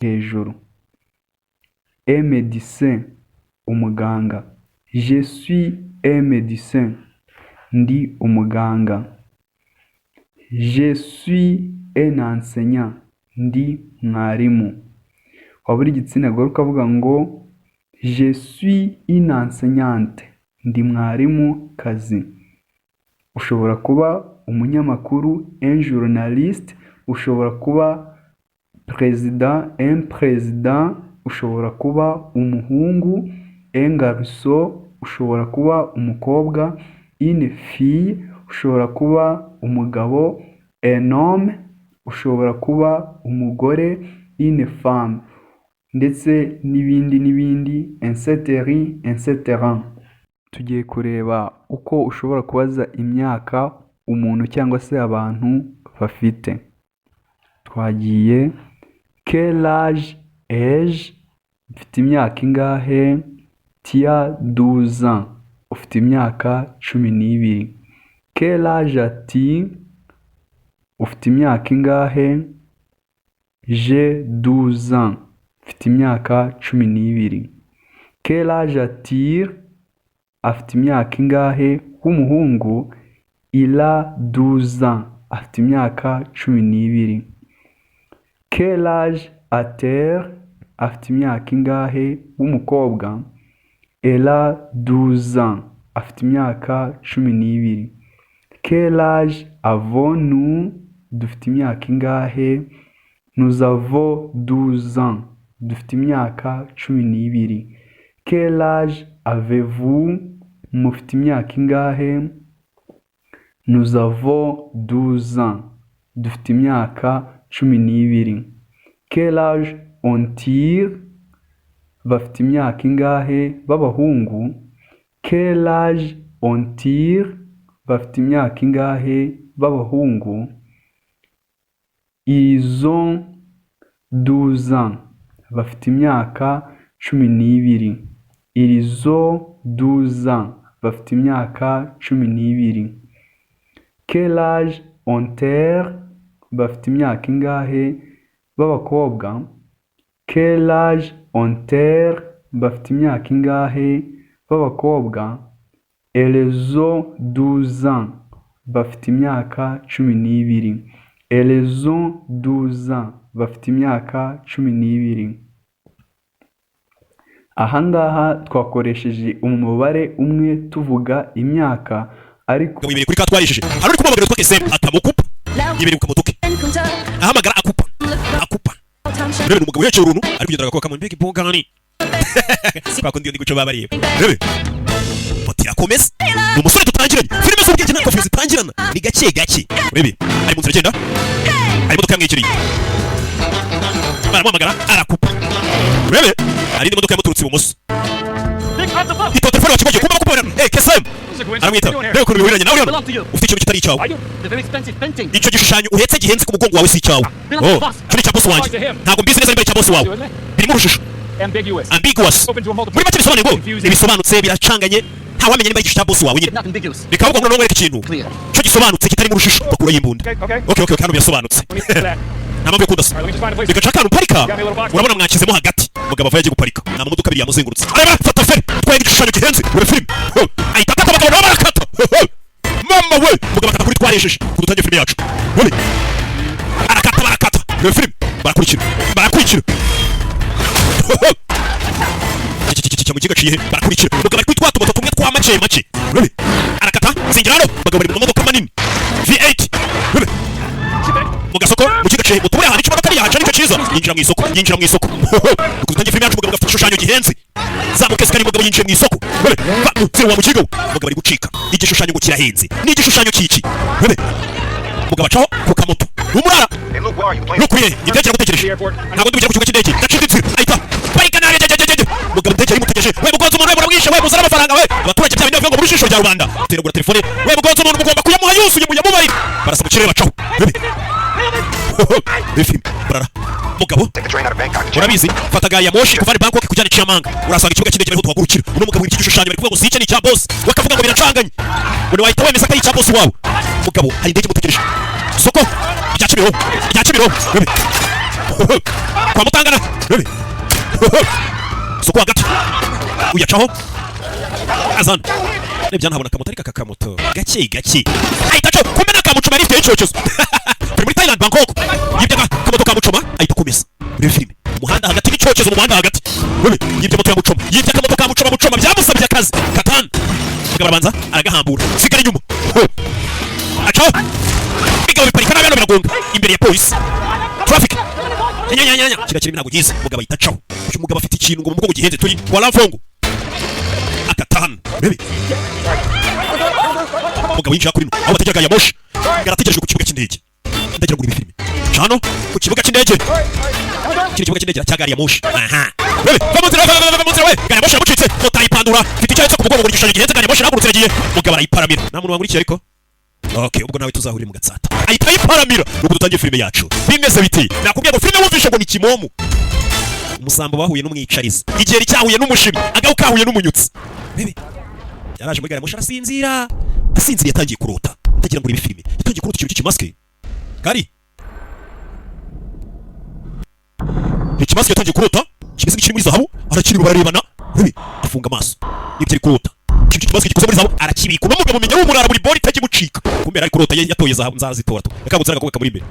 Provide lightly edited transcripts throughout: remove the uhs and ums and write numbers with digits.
Hejuru. Un médecin, umuganga. Je suis un médecin, ndi umuganga. Je suis un enseignant, ndi mwarimu. Waba uri igitsina gore ukavuga ngo je suis une enseignante, ndi mwarimu kazi. Ushobora kuba umunyamakuru, un journaliste, ushobora kuba perezida, un président, ushobora kuba umuhungu, un garçon, ushobora kuba umukobwa, une fille, ushobora kuba umugabo, un homme, ushobora kuba umugore, une femme, ndetse n'ibindi n'ibindi, etc, etc. Tugiye kureba uko ushobora kubaza imyaka umuntu cyangwa se abantu bafite. Twagiye. Quel âge ai-je? Mfite imyaka ingahe? Tu as 12 ans, ufite imyaka 12. Quel âge as-tu? Ufite imyaka ingahe? J'ai 12 ans, mfite imyaka 12. Quel âge a-t-il? Afite imyaka ingahe? W'umuhungu. Il a 12 ans, afite imyaka 12. Quel âge a-t-elle? Afite imyaka ingahe? W'umukobwa. Elle a 12 ans, afite imyaka 12. Quel âge avons-nous? Dufite imyaka ingahe? Nous avons 12 ans, dufite imyaka 12. Quel âge avez-vous? Mufite imyaka ingahe? Nous avons 12 ans, dufite imyaka 12. Quel âge ont-ils? Bafite imyaka ingahe? B'abahungu. Quel âge ont-ils? Bafite imyaka ingahe? B'abahungu. Ils ont 12 ans, bafite imyaka 12. Ils ont 12 ans, bafite imyaka 12. Quel âge ont-elles? Bafite imyaka ingahe? B'abakobwa. Quel âge ont-elles? Bafite imyaka ingahe? B'abakobwa. Elles ont 12 ans, bafite imyaka 12. Elles ont 12 ans, bafite imyaka 12. Aha ngaha twakoresheje umubare umwe tuvuga imyaka, ariko Wibereye kuri ka twarishije, hari uri kumuhamagara witwa Kesem, atamukupa, yibereye ku kamoto ke, ahamagara akupa akupa. Rebe, ni umugabo uhekeye uruntu, ari kugenda agakobwa kamwe. Mbega imbogani kwa kundi ndi guca babareba. Rebe, moto irakomeza. Ni umusore tutangiranye filime z'ubwenge, nta kavuyo zitangirana, ni gake gake. Urebe, ari mu nzira agenda, hari imodoka yamwegereye, baramuhamagara arakupa. Urebe, hari indi modoka yamuturutse ibumoso. Ito telefone wakigoye kumva bakupona. Eh, Kesem aramwita. Reba ukuntu bihuriranye nawe hano, ufite ikintu kitari icyawe. Icyo gishushanyo uhetse gihenze ku mugongo wawe si icyawe. Oh, icyo ni icya boss wanjye. Ntabwo mbizi neza niba ari icya boss wawe, birimo urujijo. Ambiguous muri make bisobanuye ngo ntibisobanutse, biracanganye, ntawamenya niba ari igice cya boss wawe nyine. Reka ahubwo ngo nkwereke ikintu cyo gisobanutse kitarimo urujijo. Bakurayo imbunda. Okay, hano birasobanutse, nta mpamvu yo kudasa. Reka nshaka ahantu parika. Urabona mwakizemo hagati. Umugabo ava yagiye guparika, nta mamodoka abiri yamuzengurutse. Areba, fata feri, twaye igishushanyo gihenze. Ure filime ahita akata, abagabo nabo barakata. Mama we, umugabo akata kuri twaresheje kudutangiye filime yacu. Ure arakata, barakata. Reba filime, barakurikira, barakurikira. Iki mu gaciye he? Barakurikira. Umugabo ari kuri twa tumoto tumwe twa make make. Urebe, arakata zingira hano. Abagabo bari mu mamodoka manini V8. Urebe, mu gasoko mu kigaciye moto, buriya ahantu ikimodoka yahaca nicyo cyiza. Yinjira mu isoko, yinjira mu isoko. Kudutangiye filime yacu, umugabo afite igishushanyo gihenze. Zamuka escalier, umugabo yinjiye mu isoko. Urebe, va mu wa mukiga we. Umugabo ari gucika igishushanyo ngo kirahenze. Ni igishushanyo kiki? Urebe, umugabo acaho ku kamoto umurara. Hey, Luke, where are you? Plane. Nukuriye indege iragutegereje, ntabwo ndi bugere ku kibuga cy'indege, ndacika inzira. Ahita parika nabi jejejeje. Mugabo indege yamutegereje. We mugonze umuntu, we muramwishe, we muzana amafaranga, we abaturage bya bindi bavuga ngo muri jisho rya rubanda. Teragura telefone, we mugonze umuntu, mugomba kuyamuha yuzuye, muyamubarire. Barasa mu kirere, bacaho. Bebe filime barara mugabo. Take the train out of Bangkok to Chiang Urabizi, fata gari ya moshi kuva Bangkok kujyana i Chiang Mai, urasanga ikibuga cy'indege, ariho tuhagurukira. Uno mugabo w'iki gishushanyo bari kuvuga ngo si icye, ni icya boss, bakavuga ngo biracanganye, ngo wahita wemeza ko ari icya boss wawe. Mugabo hari indege imutegereje. Soko rya Kimironko, rya Kimironko. Bebe Kwa Mutangana, rebe soko hagati uyacaho azana rebye ntabona akamoto, ariko aka kamoto gake gake ahita acaho. Kumbe n'akamucoma yari ifite icyokezo. Turi muri Thailand, Bangkok. Yibye akamoto ka mucoma, ahita akomeza. Muri filime umuhanda hagati n'icyokezo mu muhanda hagati, rebe yibye moto ya mucoma, yibye akamoto ka mucoma. Mucoma byamusabye akazi katanu. Mugabo arabanza aragahambura, sigara inyuma. Ho. Acaho, bigabo biparika nabi hano, biragonga imbere ya polisi traffic. Nyanya kiriya kirimi ntabwo gize. Mugabo ahita acaho. Uyu mugabo afite ikintu ngo mu mugongo gihenze. Turi kwa Lamfongo, akatanu rebe umugabo yinjira kuri no aho bategera gari ya moshi, yarategereje ku kibuga cy'indege. Ndagira ngo urebe filime cano ku kibuga cy'indege. Kiri kibuga cy'indege cya gari ya moshi. Aha rebe, va mu nzira, va, va, va mu nzira we! Gari ya moshi yamucitse, moto arayipandura. Mfite icyo ku mugongo ngo igishushanyo gihenze. Gari ya moshi irahagurutse, iragiye. Mugabo arayiparamira. Nta muntu wangurikiye ariko okay, ubwo nawe tuzahurira mu Gatsata. Ahita ayiparamira. Nuko dutangiye filime yacu. Bimeze biti? Nakubwiye ngo filime wumvishe ngo ni kimomo, umusambo bahuye n'umwicarizi, igiheri cyahuye n'umushimi, agahu kahuye n'umunyutsi. Bebe yaraje muri gari ya moshi arasinzira. Asinziriye yatangiye kurota. Ndagira ngo urebe filime. Yatangiye kurota ikintu cy'ikimasike kari ikimasike. Yatangiye kurota kimeze nk'ikiri muri zahabu, arakireba, bararebana. Urebe afunga amaso nibyo ari kurota, ikintu cy'ikimasike gikoze muri zahabu, arakibika. Uno mugabo menya w'umurara, buri bori itajya imucika. Kumbe yari ari kurota yatoye zahabu. Nzazitora tu. Yakangutse agakobwa kamuri imbere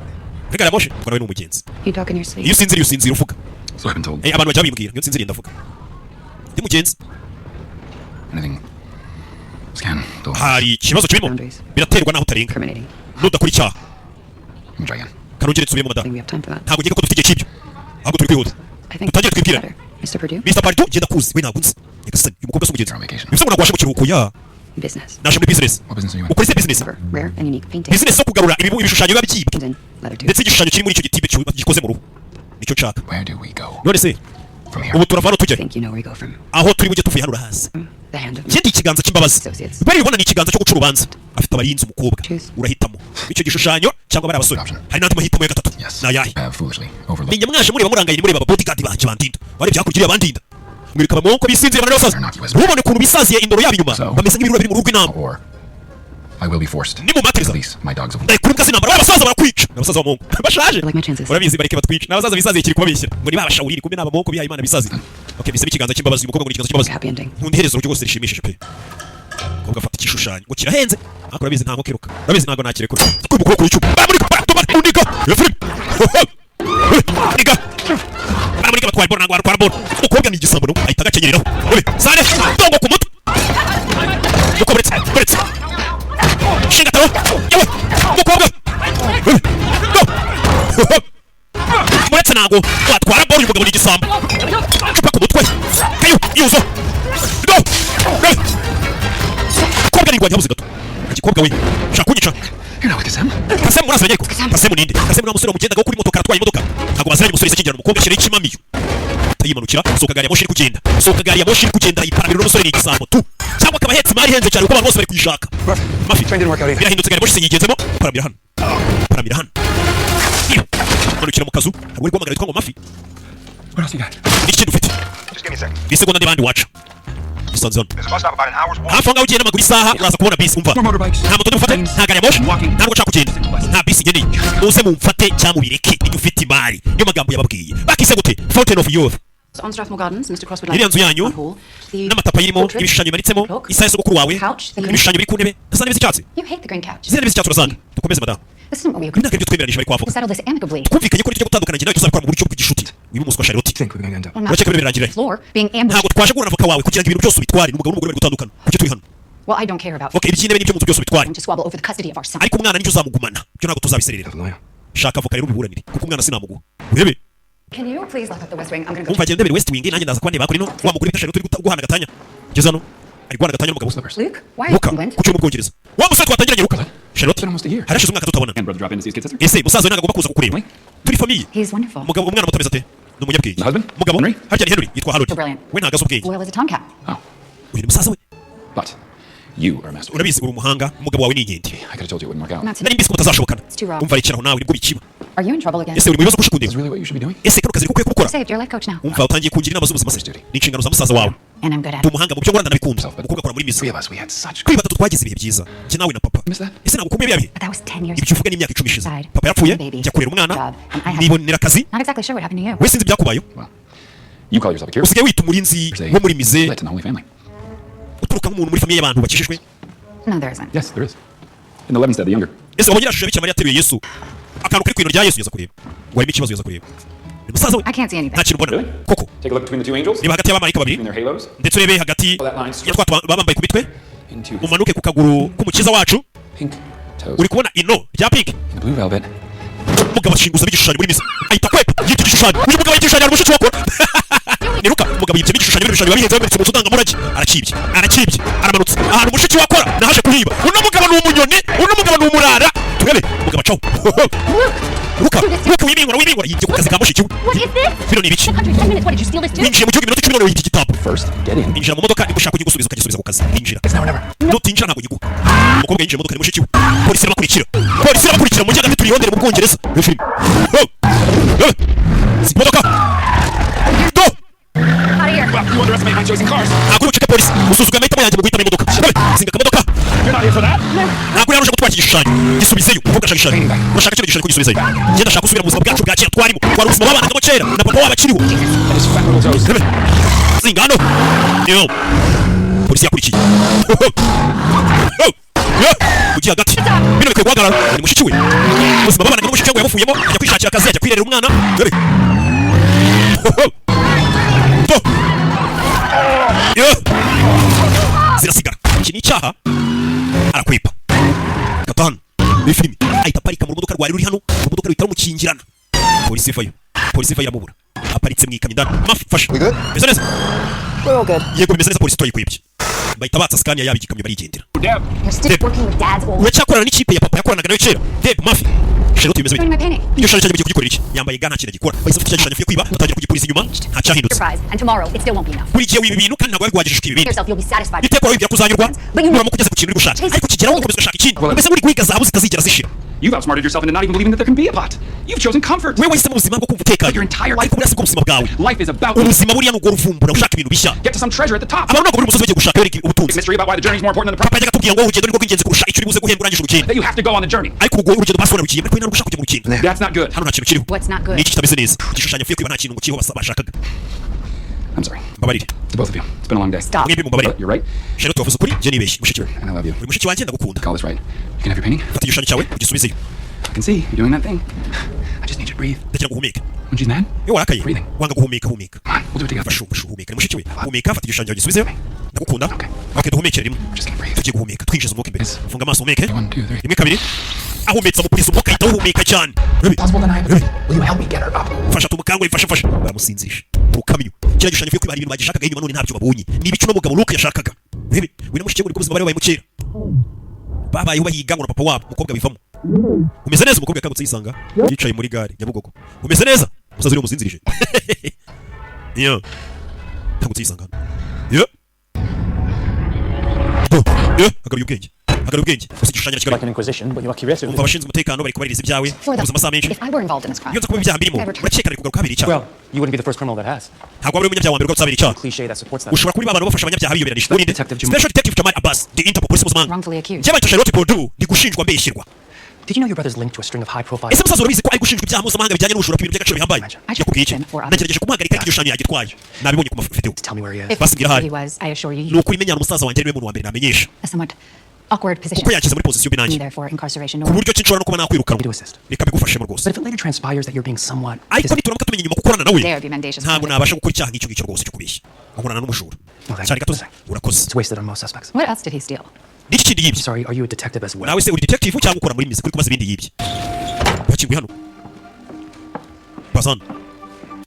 muri gari ya moshi, ubwo nawe ni umugenzi. You talk in your sleep. Iyo usinziriye, usinzira uvuga? So I've been told. Eh, abantu bajya babimbwira, iyo nsinziriye ndavuga, ndi mugenzi. Anything. Scan. Door. Hari ikibazo kirimo? Boundaries. Biraterwa n'aho utarenga. Incriminating. Nudakora icyaha. Let me try again. Kanongere nsubiremo, madamu. Think we have time for that? Ntabwo nkeka ko dufite igihe cy'ibyo, ahubwo turi kwihuta. I think Dutangire twibwira. better. Mr. Purdue? Mr. Pardue, ngenda kuzi we, ntabwo nzi. Nyagasani, uyu mukobwa si umugenzi. You're on vacation. Bivuze ngo ntabwo waje mu kiruhuko ya? Business. Naje muri business. What business are you in? Ukora ise business? Cover. Rare and unique painting. Business zo kugarura ibishushanyo biba byibwe. And leather too. Ndetse igishushanyo kiri muri icyo gitibe gikoze mu ruhu nicyo nshaka. Where do we go None se from here? ubu turava hano tujya? Think you know where you go from. Aho turi bujye tuvuye hano urahazi? The hand of Ikindi ikiganza cy'imbabazi. Associates. Bari bibona ni ikiganza cyo guca urubanza. Afite abarinzi. Umukobwa, Choose. urahitamo icyo gishushanyo cyangwa bari abasore? Option. Hari n'andi mahitamo ya gatatu? Yes. Ni ayahe? I have foolishly overlooked. Menya mwaje mureba murangaye, mureba aba bodyguard banjye bandinda. Warebye hakurya iriya bandinda, mwereka abamonko bisinzira bari basaza. Ntubone ukuntu bisaziye indoro yabo inyuma? So? Bameze nk'ibirura biri mu rugo rw'intama. Or I will be forced. Nimumatiriza, Release my dogs of ndayikura imbwa z'intambara. Abasaza barakwica, ni abasaza b'abamonko bashaje. I like my chances. Urabizi, bareke batwica. Ni abasaza bisaziye, kiri kubabeshyira ngo ni babashawuriri, kumbe ni abamonko bihaye Imana bisaziye. Okay, bisaba ikiganza cy'imbabazi. Uyu mukobwa ngo ni ikiganza cy'imbabazi. Happy ending. Nkunda iherezo rwose rishimishije pe. Umukobwa afata igishushanyo ngo kirahenze, ariko urabizi nta nkokiruka, urabizi ntabwo nakirekura. Kuri ukuboko kw'icyuma baramurika, baramurika iyo filime, niga baramurika, batwaye bora, ntabwo batwara bora. Umukobwa ni igisambo, no ahita agakenyereraho. Ube sane dongo ku mutwe. Umukobwa uretse uretse shinga taro yewe umukobwa. Ube go muretse, ntabwo watwara bora. Uyu mugabo ni igisambo. Cupa ku mutwe kayo yuzo go go. Umukobwa ni habuze gato. Igikobwa we, ushaka kunyica? You're not with Kasem. Kasemu muraziranye ariko? Kasemu ninde? Kasemu ni wa musore wamugendaga kuri moto, karatwaye imodoka. Ntabwo baziranye. Umusore yahise akingirana umukobwa, ashyiraho ikimamiyo, atayimanukira. Sohoka, gari ya moshi iri kugenda. Sohoka, gari ya moshi iri kugenda. Iparamiro n'umusore ni igisambo tu, cyangwa akaba ahetse imari ihenze cyane, kuko abantu bose bari kuyishaka. Mafi Train didn't work out either. birahindutse, gari ya moshi yigenzemo. Paramira hano, paramira hano. Iyo manukira mu kazu, hari uri guhamagara witwa ngo Mafi. What else you got? N'ikindi ufite? Just give me a second. Isegonda n'abandi waca isanze hano. There's a bus stop about an hour's walk. Hafi aho ngaho ugiye n'amaguru isaha, uraza kubona bisi. Umva, No motorbikes. nta moto ndibufate, nta gari ya moshi, nta nubwo nshaka kugenda, nta bisi ngeneye. Muze mumfate cyangwa mubireke, niba ufite imari. Niyo magambo yababwiye. Bakise gute? Fountain of Youth. On Strathmore Gardens, Mr. Cross would like Iriya nzu yanyu Hall, the n'amatapa ayirimo, portrait, ibishushanyo bimanitsemo, clock, isaha ya sogokuru wawe, couch, the green- ibishushanyo biri ku ntebe, ndasa n'intebe z'icyatsi. You hate the green couch. Ziriya ntebe z'icyatsi urasanga. Dukomeze, madamu. This isn't what we Ibi agreed. ntabwo aribyo twemeranije bari kwavuga. To settle this amicably. Twumvikanye ko nitujya gutandukana njye nawe tuzabikora mu buryo bw'igishuti. Wiba umuswa Charlotte. Think we're gonna end up. On Urakeka bino birangirira? floor, being ambushed. Ntabwo twaje guhura na avoka wawe kugira ngo ibintu byose ubitware. N'umugabo n'umugore bari gutandukana, kuki turi hano? Well, I don't care about Okay, iby'intebe n'ibyo mu nzu byose ubitware. to squabble over the custody of our son. Ariko umwana nicyo uzamugumana, byo ntabwo tuzabisererera. Have a lawyer. Shaka avoka rero ubiburanire, kuko umwana sinamuguha. Urebe. Can you please lock up the West Wing? I'm gonna go. Umva, agenda ndebere West Wing, nanjye ndaza kuba ndeba kuri no wa mugore bita Charlotte uri guhana gatanya. Ngeze hano ari guhana gatanya n'umugabo. Slippers. Luke, why are you Luka, in England? kuki uri mu Bwongereza? Wa musore twatangiranye, Luka, Charlotte. It's been almost a year. Harashize umwaka tutabona. And brother drop in to see his kid sister? Ese musaza we ntabwo agomba kuza kukureba? Turi famille. He's wonderful. Umugabo, umwana muto ameze ate? Ni umunyabwenge. The husband? Umugabo Henry? harya ni Henry, yitwa Harold. So brilliant. We ntabwo azi ubwenge. Loyal as a tomcat. Oh. Uyu ni musaza we. But you are a master. Urabizi uri umuhanga, umugabo wawe ni inkende. I could have told you it wouldn't work out. Not today. Nari mbizi ko mutazashobokana. It's too raw. Umva, rekeraho nawe, nibwo bikiba. Are you in trouble again? Ese uri mu bibazo kurusha Is kundeba? really what you should be doing? Ese kano kazi niko ukwiye kubukora? Saved your life coach now. Umva, utangiye kungira inama z'ubuzima se? Duty. Ni inshingano za musaza wawe. And I'm good at Ndi it. umuhanga mu byo nkora, ndanabikunda. Umukobwa akora muri musée. Three of us, we had such Kuri batatu twagize ibihe byiza, njye nawe na papa. Miss that? Ese ntabwo ukumbuye bya bihe? But that was 10 years Ibyo uvuga ni imyaka 10 ishize. Side. Papa yarapfuye, Baby. njya kurera umwana, Job. And I have nibonera akazi. Not exactly sure what happened to you. We sinzi ibyakubayeho. Well, you call yourself a curator. Usigaye wita umurinzi There's a wo muri musée, split in the Holy Family. uturuka nk'umuntu muri famille y'abantu bakijijwe. No, there isn't. Yes, there is. In the Levenstead, the younger. Ese wabonye iriya shusho ya Bikira Mariya ateruye Yesu, akantu kari ku ino rya Yesu? Yaza kureba ngo harimo ikibazo, yaza kureba ni musaza we. I can't see anything. Nta kintu mbona. Really? Koko? Take a look between the two angels. Reba hagati y'abamarayika babiri, Between their halos. ndetse urebe hagati ya twa baba bambaye ku mitwe, Into his umanuke ku kaguru k'umukiza wacu. pink toes. Uri kubona ino rya pink? In the blue velvet. Umugabo ashinguza igishushanyo muri musée, ahita kwepa yibye igishushanyo. Uyu mugabo yibye igishushanyo, hari mushiki wakora niruka. Umugabo yibye igishushanyo, bino bishushanyo biba bihenze, bimanitse mu nzu ndangamurage. Arakibye, arakibye, aramanutse ahantu mushiki wakora nahaje kuhiba. Uno mugabo ni umunyoni, uno mugabo ni umurara. Turebe umugabo acaho. Luka, Luka, wibingura, wibingura, yibye ku kazi ka mushiki we. What is this? Bino ni ibiki? The country, 10 minutes. What, did you steal this too? Winjiye mu gihugu iminota 10 none wibye igitabo. First, get in. Injira mu modoka, niba ushaka kugisubiza ukagisubiza ku kazi, injira. It's now or never. Nutinjira ntabwo nyiguha. Umukobwa yinjiye mu modoka ni mushiki we, polisi irabakurikira, polisi irabakurikira. Mu mujyi hagati turi i Londres mu Bwongereza muri filime. Oh! Oh! Si imodoka do. Out of here. Well, you underestimate my choice in cars. Ntabwo uri bucike polisi, usuzugura amahitamo yanjye mu guhitamo imodoka. Wowe, zinga akamodoka. You're not here for that. Ntabwo uri hano uje gutwara iki gishushanyo, gisubizeyo. Umukobwa ashaka igishushanyo, urashaka kino gishushanyo kugisubizayo. Njye ndashaka gusubira mu buzima bwacu bwa kera twarimo, twari ubuzima babanagamo kera na papa wabo akiriho. And his fat little toes. Rebe. Zinga hano yo, polisi yakurikiye. Ugiye hagati, bino bikwiye guhagarara. Ni mushiki we, ubuzima babanaga n'umushiki we ngo yabuvuyemo, ajya kwishakira akazi, ajya kwirerera umwana. Rebe. Do. Yo. Zirasigara, iki ni icyaha. Arakwepa kata hano muri filimi, ahita aparika mu rumodoka rwari ruri hano, urumodoka ruhita rumukingirana. Polisi ivayo, polisi ivayo iramubura, aparitse mu ikamyo indani. Mafi fasha. We good? Bimeze neza? We're all good. Yego, bimeze neza, polisi turayikwibye. Bahita batsa Scania yaba igikamyo barigendera. Deb. You're still Deb. working with Dad's old. Uracyakorana n'ikipe ya papa yakoranaga nayo kera? Deb, Mafi, Charlotte, bimeze bite? Doing my painting. Igishushanyo cyanjye mugiye kugikorera iki? Yambaye ga, nta kintu agikora. Bahise bafite icyo gishushanyo avuye kwiba, batangira kugipuriza inyuma, nta cyahindutse. Surprise. And tomorrow, it still won't be enough. Buri gihe wiba ibintu kandi ntabwo wari guhagije ukiba ibindi. Yourself, you'll be satisfied. Iteka wibwira ko uzanyurwa nuramuka ugeze ku kintu uri gushaka, ariko kigeraho ugakomeza ugashaka ikindi, umeze nk'uri guhiga zahabu zitazigera zishira. You've outsmarted yourself into not even believing that there can be a pot. You've chosen comfort. Wewe wahisemo ubuzima bwo kumva utekanye. Your entire life. Ariko buriya sibwo buzima bwawe. Life is about Ubuzima buriya ni ugora uvumbura, ushaka ibintu bishya. get to some treasure at the top. Abantu ntabwo buri musozi bagiye gushaka bereka ubutunzi. Mystery about why the journey is more important than the Papa yajyaga atubwira ngo urugendo nirwo rw'ingenzi kurusha icyo uri buze guhembwa urangije urugendo. that you have to go on the journey. Ariko urwo urugendo basi wararugiyemo, ariko we ntabwo ushaka kujya mu rugendo. That's not good. Hano nta kintu kiriho. What's not good? Ni iki kitameze neza? Igishushanyo avuye kwiba nta kintu ngo kiriho bashakaga. I'm sorry. Mbabarire. To both of you. It's been a long day. Stop. Mwembi mumbabarire. But you're right, Charlotte, wavuze ukuri, njye nibeshye. Mushiki we, and I love you. uri mushiki wanjye, ndagukunda. Call this right. You can have your painting. Fata igishushanyo cyawe ugisubizeyo. I can see you're doing that thing. I just need you to breathe. Ndagira ngo uhumeke. When she's mad, Iyo warakaye, Breathing. wanga guhumeka. Humeka. come on, we'll do it together. Fasha, fasha, uhumeka. Ni mushiki we. Humeka, fata igishushanyo cyawe ugisubizeyo, ndagukunda. Okay. Okay, duhumekere rimwe. We're just gonna breathe. Tugiye guhumeka, twinjiza umwuka imbere. Yes. Funga amaso, uhumeke. One, two, three. Rimwe, kabiri. Ahumetsa umupurizo umwuka, ahita awuhumeka cyane. Rebe. Possible deny it. Will you help me get her up? Fasha, tumukangure, fasha, fasha. Baramusinzirisha mu rukamyo. Kiriya gishushanyo avuye kwiba, hari ibintu bagishakaga inyuma, none ntabyo babonye. Ni ibicu n'umugabo Luke yashakaga. Rebe, we na mushiki we nibwo ubuzima bari babayemo kera, babayeho bahiga ngo na papa wabo. Umukobwa bivamo, umeze neza? Umukobwa yakangutse yisanga yicaye muri gare Nyabugogo. Umeze neza? Umusaza uri umusinzirije iyo kangutse yisanga hano. Yo Do. Yo, agaruye ubwenge, agaruye ubwenge. Gusa igishushanyo Like kigali. an inquisition, but you are curious. Umva, abashinzwe umutekano bari kubaririza ibyawe. For the Ubuze amasaha menshi. If I were involved in this crime, Iyo nza kuba ibyaha birimo, urakeka ari kugaruka habiri icyaha? Well, you wouldn't be the first criminal that has. Ntabwo waba uri umunyabyaha wa mbere ugarutse habiri icyaha. Cliche that supports that. Ushobora kuba abantu bafasha abanyabyaha biyoberanije. Urinde? Detective Jamal. Special Detective Jamal Abbas, the Interpol, polisi mpuzamahanga. Wrongfully accused. Njye bayita Charlotte Bordeaux, ndi gushinjwa mbeshyirwa. Did you know your brother's linked to a string of high-profile? Ese musaza urabizi ko ari gushinjwa ibyaha mpuzamahanga bijyanye n'ubujura bw'ibintu by'agaciro bihambaye? Yakubwiye iki? Nagerageje kumuhagarika, ariko igishushanyo yagitwaye, nabibonye ku mavideo. Tell me where he is. If Basi mbwira ahari. he was, I assure you, Ni ukuri menyana umusaza wanjye ariwe muntu wa mbere namenyesha. a somewhat awkward position. Kuko yanshyize muri position mbi nanjye, Neither for incarceration ku nor buryo ki nshobora no kuba nakwirukanwa. To assist. Reka mbigufashemo rwose. But if it later transpires that you're being somewhat Ariko nituramuka tumenye inyuma ko ukorana nawe, Dare be mendacious. ntabwo nabasha gukora icyaha nk'icyo ngicyo rwose cyo kubeshya nkorana n'umujura. Okay. Cyane gatozi, urakoze. it's wasted on most suspects. What else did he steal? N'iki kindi yibye? Sorry, are you a detective as well? Nawe se uri detective cyangwa ukora muri musée kuri kubaza ibindi yibye? Bakinguye hano, bazana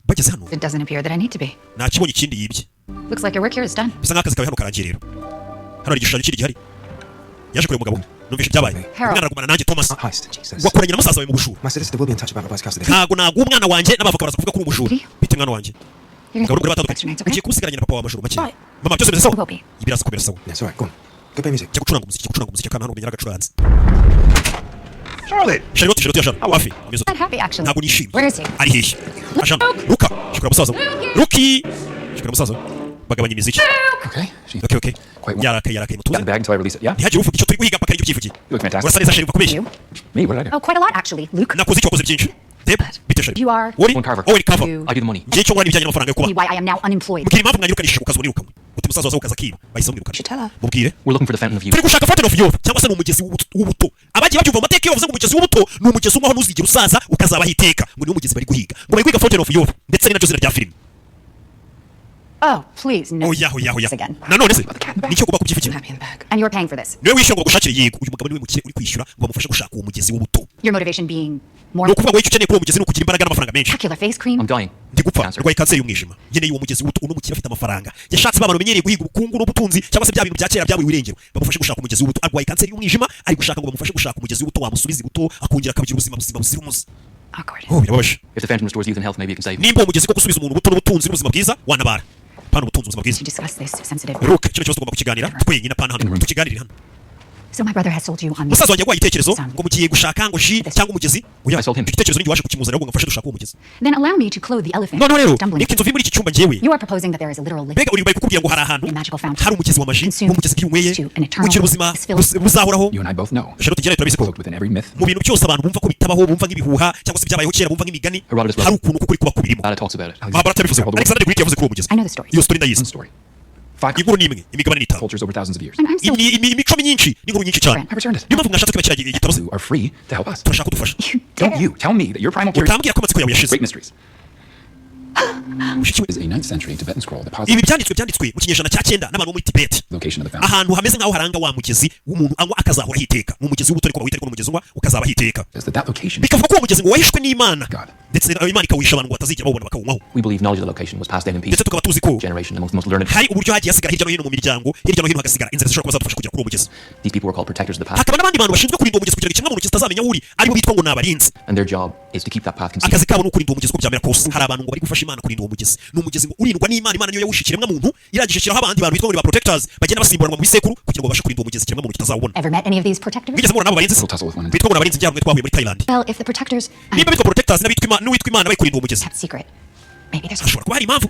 bageze hano. It doesn't appear that I need to be. Nakibonye ikindi yibye. Looks like your work here is done. Bisa nk'akazi kawe hano karangiye. Rero hano hari igishushanyo kindi gihari. Yaje kureba umugabo. Numvise ibyabaye. Harold. Umwana aragumana nanjye, Thomas. Heist. Jesus. Wakoranye na musaza wawe mu bujura. My solicitor will be in touch about revised custody. Ntago naguha umwana wanjye, n'abavoka baraza kuvuga ko uri umujura. Bite mwana wanjye? You're Umugabo n'umugore gonna batandukanye. extra nights, okay? Ugiye kumusigaranye na papa wawe amajoro make. Mama, byose bimeze sawa? Will be. Ibiraza kumera sawa. Yeah, sorry. Go on. Go play music. Jya gucuranga umuziki, jya gucuranga umuziki. Akana hano umenya agacuranze. Charlotte! Charlotte, Charlotte, yashana wafi, ameze ute? Not happy, actually. Ntabwo nishimye. Where is he? Ari hehe ashana? Luka, shikura musaza we. Luki, shikura musaza we. Bagabanya imiziki. Okay. She Okay. Quite well. Yarakaye, yarakaye, Got mutuze. in the bag until I release it. Yeah. Ntihagire uvuga icyo turi guhiga mpaka aribyo byivugiye. You look fantastic. Urasa neza, chérie, uva kubeshya. You? Me? What did I do? Oh, quite a lot, actually. Luke. Nakoze icyo? Wakoze byinshi. Deb, bite, chérie? You are- Uri Owen Carver. Owen Carver. You- I do the money. Ngiye icyo nkora n'ibijyanye n'amafaranga yo kuba. Me why I am now unemployed. Mbwira impamvu mwanyirukanishije ku kazi, ngo nirukanwe. Uti musaza waza kukaza akiba, bahise bamwirukana. Should tell her. Mubwire. We're looking for the Fountain of Youth. Turi gushaka Fountain of Youth, cyangwa se ni umugezi w'ubuto. Abagiye babyumva mu mateka, iyo bavuze ngo umugezi w'ubuto ni umugezi unywaho ntuzigere usaza, ukazabaho iteka, ngo niwo mugezi bari guhiga, ngo bari guhiga Fountain of Youth, ndetse ni naryo zina rya filime. Oh, please, no. Oya, oya, oya. Again. Nanone se nicyo ugomba kubyivugira? Happy in the bag. And you're paying for this. Niwe wishyura ngo bagushakire? Yego, uyu mugabo niwe mukire uri kwishyura ngo bamufashe gushaka uwo mugezi w'ubuto. Your motivation being more Ni ukuvuga ngo icyo ukeneye kuri uwo mugezi ni ukugira imbaraga n'amafaranga menshi. spectacular face cream. I'm dying. Ndi gupfa. Cancer. Rwaye kanseri y'umwijima, nkeneye uwo mugezi w'ubuto. Uno mukire afite amafaranga, yashatse ba bantu bamenyereye guhiga ubukungu n'ubutunzi, cyangwa se bya bintu bya kera byaburiwe irengero, bamufashe gushaka umugezi w'ubuto. Arwaye kanseri y'umwijima, ari gushaka ngo bamufashe gushaka umugezi w'ubuto wamusubiza ibuto, akongera akagira ubuzima buzima buzira umuze. Awkward. Oh, birababaje. If the fountain restores youth and health, maybe it can save me. Nimba uwo mugezi ko gusubiza umuntu ubuto n'ubutunzi n'ubuzima bwiza, wanabara pana ubutunzi, ubuzima bwiza. To discuss this sensitive. Luke, kino kibazo tugomba kukiganira twenyine, pana hano, tukiganirire hano. So my brother has sold you on Musaza wanjye yaguhaye igitekerezo Son. ngo mugiye gushaka ngo ji cyangwa umugezi. Oya, I sold him. icyo gitekerezo ninjye waje kukimuzanira ahubwo ngo mfashe dushake uwo mugezi. Then allow me to clothe the elephant. Noneho rero Stumbling. reka inzovu iri muri iki cyumba njyewe. You are proposing that there is a literal lake. Mbega uri bari kukubwira ngo hari ahantu A magical fountain. hari umugezi wa magie, Consume uwo mugezi iyo unyweye to an eternal ugira ubuzima filled- buzahoraho. You and I both know. Charlotte, njyewe turabizi ko Cloaked within every myth. mu bintu byose abantu bumva ko bitabaho, bumva nk'ibihuha cyangwa se byabayeho kera, bumva nk'imigani, Herodotus hari ukuntu kukuri kuba kubirimo. Bada talks about it. Mahabharata yabivuzeho. Alexander the Great yavuze kuri uwo mugezi. I know the story. Iyo story ndayizi. One story. Five Inkuru ni imwe, imigabane ni itanu. cultures over thousands of years. And I'm so Imico myinshi n'inkuru nyinshi cyane. I returned it. Niyo mpamvu mwashatse kwiba kiriya gitabo se. Who are free to help us. Turashaka kudufasha. You Don't dare. you tell me that your primal curiosity Utambwira ko amatsiko yawe yashize. great mysteries Mushiki we. is a 9th century Tibetan scroll that posits Ibi byanditswe mu kinyejana cya cyenda n'abantu bo muri Tibet, the location of the fountain. Ahantu hameze nk'aho haranga wa mugezi w'umuntu anywa akazahoraho iteka. Ni umugezi w'ubuto ariko bawita, ariko ni umugezi unywa ukazabaho iteka. Says that that location Bikavuga ko uwo mugezi ngo wahishwe n'Imana, God. ndetse Imana ikawihisha abantu ngo batazigera bawubona bakawunywaho. We believe knowledge of the location was passed down in peace Ndetse tukaba tuzi ko generation amongst the most learned. hari uburyo hagiye hasigara hirya no hino mu miryango, hirya no hino hagasigara inzira zishobora kuba zadufasha kugera kuri uwo mugezi. These people were called protectors of the path, Hakaba n'abandi bantu bashinzwe kurinda uwo mugezi kugira ngo ikiremwamuntu kitazamenya aho uri, aribo bitwa ngo ni abarinzi. And their job is to keep that path concealed. Akazi kabo ni ukurinda uwo mugezi uko byamera kose. Hari abantu ngo bari gufasha Imana kurinda uwo mugezi. Ni umugezi ngo urindwa n'Imana. Imana niyo yawushe ikiremwamuntu, irangije ishyiraho abandi bantu bitwa ngo ni ba protectors, bagenda basimburanwa mu bisekuru kugira ngo babashe kurinda uwo mugezi ikiremwamuntu kitazawubona. Ever met any of these protectors? Mwigeze mubona n'abo barinzi se? Little tussle with one Bitwa ngo ni abarinzi, njye twahuye muri Thailand. Well, if the protectors Nimba bitwa protectors n'uwitwa Imana bari kurinda uwo mugezi, kept secret, maybe there's hashobora kuba hari impamvu.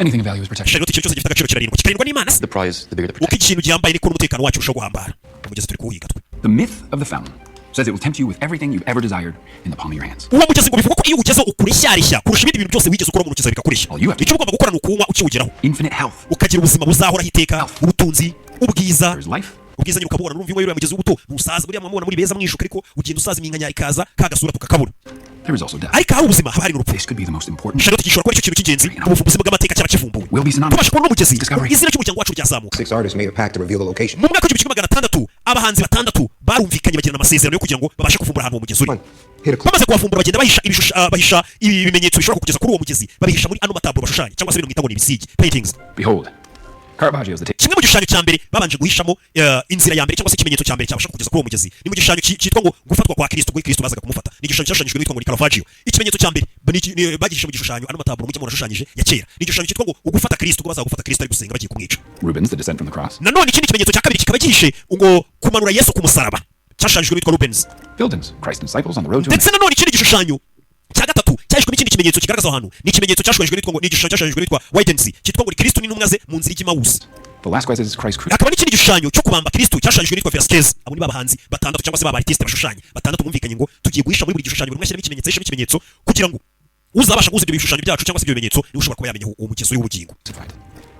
Anything of value is protected. Charlotte, ikintu cyose gifite agaciro kirarindwa, kikarindwa n'Imana se. The prize, the bigger the Uko protection. ikintu gihambaye niko n'umutekano wacu urushaho guhambara. Umugezi turi kuwuhiga twe. The myth of the fountain says it will tempt you with everything you've ever desired in the palm of your hands. Uwo mugezi ngo bivugwa ko iyo uwugezeho ukureshyareshya kurusha ibindi bintu byose wigeze ukora mu ntoki zawe, bikakureshya. All you have to- Icyo uba ugomba gukora ni ukuwunywa ukiwugeraho, Infinite health. ukagira ubuzima buzahoraho iteka, ubutunzi, ubwiza. There's life. Ubwiza nyine ukabubona. Urumva, iyo uriya mugezi w'ubuto ntusaza. Buriya mwamubona muri beza mwishuka, ariko ugenda usaza, iminkanya ikaza, ka gasura tukakabura. There is also death. Ariko ahari ubuzima haba hari n'urupfu. This could be the most important. Charlotte, gishobora kuba aricyo kintu cy'ingenzi mu buvumbuzi bw'amateka cyaba kivumbuwe. Will be synonymous. Tubasha kubona umugezi, Discovery. izina ry'umuryango wacu ryazamuka. Six artists made a pact to reveal the location. Mu mwaka w'1600 abahanzi batandatu barumvikanye, bagirana amasezerano yo kugira ngo babashe kuvumbura ahantu uwo mugezi uri. One. Hit a cliff. Bamaze kuhavumbura, bagenda bahisha bahisha ibi bimenyetso bishobora kukugeza kuri uwo mugezi, babihisha muri ano mataburo bashushanya, cyangwa se bino mwita ngo ni ibisigi, paintings. Behold, Caravaggio's The Kimwe mu gishushanyo cya mbere babanje guhishamo inzira ya mbere cyangwa se ikimenyetso cya mbere cyabasha kugeza kuri uwo mugezi ni mu gishushanyo cyitwa ngo gufatwa kwa Kristo, ubwo Kristo bazaga kumufata. Ni igishushanyo cyashushanyijwe n'uwitwa ngo ni Caravaggio. Ikimenyetso cya mbere bagihishe mu gishushanyo, ano mataburo mujye murashushanyije ya kera. Ni igishushanyo cyitwa ngo ugufata Kristo, ubwo bazaga gufata Kristo ari gusenga bagiye kumwica. Rubens, The Descent from the Cross. Nanone ikindi kimenyetso cya kabiri kikaba gihishe ngo kumanura Yesu ku musaraba, cyashushanyijwe n'uwitwa Rubens. Buildings, Christ and Disciples on the Road to Ndetse nanone ikindi gishushanyo cya gatatu cyahishwemo ikindi kimenyetso kigaragaza aho hantu ni ikimenyetso cyashushanyijwe n'uwitwa ngo ni igishushanyo cyashushanyijwe n'uwitwa Huygens cyitwa ngo ni Kristo n'intumwa ze mu nzira ijya i Emawusi. Velasquez's Christ Crucified. Hakaba n'ikindi gishushanyo cyo kubamba Kristo cyashushanyijwe n'uwitwa Velasquez. Abo ni babahanzi batandatu cyangwa se baba artiste bashushanya batandatu bumvikanye ngo tugiye guhisha muri buri gishushanyo, buri umwe ashyiramo ikimenyetso, yishyiramo ikimenyetso, kugira ngo uzabasha guhuza ibyo bishushanyo byacu cyangwa se ibyo bimenyetso niwe ushobora kuba yamenya uwo mugezi w'ubugingo.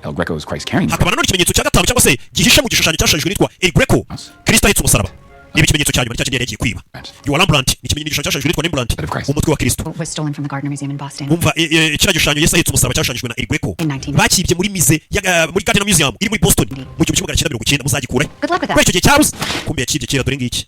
El Greco's Christ Carrying the Hakaba nanone ikimenyetso cya gatanu cyangwa se gihishe mu gishushanyo cyashushanyijwe n'uwitwa El Greco, Kristo ahetse umusaraba. Niba ikimenyetso cya nyuma ni cya kindi yari yagiye kwiba. Your Rembrandt ni ikimenyetso, igishushanyo cyashushanyijwe n'uwitwa Rembrandt, umutwe wa Kristo. Was stolen from the Gardner Museum in Boston. Umva, kiriya gishushanyo Yesu ahetse umusaraba cyashushanyijwe na El Greco, In 19 bakibye muri musée ya muri Gardner Museum iri muri Boston mu 1990. Muzagikure. Good luck with that. Kuri icyo gihe cyabuze, kumbe yakibye kera. Dore ngiki.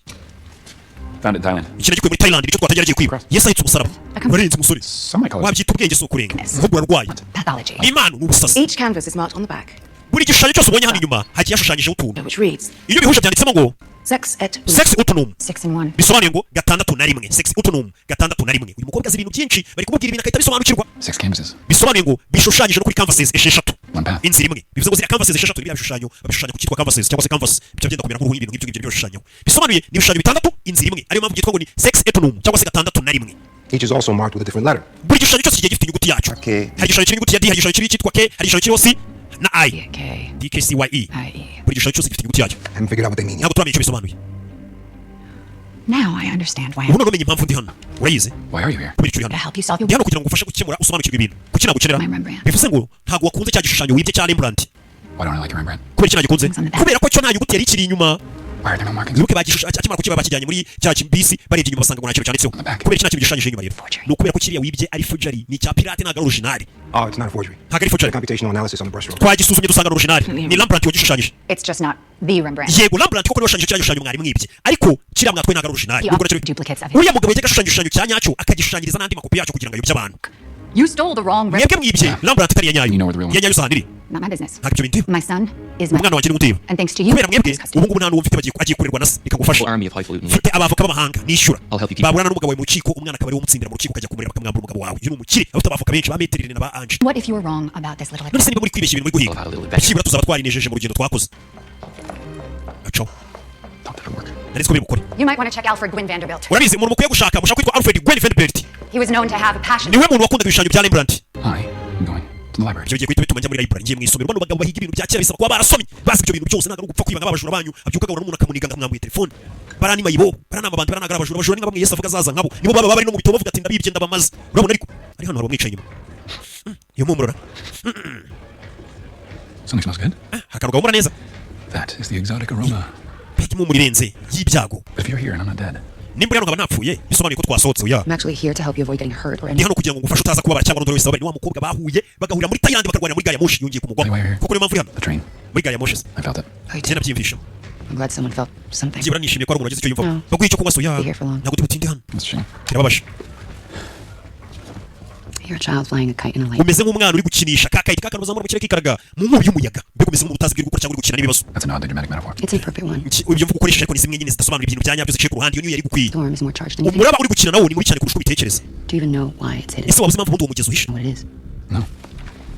Found it in Thailand. Iki nagikuye muri Thailand, nicyo twatagira agiye kwiba. Yesu ahetse umusaraba. Urarenze umusore. Some might call it Wabyita ubwenge si ukurenga, ahubwo urarwaye. Pathology. Impano ni ubusazi. Each canvas is marked on the back, Buri gishushanyo cyose ubonye hano inyuma hagiye hashushanyijeho utuntu. which reads Iyo bihuje byanditsemo ngo Sex et unum. Sex ut unum. 6 and 1. Bisobanuye ngo gatandatu na rimwe, sex ut unum, gatandatu na rimwe. Uyu mukobwa azi ibintu byinshi, bari kumubwira ibintu agahita abisobanukirwa. Six canvases. Bisobanuye ngo bishushanyije no kuri canvases esheshatu, One path. inzira imwe. Bivuze ngo ziriya canvases esheshatu, biriya bishushanyo babishushanya ku cyitwa canvases cyangwa se canvas, biba byenda kumera nk'uruhu, ibintu nk'ibyo ngibyo bishushanyaho. Bisobanuye ni ibishushanyo bitandatu, inzira imwe, ariyo mpamvu byitwa ngo ni sex et unum cyangwa se gatandatu na rimwe. Each is also marked with a different letter. Buri gishushanyo cyose kigiye gifite inyuguti yacyo. K. Hari igishushanyo kiriho inyuguti ya D, hari igishushanyo kiriho icyitwa K, hari igishushanyo kiriho C, Na I. K D K C Y E. I E. Buri gishushanyo cyose gifite inyuguti yacyo. Haven't figured out what they mean yet. Ntabwo turamenya icyo bisobanuye. Now I understand why Ubu I'm none umenye impamvu ndi hano, urayizi? Why are you here? Kubera icyo uri hano? To help you solve your Ndi hano kugira ngo ngufashe gukemura, usobanukirwe ibintu. Kuki nagukenera? My Rembrandt. Bivuze ngo ntabwo wakunze cya gishushanyo wibye cya Rembrandt. Why don't I like your Rembrandt? Kubera iki nagikunze? Things on the back. Kubera ko cyo nta nyuguti yari ikiri inyuma. Why are there no markings? Wibuke bagishusha, akimara kukiba bakijyanye muri cya bisi, barebye inyuma basanga ngo nta kintu cyanditseho. On the back. Kubera iki nta kintu gishushanyije inyuma rero? Forgery. Ni ukubera ko kiriya wibye ari forgery, ni icya pirate, ntabwo ari original. Oh, it's not a forgery. Ntabwo ari forgery. Computational analysis on the brushstroke. Twagisuzumye dusanga ni original, ni Rembrandt wagishushanyije. It's just not the Rembrandt. Yego, Rembrandt koko niwe washushanyije kiriya gishushanyo mwari mwibye, ariko kiriya mwatwaye ntabwo ari original. He Nubwo nacyo duplicates of his. Uriya mugabo yajyaga ashushanya igishushanyo cya nyacyo, akagishushanyiriza n'andi makopi yacyo kugira ngo ayobye abantu. You stole the wrong Rembrandt. Mwebwe mwibye Rembrandt itari iya nyayo. You know where the real one- Iya nyayo usanga iri? Not my business. Ntabwo ibyo bindeba. My son is my Umwana wanjye ni undeba. And thanks to you, Kubera mwebwe, he's custody. ubu ngubu nta n'uwo mfite, bagiye agiye kurerwa na se. Reka ngufashe. Whole army of highfalutin. Mfite abavoka b'amahanga nishyura. I'll help you keep- Baburana n'umugabo wawe mu rukiko, umwana akaba ariwe umutsindira mu rukiko, ukajya kumurera bakamwambura umugabo wawe. Uyu ni umukire, afite abavoka benshi ba Meterire na ba Ange. What if you were wrong about this little None se niba muri kwibeshya ibintu muri guhiga, I'll have a little adventure. byibura tuzaba twarinejeje mu rugendo twakoze. Acaho. Thought that'd work. Nari nzi ko biri bukore. You might want to check Alfred Gwynne Vanderbilt. Urabizi, umuntu mukwiye gushaka, mushaka kwitwa Alfred Gwynne Vanderbilt. He was known to have a passion. Niwe muntu wakundaga ibishushanyo bya Rembrandt. I am going to the library. Ibyo bigiye guhita bituma njya muri library, ngiye mu isomero. Bano bagabo bahiga ibintu bya kera bisaba kuba barasomye, bazi ibyo bintu byose. Ntabwo ari ugupfa kwiba nk'abajura banyu, abyuka agahura n'umuntu akamuniga ngo amwambuye telefone. Baranima yibo, baranama abantu, baranagara abajura. Abajura ni nka bamwe Yesu avuga azaza nkabo, nibo baba bari no mu bitabo bavuga ati: "Ndabibye, ndabamaze." Urabona ariko ari hano hari abamwicaye inyuma. Iyo mpumurora. Something smells good. Akantu gahumura neza. That is the exotic aroma. Mbega impumuro irenze y'ibyago! But if you're here and I'm not dead, Nimba uri hano nkaba ntapfuye, bisobanuye ko twasohotse oya. I'm actually here to help you avoid getting hurt or Ndi any. hano kugira ngo ngufashe utaza kubabara cyangwa n'undi wese wabaye. Ni wa mukobwa bahuye bagahurira muri Thailand, bakarwanira muri gari ya moshi, yongeye kumugwamo. Why you're here? Kuko niyo mpamvu uri hano? The train. Muri gari ya moshi se? I felt it. I Njye nabyiyumvisha. I'm glad someone felt something. Byibura nishimiye ko hari umuntu wagize icyo yumvamo. No. Baguha icyo kunywa soya? Be here for long. Ntabwo turi butinde hano. That's a shame. Birababaje. You're a child flying a kite in a light. Umeze nk'umwana uri gukinisha ka kite, ka kantu bazamura mu kirere kikaraga mu nkubi y'umuyaga. Mbega umeze nk'umuntu utazi ibyo uri gukora cyangwa uri gukina n'ibibazo. That's an oddly dramatic metaphor. It's an appropriate one. Ibyo mvugo ukoresheje ariko ni zimwe nyine zidasobanura ibintu bya nyabyo, ziciye ku ruhande. Iyo niyo yari gukwiye. Storm is more charged than you think. Umuraba uri gukina nawo ni mubi cyane kurusha uko ubitekereza. Do you even know why it's hidden? Ese waba uzi impamvu ubundi uwo mugezi uhishe? Know what it is? No,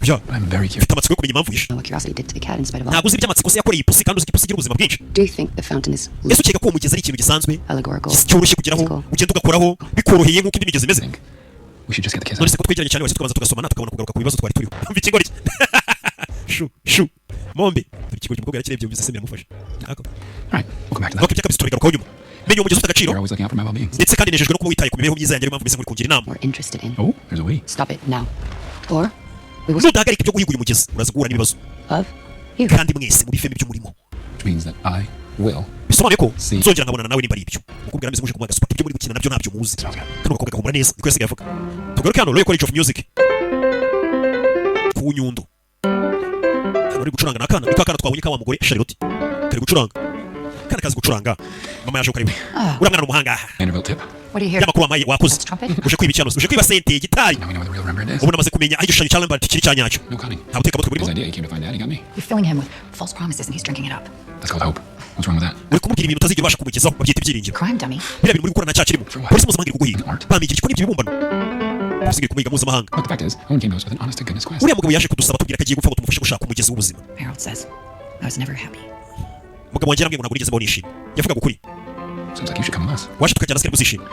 Bya but I'm very curious. Mfite amatsiko yo kumenya impamvu uhishe. Know what curiosity did to the cat in spite of all. Ntabwo uzi iby'amatsiko se yakoreye ipusi, kandi uzi ko ipusi igira ubuzima bwinshi? Do you think the fountain is Ese ukeka ko uwo mugezi ari ikintu gisanzwe, allegorical? cyoroshye kugeraho, Physical? ugenda ugakoraho bikoroheye nk'uko indi migezi imeze? Think we should just get the kiss None out. se ko twegeranye cyane, wese tukabanza tugasomana, tukabona kugaruka ku bibazo twari turiho? Umva ikigoryi, shu shu mombe, dore ikigoryi. Umukobwa yarakirebye, yumvise se biramufasha. Ako. All right, we'll come back to that. Nuko iby'akazi turabigarukaho nyuma. Menya uwo mugezi ufite agaciro. You're always looking out for my well-being. Ndetse kandi nejejwe no kuba witaye ku mibereho myiza yanjye, ariyo mpamvu meze nk'uri kungira inama. More interested in. Oh, there's a we. Stop it now. Or we will Nudahagarika ibyo guhiga uyu mugezi, uraza guhura n'ibibazo. love you. Kandi mwese mubifemo ibyo murimo. Which means that I will. Bisobanuye ko Si. nzongera nkabonana nawe nimba ari ibyo. Umukobwa yarameze nk'uje kumuha agasupa. Ibyo muri gukina nabyo ntabyo muzi. Smells good. Kano gakobwa gahumura neza, niko yasigaye avuga. Tugaruke hano, Royal College of Music, ku Nyundo. Hano ari gucuranga n'akana, niko akana twabonye ka wa mugore Charlotte kari gucuranga. Kana kazi gucuranga, mama yaje kukareba. Uriya mwana ni umuhanga. Vanderbilt tip. What do you hear? Y'amakuru wampaye wakoze. That's trumpet? Uje kwiba icyano, uje kwiba sente gitari. Now we know where the real Rembrandt is. Ubu namaze kumenya aho igishushanyo cya Rembrandt kiri cya nyacyo. No cunning. Nta butekamutwe burimo. His idea, he came to find Dad, he got me. You're filling him with false promises and he's drinking it up. That's called hope. What's wrong with that? Uri kumubwira ibintu utazigera ubasha kumugezaho, babyita ibyiringiro. Crime, dummy. Biriya bintu muri gukora nta cyaha kirimo. For what? Polisi mpuzamahanga iri kuguhiga. Art. Bamigira iki ko n'ibyo bibumbano, polisi iri kumuhiga mpuzamahanga. Look, the fact is, Owen came to us with an honest to goodness quest. Uriya mugabo yaje kudusaba tubwira ko agiye gupfa ngo tumufashe gushaka umugezi w'ubuzima. Harold says I was never happy. Umugabo wanjye yarambwiye ngo ntabwo nigeze mbaho nishimye. Yavugaga ukuri. Seems like you should come with us. Waje tukajyana sikari muzishimye.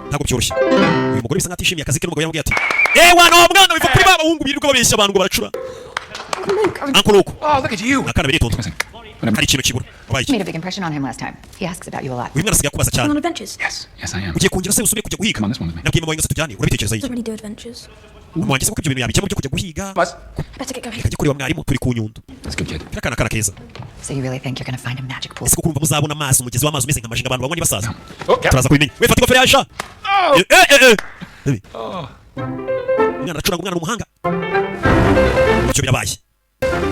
Ntabwo byoroshye, uyu mugore bisa nkaho atishimiye akazi ke. N'umugabo yaramubwiye ati: "Ewa no mwana wiva kuri ba bahungu birirwa babeshya abantu ngo baracura." Uncle Luke. Oh, look at you! Akana biritonda. Missing. What Hari ikintu kibura. Wabaye iki? Made a big impression on him last time. He asks about you a lot. Uyu mwana asigaye akubaza cyane. On adventures. Yes, yes, I am. Ugiye kongera se usubire kujya guhiga? Come on, this one with me. Nabwiye mama wanjye ngo se tujyane. Urabitekereza iki? Doesn't really do adventures. Mama wanjye se ko ibyo bintu yabijyamo byo kujya guhiga? I better get going. Reka njye kureba mwarimu, turi ku Nyundo. That's a good kid. Kariya kana kana keza. So you really think you're gonna find a magic pool? Ese kuko urumva muzabona amazi, umugezi w'amazi umeze nka majinga abantu banywa nibasaza? Oh, yeah. Turaza kubimenya. We, fata ingofero yawe sha. Eh eh eh Baby. Umwana aracuranga, umwana ni umuhanga. Ibyo birabaye,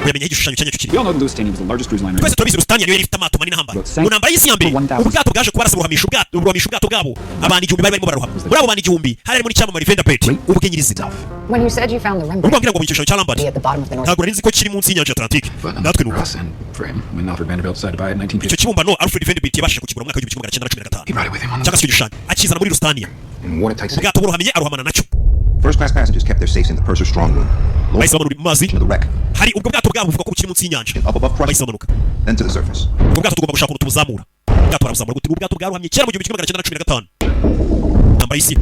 uyamenya aho igishushanyo cya nyacyo kiri. We all know the Lusitania was the largest cruise liner. Twese turabizi, Lusitania niyo yari ifite amato manini ahambaye mu ntambara y'isi ya mbere. Ubwato bwaje kubarasa buruhamisha ubwato bwabo, abantu 1000 bari barimo bararohama. Muri abo bantu 1000 hari harimo n'icyamamare Vanderbilt ubwe nyirizina. When you said you found the Rembrandt Urwo mbwira ngo mu gishushanyo cya Lambert at the bottom of the North ntabwo nari nzi ko kiri munsi y'inyanja ya Atlantique. But Natwe for nuko us and for him, when Alfred Vanderbilt decided to buy it in icyo 1950, kibumbano Alfred Vanderbilt yabashije kukigura mu mwaka w'1915 he brought it with him on the cyangwa se icyo gishushanyo akizana muri Lusitania. In watertight safe. Ubwato burohamenye arohamana nacyo. First class passengers kept their safes in the purser's strong room. Bahise bamanura mu mazi. Lower to the wreck. Hari ubwo bwato bwabo buvuga ko bukiri munsi y'inyanja. Up above Bahise pressure. bamanuka. Then to the surface. Ubwo bwato tugomba gushaka ukuntu tubuzamura. Ubwato barabuzamura gute? Ubwato bwarohamye kera mu 1915. Intambara ntambara y'isi.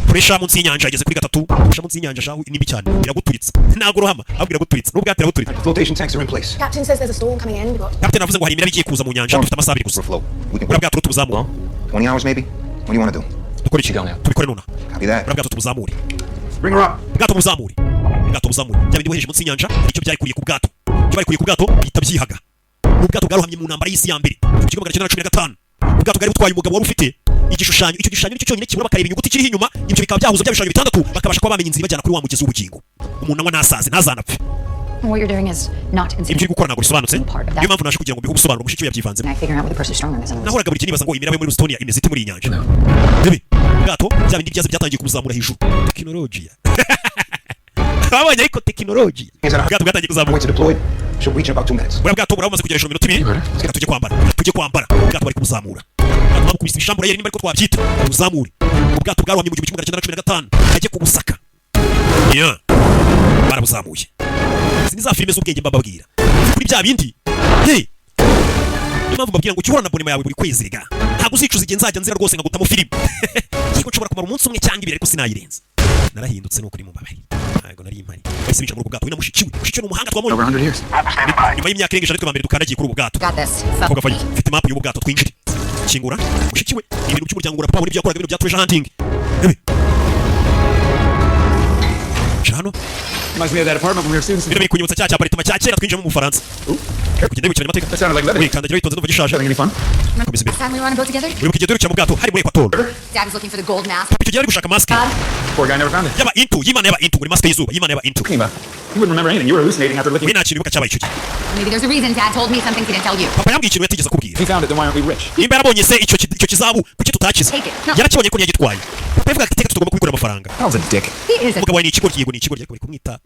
Pressure munsi y'inyanja igeze kuri 3. Pressure munsi y'inyanja shahu ni mbi cyane, iraguturitsa. Ntabwo urohama, ahubwo iraguturitsa, n'ubwato iraguturitsa. Flotation tanks are in place. Captain says there's a storm coming in. We've got Captain avuze ngo hari imiraba igiye kuza mu nyanja, dufite amasaha 2 gusa. We're afloat. We can Buriya bwato tubuzamura. 20 hours maybe? What do you want to do? Dukora iki? Go now. Tubikore nonaha. Copy that. Buriya bwato tubuzamure. Bring her up. Bwato buzamure, bwato buzamure. Bya bindi bohereje munsi y'inyanja, icyo byarikuriye ku bwato, icyo barikuye ku bwato bihita byihaga. Ni ubwato bwarohamye mu ntambara y'isi ya mbere mu 1915. Ubwato bwari butwaye umugabo wari ufite igishushanyo. Icyo gishushanyo nicyo cyonyine kibura, bakareba inyuguti kiriho inyuma, ibyo bikaba byahuza bya bishushanyo bitandatu, bakabasha kuba bamenya inzira ibajyana kuri wa mugezi w'ubugingo. Umuntu anywa ntasaze, ntazanapfe. What you're doing is not Ibyo uri gukora ntabwo bisobanutse. Part of that. Niyo mpamvu naje kugira ngo mbihe ubusobanuro. Mushiki we yabyivanzemo. I figuring out what the Purser's strong room is on the Nahoraga buri gihe nibaza ngo imiraba yo muri Lusitania imeze ite muri iyi nyanja. Rebe ubwato, bya bindi byaza byatangiye kubuzamura hejuru. Tekinolojiya babonye, ariko tekinolojiya, ubwato bwatangiye kuzamuka. Points are deployed. She'll reach in about 2 minutes. Buriya bwato buraba bumaze kugera hejuru mu minota 2. Reka tujye kwambara, tujye kwambara. Ubwato bari kubuzamura, ubwato babukubise ibishamburayeri, nimba ariko twabyita, buzamure. Ubwato bwarohamye mu 1915, ajye kubusaka. Yeah. Barabuzamuye. Izi ni za filime z'ubwenge mbababwira kuri bya bindi. Hey, niyo mpamvu mbabwira ngo ujye uhorana abonnement yawe buri kwezi. Rega ntabwo uzicuza igihe nzajya nzira rwose nkagutamo filime. Yego, nshobora kumara umunsi umwe cyangwa 2, ariko sinayirenza. Narahindutse, ni ukuri mumbabarire, ntabwo nari mpari. Bahise binjira muri ubwo bwato, we na mushiki we. Mushiki we ni umuhanga twamubonye. Over 100 years. Nyuma y'imyaka irenga 100, twe ba mbere dukandagiye kuri ubu bwato. Got this. Koga fayi mfite map y'ubu bwato, twinjire. Kingura. Mushiki we, ibintu by'umuryango ura papa ibyo yakoraga, ibintu bya treasure hunting. Ebe hano. Reminds me of that apartment when we were students. Bino biri kunyibutsa cya cyaparitoma cya kera twinjiyemo mu Bufaransa. Kugenda wibukiranya amateka. That sounded like leather. Wikandagira witonze, ndumva gishaje. Having any fun? Komeza imbere. Last time we were on a boat together, Uribuka igihe duherukira mu bwato hari muri Equator? Dad was looking for the gold mask. Papa icyo gihe ari gushaka mask God, Poor guy never found it. y'aba intu, y'imana y'aba intu, ngo ni mask y'izuba y'imana y'aba intu. Talking about. You wouldn't remember anything. You were hallucinating after licking. We nta kintu wibuka cyabaye icyo gihe. Maybe there's a reason Dad told me some things he didn't tell you. Papa yambwiye ikintu yatigeze akubwira. If he found it, then why aren't we rich? Nimba yarabonye se icyo kizabu, kuki tutakize? Take it. No. Yarakibonye ko ntiyagitwaye. Papa yavugaga ati iteka tutagomba kubikora amafaranga. Kyle's a dick. He is a Umugabo wawe ni ikigoryi. Yego, ni ikigoryi, ariko bari kumwita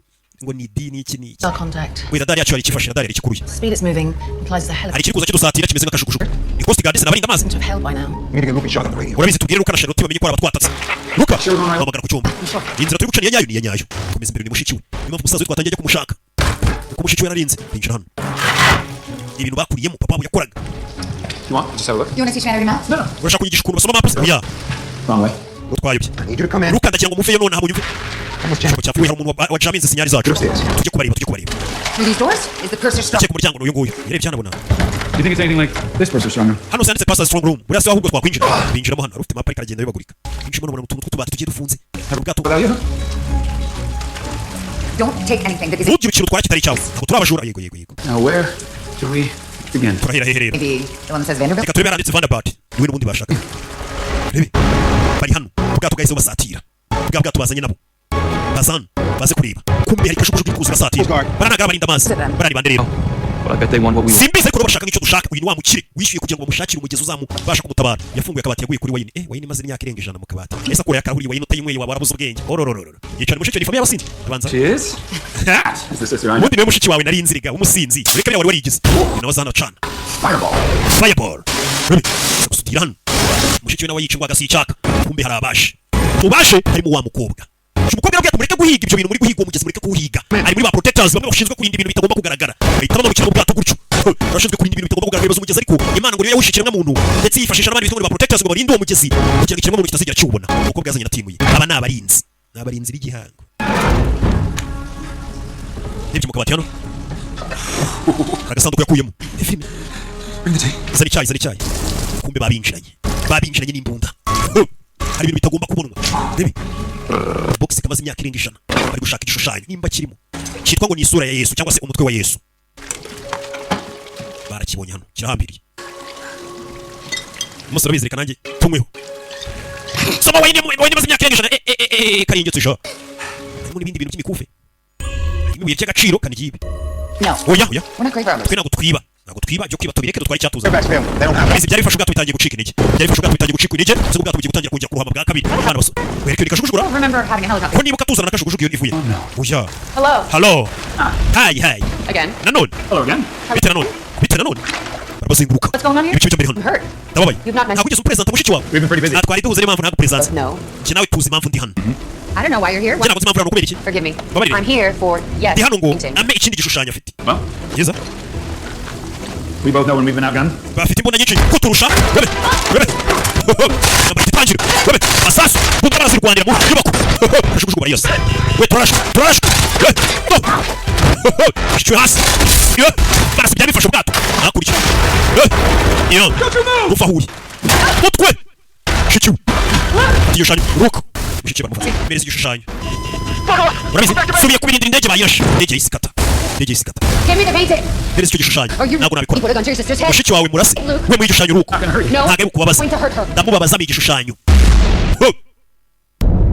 ngo ni di n'iki n'iki. Our contact. We radari yacu yari ikifashe, radari yari ikikuruye. Speed it's moving implies the Hari helicopter ikiri kuza kidusatira kimeze nk'akajugujugu. Ni Coast Guard, sinabarinda amazi. to have held by now. We need to get Luke and Charlotte on the radio. Urabizi, tubwire Luka na Charlotte bamenye ko hari abatwatatse. Luka hamagara ku cyumba. Iyi nzira turi guca niya nyayo? Niya nyayo. Komeza imbere. Ni mushiki we, niyo mpamvu umusaza we twatangiye ajya kumushaka, kuko mushiki we yararinze. Binjira hano, ibintu bakuriyemo papa wabo yakoraga. You want? Just have a look. You want to teach me how to read maps? No, no. Urashaka kunyigisha ukuntu basoma maps? Oya. Wrong way. Twayobye. I need you to come in. Luka, ndagira ngo muveyo nonaha, munyumve. Almost jammed. Icyombo cyapfuye, hari umuntu wajaminze signal zacu. Upstairs. Tujye kubareba, tujye kubareba. Through these doors? Is the Purser's strong? Ndakeka umuryango ni uyu nguyu, yarebye hano abona. Do you think it's anything like this Purser's strong room? Hano sanditse Purser's strong room. Buriya se ahubwo twakwinjira? Binjiramo hano, hari ufite map ariko aragenda yibagurika. Binjiramo hano, ubona utuntu tw'utubati tugiye dufunze, hari ubwato. Without you? Don't take anything that isn't Ntugire ikintu utwara kitari icyawe, ntabwo turi abajura. Yego, yego, yego. Now where do we begin? Turahera hehe rero? Maybe the one that says Vanderbilt? Reka turebe handitse Vanderbilt, niwe n'ubundi bashaka. Rebe bari hano, ubwato bwahise bubasatira, bwa bwato bazanye nabo bazan baze kureba. Kumbe hari kajugujugu iri kuza ibasatira. Baranaga barinda amazi, barani bande rero? Well, I bet they want what we want. Simbizi, ariko bashaka nk'icyo dushaka. Uyu ni wa mukire wishyuye kugira ngo bamushakire umugezi uzamubasha kumutabara. Yafunguye akabati, yaguye kuri wine. Wine imaze imyaka irenga 100 mu kabati. Ese akuraye akarahuri, wine utayinyweye waba warabuze ubwenge. Ororororo, yicara. Mushiki we ni famille y'abasinzi, abanza. Cheers. Is the sister I know? Ubundi niwe mushiki wawe nari nziriga umusinzi, reka biriya wari warigize. Uyu nawe azana acana. Fireball. Fireball. Rebe aza gusudira hano, mushiki we nawe yica ingwa agasicyaka. Kumbe hari abaje, mu baje harimo wa mukobwa. Uyu mukobwa yarabwiye ati mureke guhiga ibyo bintu muri guhiga, uwo mugezi mureke kuwuhiga. Ari muri ba protectors, bamwe bashinzwe kurinda ibintu bitagomba kugaragara. Bahita bamanukira mu bwato gutyo. Abashinzwe kurinda ibintu bitagomba kugaragara bibaza umugezi, ariko Imana ngo niyo yawushije ikiremwa muntu, ndetse yifashisha n'abandi bitwa ngo ni ba protectors ngo barinde uwo mugezi kugira ngo ikiremwa muntu kitazigera kiwubona. Umukobwa yazanye na team ye. Aba ni abarinzi, ni abarinzi b'igihango. Rebye mu kabati hano, hari agasanduku yakuyemo. Ni filime. Bring the tea. Zana icyayi, zana icyayi. Kumbe babinjiranye, babinjiranye n'imbunda. Hari ibintu bitagomba kubonwa. Rebe box kamaze imyaka irenga 100, bari gushaka igishushanyo nimba kirimo, cyitwa ngo ni isura ya Yesu cyangwa se umutwe wa Yesu. Barakibonye hano, kirahambiriye. Umusore urabizi, reka nanjye tunyweho. Soma wine, wine imaze imyaka irenga 100. Eh, eh, eh, eh, karingetse sha. Harimo n'ibindi bintu by'imikufe, harimo ibuye ry'agaciro kaniryibe. No. Oya, oya. We're not grave robbers. Twe ntabwo twiba, ntabwo twiba. Ibyo kwiba tubireke, dutware icyatuza. Fairfax family. They don't have Bizi byari bifashe ubwato bitangiye gucika intege, byari bifashe ubwato bitangiye gucika intege. Ndetse ubwato bugiye gutangira kongera kurohama bwa kabiri. Abana baso wereke ni kajugujugu. I don't remember having a helicopter. Ko nibuka tuzana na kajugujugu iyo ivuye? Oya. Hello. Hello, hi, hi. Again. Nanone. Hello again. Bite nanone, bite nanone. Barabazenguruka. What's going on here? Ibice byo mbere hano. I'm hurt. Ndababaye. You've not mentioned- Ntabwo ugeze upresenta mushiki wawe. We've been pretty busy. Nta twari duhuze, niyo mpamvu ntabwo presence. No. Njye nawe tuzi impamvu ndi hano. I don't know why you're here. Njye ntabwo nzi impamvu hano, kubera iki? Forgive me. Mbabarire. I'm here for yes. Ndi hano ngo painting. ampe ikindi gishushanyo afite. Well, Byiza. We both know when we've been outgunned. Bafite imbunda nyinshi kuturusha. Webe webe, intambara itangira. Webe, masasu, bunda barazirwanira mu nyubako. Kajugujugu bariyose we, turarashe, turarashe we, no shicwe hasi yo, barasibya bifashe ubwato hakurya. Yo, uva aho uri mutwe shikiwe igishushanyo ruko mushiki baramufata mereza igishushanyo. Urabizi, subiye kubirindira indege bayirashe, indege yisikata, indege yisikata. Give me the painting. Mereza icyo gishushanyo. Or you Ntabwo nabikora. you put a gun to your sister's head. Mushiki wawe murase. Luke. We mu igishushanyo ruko. No. Ntabwo ari bukubabaza. Going to hurt her. Ndamubabaza mu igishushanyo. Ho!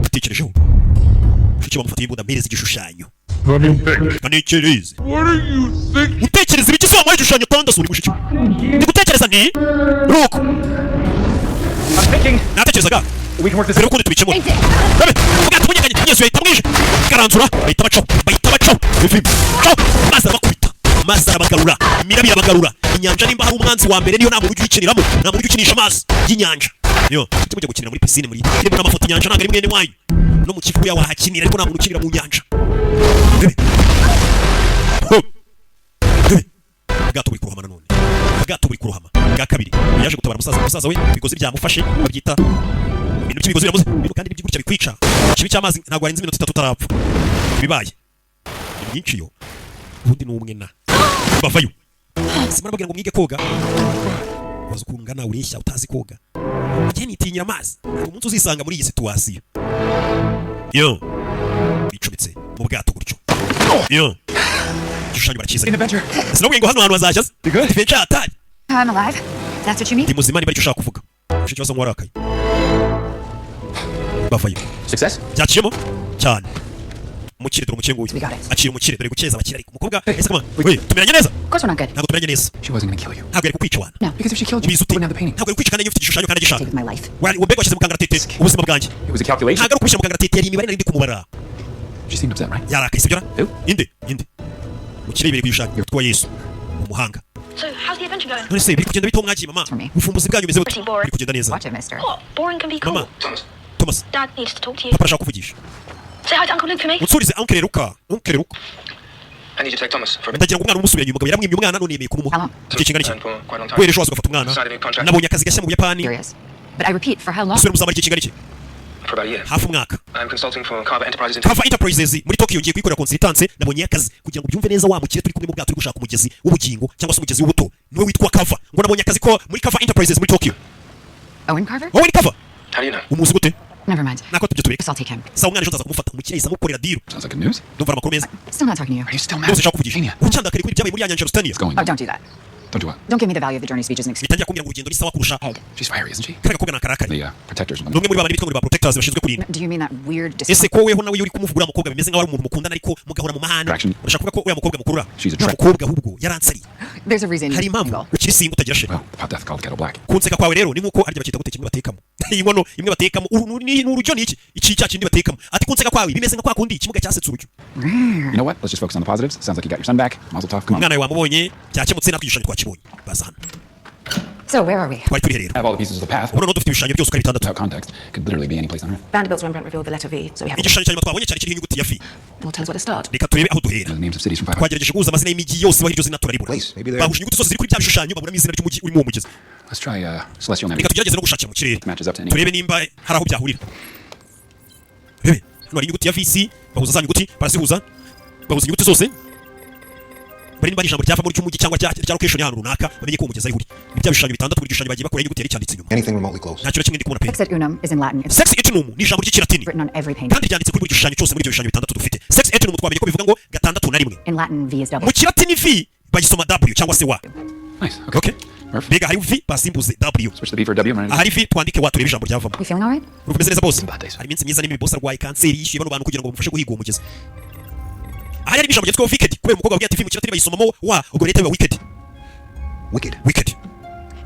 Atekerejeho, mushiki bamufatiye imbunda, mpereza igishushanyo kanekereze. Utekereza ibiki se wamuha igishushanyo kandi asura mushiki we? Ndi gutekereza nti ruko Thinking natekerezaga we can work this. Dore ukundi tubikemura. Painting. Rabe, ubwato bunyeganye, Yesu yahita amwije garanzura, bahita bacaho, bahita bacaho ivi caho, maze arabakubita, maze arabagarura, imirabyo irabagarura. Inyanja nimba hari umwanzi wa mbere niyo, nta muntu ujya uyikiniramo, nta muntu ujya ukinisha amazi y'inyanja. Yo mujye mujya gukinira muri piscine, muri irimo n'amafoto. Inyanja ntabwo ari mwene wanyu, no mu Kivu wahakinira, ariko nta muntu ukinira mu nyanja. Rebe. Ho. Rebe. Ubwato buri kurohama nanone, ubwato buri kurohama bwa kabiri. Yaje gutabara umusaza, umusaza we ibigozi byamufashe, babyita ibintu by'ibigozi biramuze, ibintu kandi nibyo gutya bikwica. Ikibi cy'amazi, ntabwo warenza iminota 3 utarapfa. Ibibaye ni byinshi yo, ubundi ni umwe na bavayo. Simara babwira ngo mwige koga, waza ukuntu ungana ureshya utazi koga. Njye nitinyira amazi. Hari umunsi uzisanga muri iyi situation yo bicumitse mu bwato gutyo yo, igishushanyo barakizanye. Adventure. Sinabwiye ngo hano hantu hazashya adventure hatari. I'm alive. That's what you mean? Ndi muzima niba aricyo ushaka kuvuga. Icyo kibazo nk'uwarakaye bavayo. Success? Byaciyemo cyane. Umukire, dore umukire nguyu. We got it. Akira umukire, dore gukeza abakire. Ariko umukobwa ese kama we tumeranye neza? Of course we're not good. Ntabwo tumeranye neza. She wasn't gonna kill you. Ntabwo yari kukwica wana. No. Because if she killed you, Ubizi you ute? wouldn't have the painting. Ntabwo yari kukwica kandi ufite igishushanyo kandi agishaka. Take with my life. Mbega washyize mu kangaratete ubuzima bwanjye. It was a calculation. Ntabwo ari ukubishyira mu kangaratete, yari imibare nari ndi kumubara. She seemed upset, right? Yarakaye, sibyo ra? Who? Inde inde mukire imbere kuyishaka twa Yesu umuhanga. So, how's the adventure going? None se biri kugenda bite mwagiye mama? For me. Ubuvumbuzi bwanyu bumeze bute? Pretty boring. Biri kugenda neza. Watch it, mister. What? Boring can be cool. Mama. Thomas. Dad needs to talk to you. Papa arashaka kuvugisha. Say hi to Uncle Luke for me. Unsurize Uncle Luka, Uncle Luka. I need you to take Thomas for a bit. Ndagira ngo umwana umusubire inyuma. Umugabo yaramwimye umwana, none yemeye kumumuha. How long? Igihe kingana iki? And for quite a long time. Guhera ejo waza ugafata umwana. Signed a new contract. Nabonye akazi gashya mu Buyapani. Curious. But I repeat, for how long? Usubire muzamara igihe kingana iki? For about a year. Hafi umwaka. I'm consulting for Carver Enterprises in Kava Enterprises muri Tokyo, ngiye kuyikorera consultance, nabonye akazi. Kugira ngo byumve neza, wa mukire turi kumwe mu bwato uri gushaka umugezi w'ubugingo cyangwa se umugezi w'ubuto niwe witwa Kava, ngo nabonye akazi ko muri Kava Enterprises muri Tokyo. Owen Carver? Wowe ni Kava? How do you know? Umuzi gute? Never mind. Nako tubyo tubireke. Guess I'll take him. Sawa, umwana ejo nzaza kumufata. Umukire yahise amukorera deal. Sounds like good news. Ndumva ari amakuru meza. Still not talking to you. Are you still mad? Ndumva sinshaka kuvugisha. Anya. Ucyandakare kuri ibyabaye muri ya nyanja Lusitania. It's going. Oh, don't do that. Don't do what? Don't give me the value of the journey speech as an excuse. Bitangira kumbwira ngo urugendo ni sawa kurusha. Head. She's fiery, isn't she? Kariya gakobwa ni akarakare. The protectors. Ni umwe muri babandi bitwa ngo ni ba protectors bashinzwe kurinda. Do you mean that weird Ese ko weho nawe iyo uri kumuvuga uriya mukobwa bimeze nk'aho ari umuntu mukundana ariko mugahora mu mahane? Attraction. Urashaka kuvuga ko uriya mukobwa mukurura? She's a Uriya trap. mukobwa ahubwo yaransariye. There's a reason. Hari impamvu Single. ukiri single utagira chéri. Well, the pot death called kettle black. Kunseka kwawe rero ni nkuko arya bakita gute kimwe batekamo inkono imwe batekamo ni urujyo, ni iki iki cya kindi batekamo, ati kunseka kwawe bimeze nka kwa kundi ikimuga cyasetse urujyo. You know what? Let's just focus on the positives. Sounds like you got your son back. Mazel tov. Come on. Umwana wawe wamubonye, byakemutse, natwe igishushanyo twakibonye. Baza hano. So where are we? Twari turi rero. Have all the pieces of the path. Ubu noneho dufite ibishushanyo byose uko ari bitandatu. Without context, could literally be any place on Earth. Vanderbilt's Rembrandt revealed the letter V, so we have. Igishushanyo cya nyuma twabonye cyari kiriho inyuguti ya V. Will tell us where to start. Reka turebe aho duhera. The names of cities from 500. Twagerageje guhuza amazina y'imijyi yose ibaho iryo zina turaribura. Place, maybe there. Bahuje inyuguti zose ziri kuri bya bishushanyo, baburamo izina ry'umujyi urimo uwo mugezi. Let's try celestial Reka navigation. tugerageze no gushakira mu kirere. Matches up to any. Turebe nimba hari aho byahurira. Rebe hano hari inyuguti ya VC, bahuza za nyuguti, barazihuza, bahuza inyuguti zose bari nimba ari ijambo ryavamo ry'umujyi cyangwa rya location y'ahantu runaka, bamenye ko uwo mugezi ari uri. Ni bya bishushanyo bitandatu, buri gishushanyo bagiye bakora inyuguti yari cyanditse inyuma. Anything remotely close. Nta kintu na kimwe ndi kubona pe. Sex et unum is in Latin. It's Sex et unum ni ijambo ry'ikilatini. written on every painting. Kandi ryanditse kuri buri gishushanyo cyose muri ibyo bishushanyo bitandatu dufite. Sex et unum twamenye ko bivuga ngo gatandatu na rimwe. In Latin, V is double. Mu kilatini V bayisoma W cyangwa se wa. Nice. Okay. Okay. Murph. Mbega hari V basimbuze W. Switch the B for a W. I'm ready. Ahari V twandike wa, turebe ijambo ryavamo. You feeling all right? Urumva umeze neza bose? Bad days. Hari iminsi myiza n'imibi. Boss arwaye kanseri, yishyuye bano bantu kugira ngo bamufashe guhiga uwo mugezi. Ahari hari ijambo ryitwa wicked, kubera umukobwa wabwiye ati V mu kilatini bayisomamo wa, ubwo leta biba wicked. Wicked. Wicked.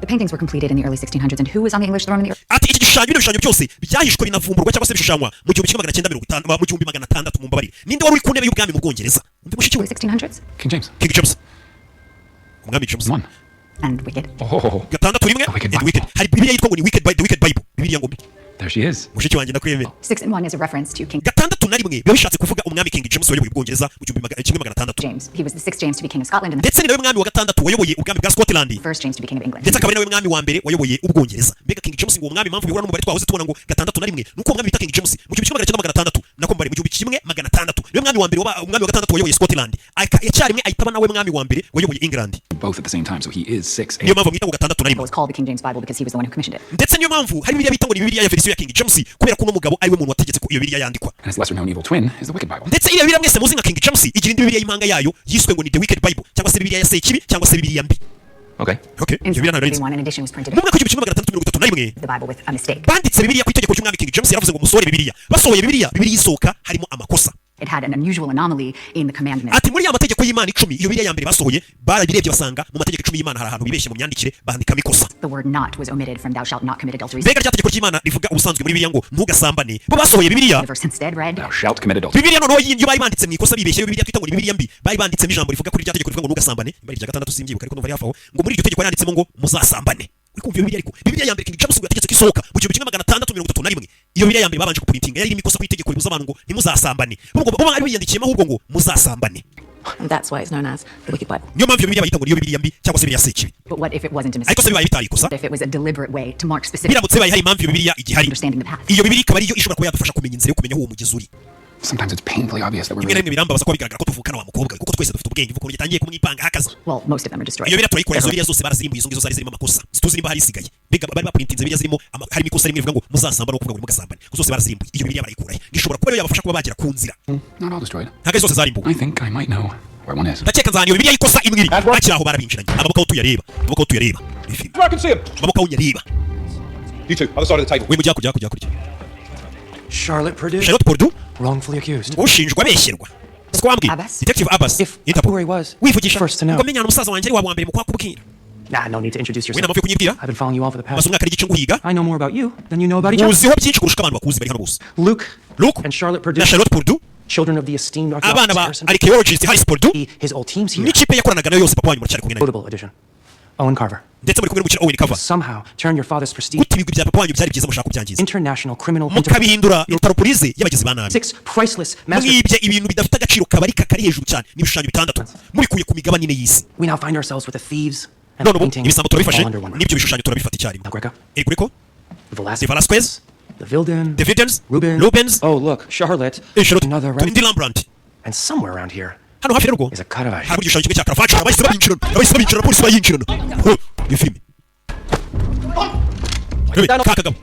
The paintings were completed in the early 1600s, and who was on the English throne in the Ati iki gishushanyo, bino bishushanyo byose byahishwe binavumburwa cyangwa se bishushanywa mu 1950, mu 1600, mumbabarire. Ninde wari uri ku ntebe y'ubwami mu Bwongereza? Umve mushiki we. early 1600s? King James. King James, umwami James. One. And wicked. Oh, 6 1 The Wicked and wicked. Hari Bibiliya yitwa ngo ni wicked, the Wicked Bible, Bibiliya ngo mbi. There she is. Mushiki wanjye, ndakwemera. 6 and 1 is a reference to King Gatandatu Na rimwe biba bishatse kuvuga umwami King James wayoboye Ubwongereza mu 1600. James. He was the sixth James to be king of Scotland and the Ndetse ni nawe mwami wa gatandatu wayoboye ubwami bwa Scotland, first James to be king of England. ndetse akaba ari nawe mwami wa mbere wayoboye Ubwongereza. Mbega King James ngo uwo mwami, impamvu bihura n'umubare twahoze tubona ngo gatandatu na rimwe, nuko uwo mwami bita King James mu 1600, nako mbare mu 1600, niwe mwami wa mbere waba umwami wa gatandatu wayoboye Scotland. Icyarimwe ahita aba nawe mwami wa mbere wayoboye England. Both at the same time, so he is six. Niyo mpamvu mwita ngo gatandatu na rimwe. It was called the King James Bible because he was the one who commissioned it. Ndetse niyo mpamvu hari Bibiliya bita ngo ni Bibiliya ya verisiyo ya King James, kubera ko uno mugabo ariwe muntu wategetse ko iyo Bibiliya yandikwa. And his lesser known evil twin is the Wicked Bible. Ndetse iriya Bibiliya mwese muzi nka King James igira indi Bibiliya y'impanga yayo yiswe ngo ni the Wicked Bible, cyangwa se Bibiliya ya Sekibi, cyangwa se Bibiliya mbi. Okay. Okay, In iyo Bibiliya ntabwo nari nzi. 1631, an edition was printed Mu mwaka w'1631, of the Bible with a mistake. banditse Bibiliya ku itegeko ry'umwami King James. Yaravuze ngo musohore Bibiliya. Basohoye Bibiliya, Bibiliya isohoka harimo amakosa. It had an unusual anomaly in the commandments. Ati muri ya mategeko y'Imana 10, iyo Bibiliya ya mbere basohoye, barabirebye basanga mu mategeko 10 y'Imana hari ahantu bibeshye mu myandikire, bandikamo ikosa. The word "not" was omitted from "Thou shalt not commit adultery." Mbega rya tegeko ry'Imana rivuga ubusanzwe muri Bibiliya ngo ntugasambane, bo basohoye Bibiliya, The verse instead read, Thou shalt commit adultery. Bibiliya noneho iyo bari banditse mu ikosa bibeshye, iyo Bibiliya twita ngo ni Bibiliya mbi, bari banditsemo ijambo rivuga kuri rya tegeko rivuga ngo ntugasambane, bari irya gatandatu simbyibuka, ariko ndumva ari hafi aho, ngo muri iryo tegeko yanditsemo ngo muzasambane. Uri kumva iyo Bibiliya? Ariko Bibiliya ya mbere King James ngo yategetse ko isohoka mu 1631, iyo Bibiliya ya mbere babanje kuprintinga yari irimo ikosa ku itegeko ribuza abantu ngo ntimuzasambane. Bo ngo bo bari biyandikiyemo ahubwo ngo muzasambane. And that's why it's known as the Wicked Bible. Niyo mpamvu iyo Bibiliya bayita ngo niyo Bibiliya mbi cyangwa se Bibiliya sekibi. But what if it wasn't a mistake? Ariko se bibaye bitari ikosa? If it was a deliberate way to mark specific Biramutse bibaye hari impamvu iyo Bibiliya igihari, understanding the path? iyo Bibiliya ikaba ariyo ishobora kuba yadufasha kumenya inzira yo kumenya aho uwo mugezi uri. Sometimes it's painfully obvious that we're Rimwe na really rimwe birambabaza kuba bigaragara ko tuvukana wa mukobwa we, kuko twese dufite ubwenge. Ukuntu gitangiye kumwipanga hakaze. Well, most of them are destroyed. Iyo Bibiliya turayikora. Izo Bibiliya zose barazirimbuye, izo ngizo zari zirimo amakosa. Situzi nimba hari isigaye. Mbega bari baprintinze Bibiliya zirimo harimo ikosa rimwe rivuga ngo muzasambane, no kuvuga ngo ntimugasambane, kuko zose barazirimbuye. Iyo Bibiliya barayikurahe ngishobora kuba ariyo yabafasha kuba bagera ku nzira? Not all destroyed. Ntabwo ari zose zarimbuwe. I think I might know where one is. Ndakeka nzahana iyo Bibiliya y'ikosa imwe iri. Bakiri aho barabinjiranye. Amaboko aho tuyareba, amaboko aho tuyareba. Ifi. I can see him. Amaboko aho nyareba. You two, other side of the table. We mujya kujya kujya kurya. Charlotte Purdue. Charlotte Purdue. Wrongfully accused. Ushinjwa abeshyerwa, siko wambwiye? Abbas? Detective Abbas. If Interpol. where he was. Wivugisha First to know. ngo menyana umusaza wanjye ari waba wa mbere mu kwakubwira. Nah, no need to introduce We yourself. nta mpamvu yo kunyibwira. I've been following you all for the Maze past. umwaka n'igice nguhiga. I know more about you than you know about each other. Muziho byinshi kurusha uko abantu bakuzi bari hano bose. Luke. Luke And Charlotte Purdue. na Charlotte Purdue. Children of the esteemed Abana archaeologist ba Harrison. archaeologist Harris Purdue His old team's here. n'ikipe yakoranaga nayo yose. Papa wanyu muracyari kumwe nayo. Notable addition. Owen Carver. Ndetse muri kumwe n'umukire Owen Carver. Somehow turn your father's prestige. Gute ibigwi bya papa wanyu byari byiza mushaka kubyangiza, International criminal mukabihindura enterprise y'abagizi ba nabi? Six priceless master. Mwibye ibintu bidafite agaciro kabarika kari hejuru cyane n'ibishushanyo bitandatu mubikuye ku migabane ine y'isi. We now find ourselves with the thieves and None the ubu painting ibisambo turabifashe all under one roof. n'ibyo bishushanyo turabifata icyarimwe. El Greco, El Greco, the Velasquez, the Velasquez, the Vildens, the Videns, Rubens. Rubens. Oh, look, Charlotte. Charlotte, Another indi Rembrandt. And somewhere around here Hano hafi rero is a Caravaggio. hari igishushanyo kimwe cya Caravaggio. Abahise babinjirana, abahise babinjirana, polisi bayinjirana. Ho, iyo filime. Rebe, ka kagabo,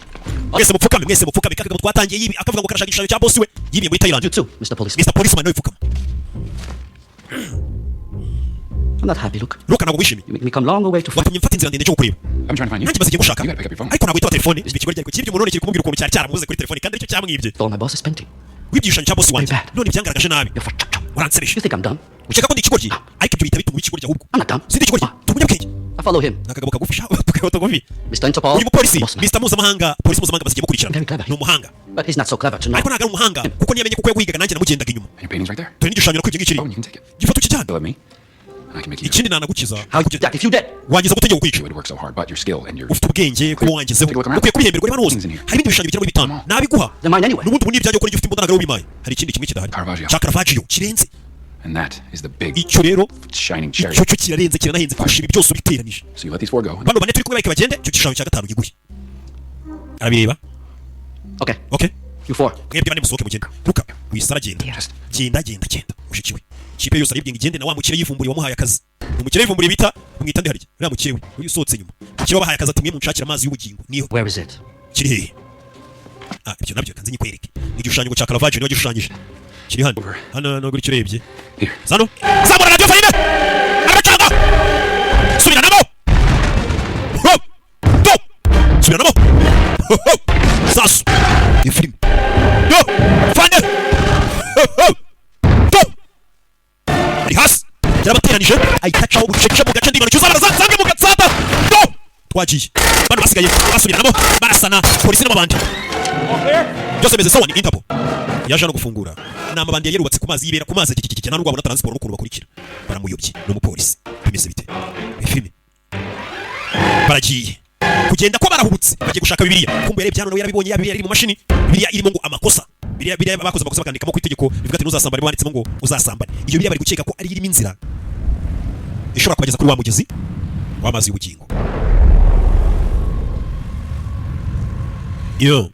mwese mupfukame, mwese mupfukame. Ka kagabo twatangiye yibi akavuga ngo karashaka igishushanyo cya boss we yibiye muri Thailand. You too, Mr. Policeman. Mr Policeman nawe pfukama. I'm not happy, Luke. Luka, ntabwo wishimye. You make me come long way to find. Watumye mfata inzira ndende cyo kukureba. I'm trying to find you. Nanjye maze igihe ngushaka. You gotta pick up your phone. Ariko ntabwo witaba telefone. Ikigo ryari kibye umuntu, none kiri kumubwira ukuntu cyari cyaramubuze kuri telefone kandi aricyo cyamwibye. Stole my boss's painting. Wibye igishushanyo cya boss wanjye. Very bad. None byangaragaje nabi. You're for chop chop. Uransebeje. You think I'm dumb? Ukeka ko ndi ikigoryi, ariko ibyo bihita bituma uba ikigoryi ahubwo. I'm not dumb. Sindi ikigoryi, turi umunyabwenge. I follow him. Ni akagabo kagufi sha, tukaba tugufi. Mr. Interpol. Uyu mupolisi, Bossman. Mr Mpuzamahanga, polisi mpuzamahanga, basigiye mukurikirana. Very clever. Ni umuhanga. But he's not so clever to know. Ariko ntabwo ari umuhanga kuko ntiyamenye kuko yaguhigaga nanjye namugendaga inyuma. And your painting's right there. Dore n'igishushanyo nakwibye ngikiri. Oh, and you can take it. Gifata ukijyana. You love me, and I can make you. Ikindi nanagukiza. How you that if you dead? Wangiza gutegeka kukwica. You would work so hard, but your skill and your Ufite ubwenge kuba wangezeho, Take a look around. ukwiye kubihemberwa. Reba hano hose Things in here. hari ibindi bishushanyo bigera muri bitanu, nabiguha. They're mine anyway. N'ubundi ubu ni ibyanjye kuko nijye ufite imbunda, ntabwo ari wowe ubimpaye. Hari ikindi kimwe kidahari Caravaggio. cya Caravaggio kirenze. And that is the big Icyo rero shining icyo chariot. cyo kirarenze, kiranahenze kurusha ibi byose ubiteranije. So you let these four go. Bano bane turi kumwe bareke bagende, icyo gishushanyo cya gatanu giguhe. Arabireba. Okay. Okay. You four. Mwebwe bane musohoke mugende. Luka wisara, genda. Just Genda, genda, genda mushiki we. Kipe yose aribwinga igende na wa mukire yivumburiye wamuhaye akazi. Umukire yivumburiye bita mwita nde harya? Uriya mukire we uyu usohotse nyuma, umukire wabahaye akazi ati mwe munshakira amazi y'ubugingo niho. Where is it? Kiri hehe? Ah, ibyo nabyo kanze nyikwereke. Ni igishushanyo cya Caravaggio, niwe gishushanyije. Kiri hano hano hano gutyo urebye. Here. Zano zamura radio fayine aracanga. Subiranamo. Ho! Do subiranamo. Ho, ho! Sasu ni filime yo fane. Ho, ho! Do ari hasi yarabateranije, ahita acaho bucece mu gace. Ndibano cyuzabara zange mu gatsata. Do twagiye. Bano basigaye basubiranamo, barasana polisi n'amabandi byose bimeze sawa. Ni Interpol yaje hano gufungura. Ni amabandi yari yarubatse ku mazi, yibera ku mazi kikikiki, nta nubwo wabona transport n'ukuntu bakurikira. Baramuyobye n'umupolisi. Bimeze bite? Filime baragiye kugenda ko barahubutse, bagiye gushaka Bibiliya. Kumbe yarebye hano nawe yarabibonye, ya Bibiliya iri mu mashini, Bibiliya irimo ngo amakosa. Biriya bakoze amakosa bakandikamo ku itegeko rivuga ati ntuzasambane, banditsemo ngo uzasambane. Iyo biriya bari gukeka ko ari irimo inzira ishobora kubageza kuri wa mugezi w'amazi y'ubugingo. Iyo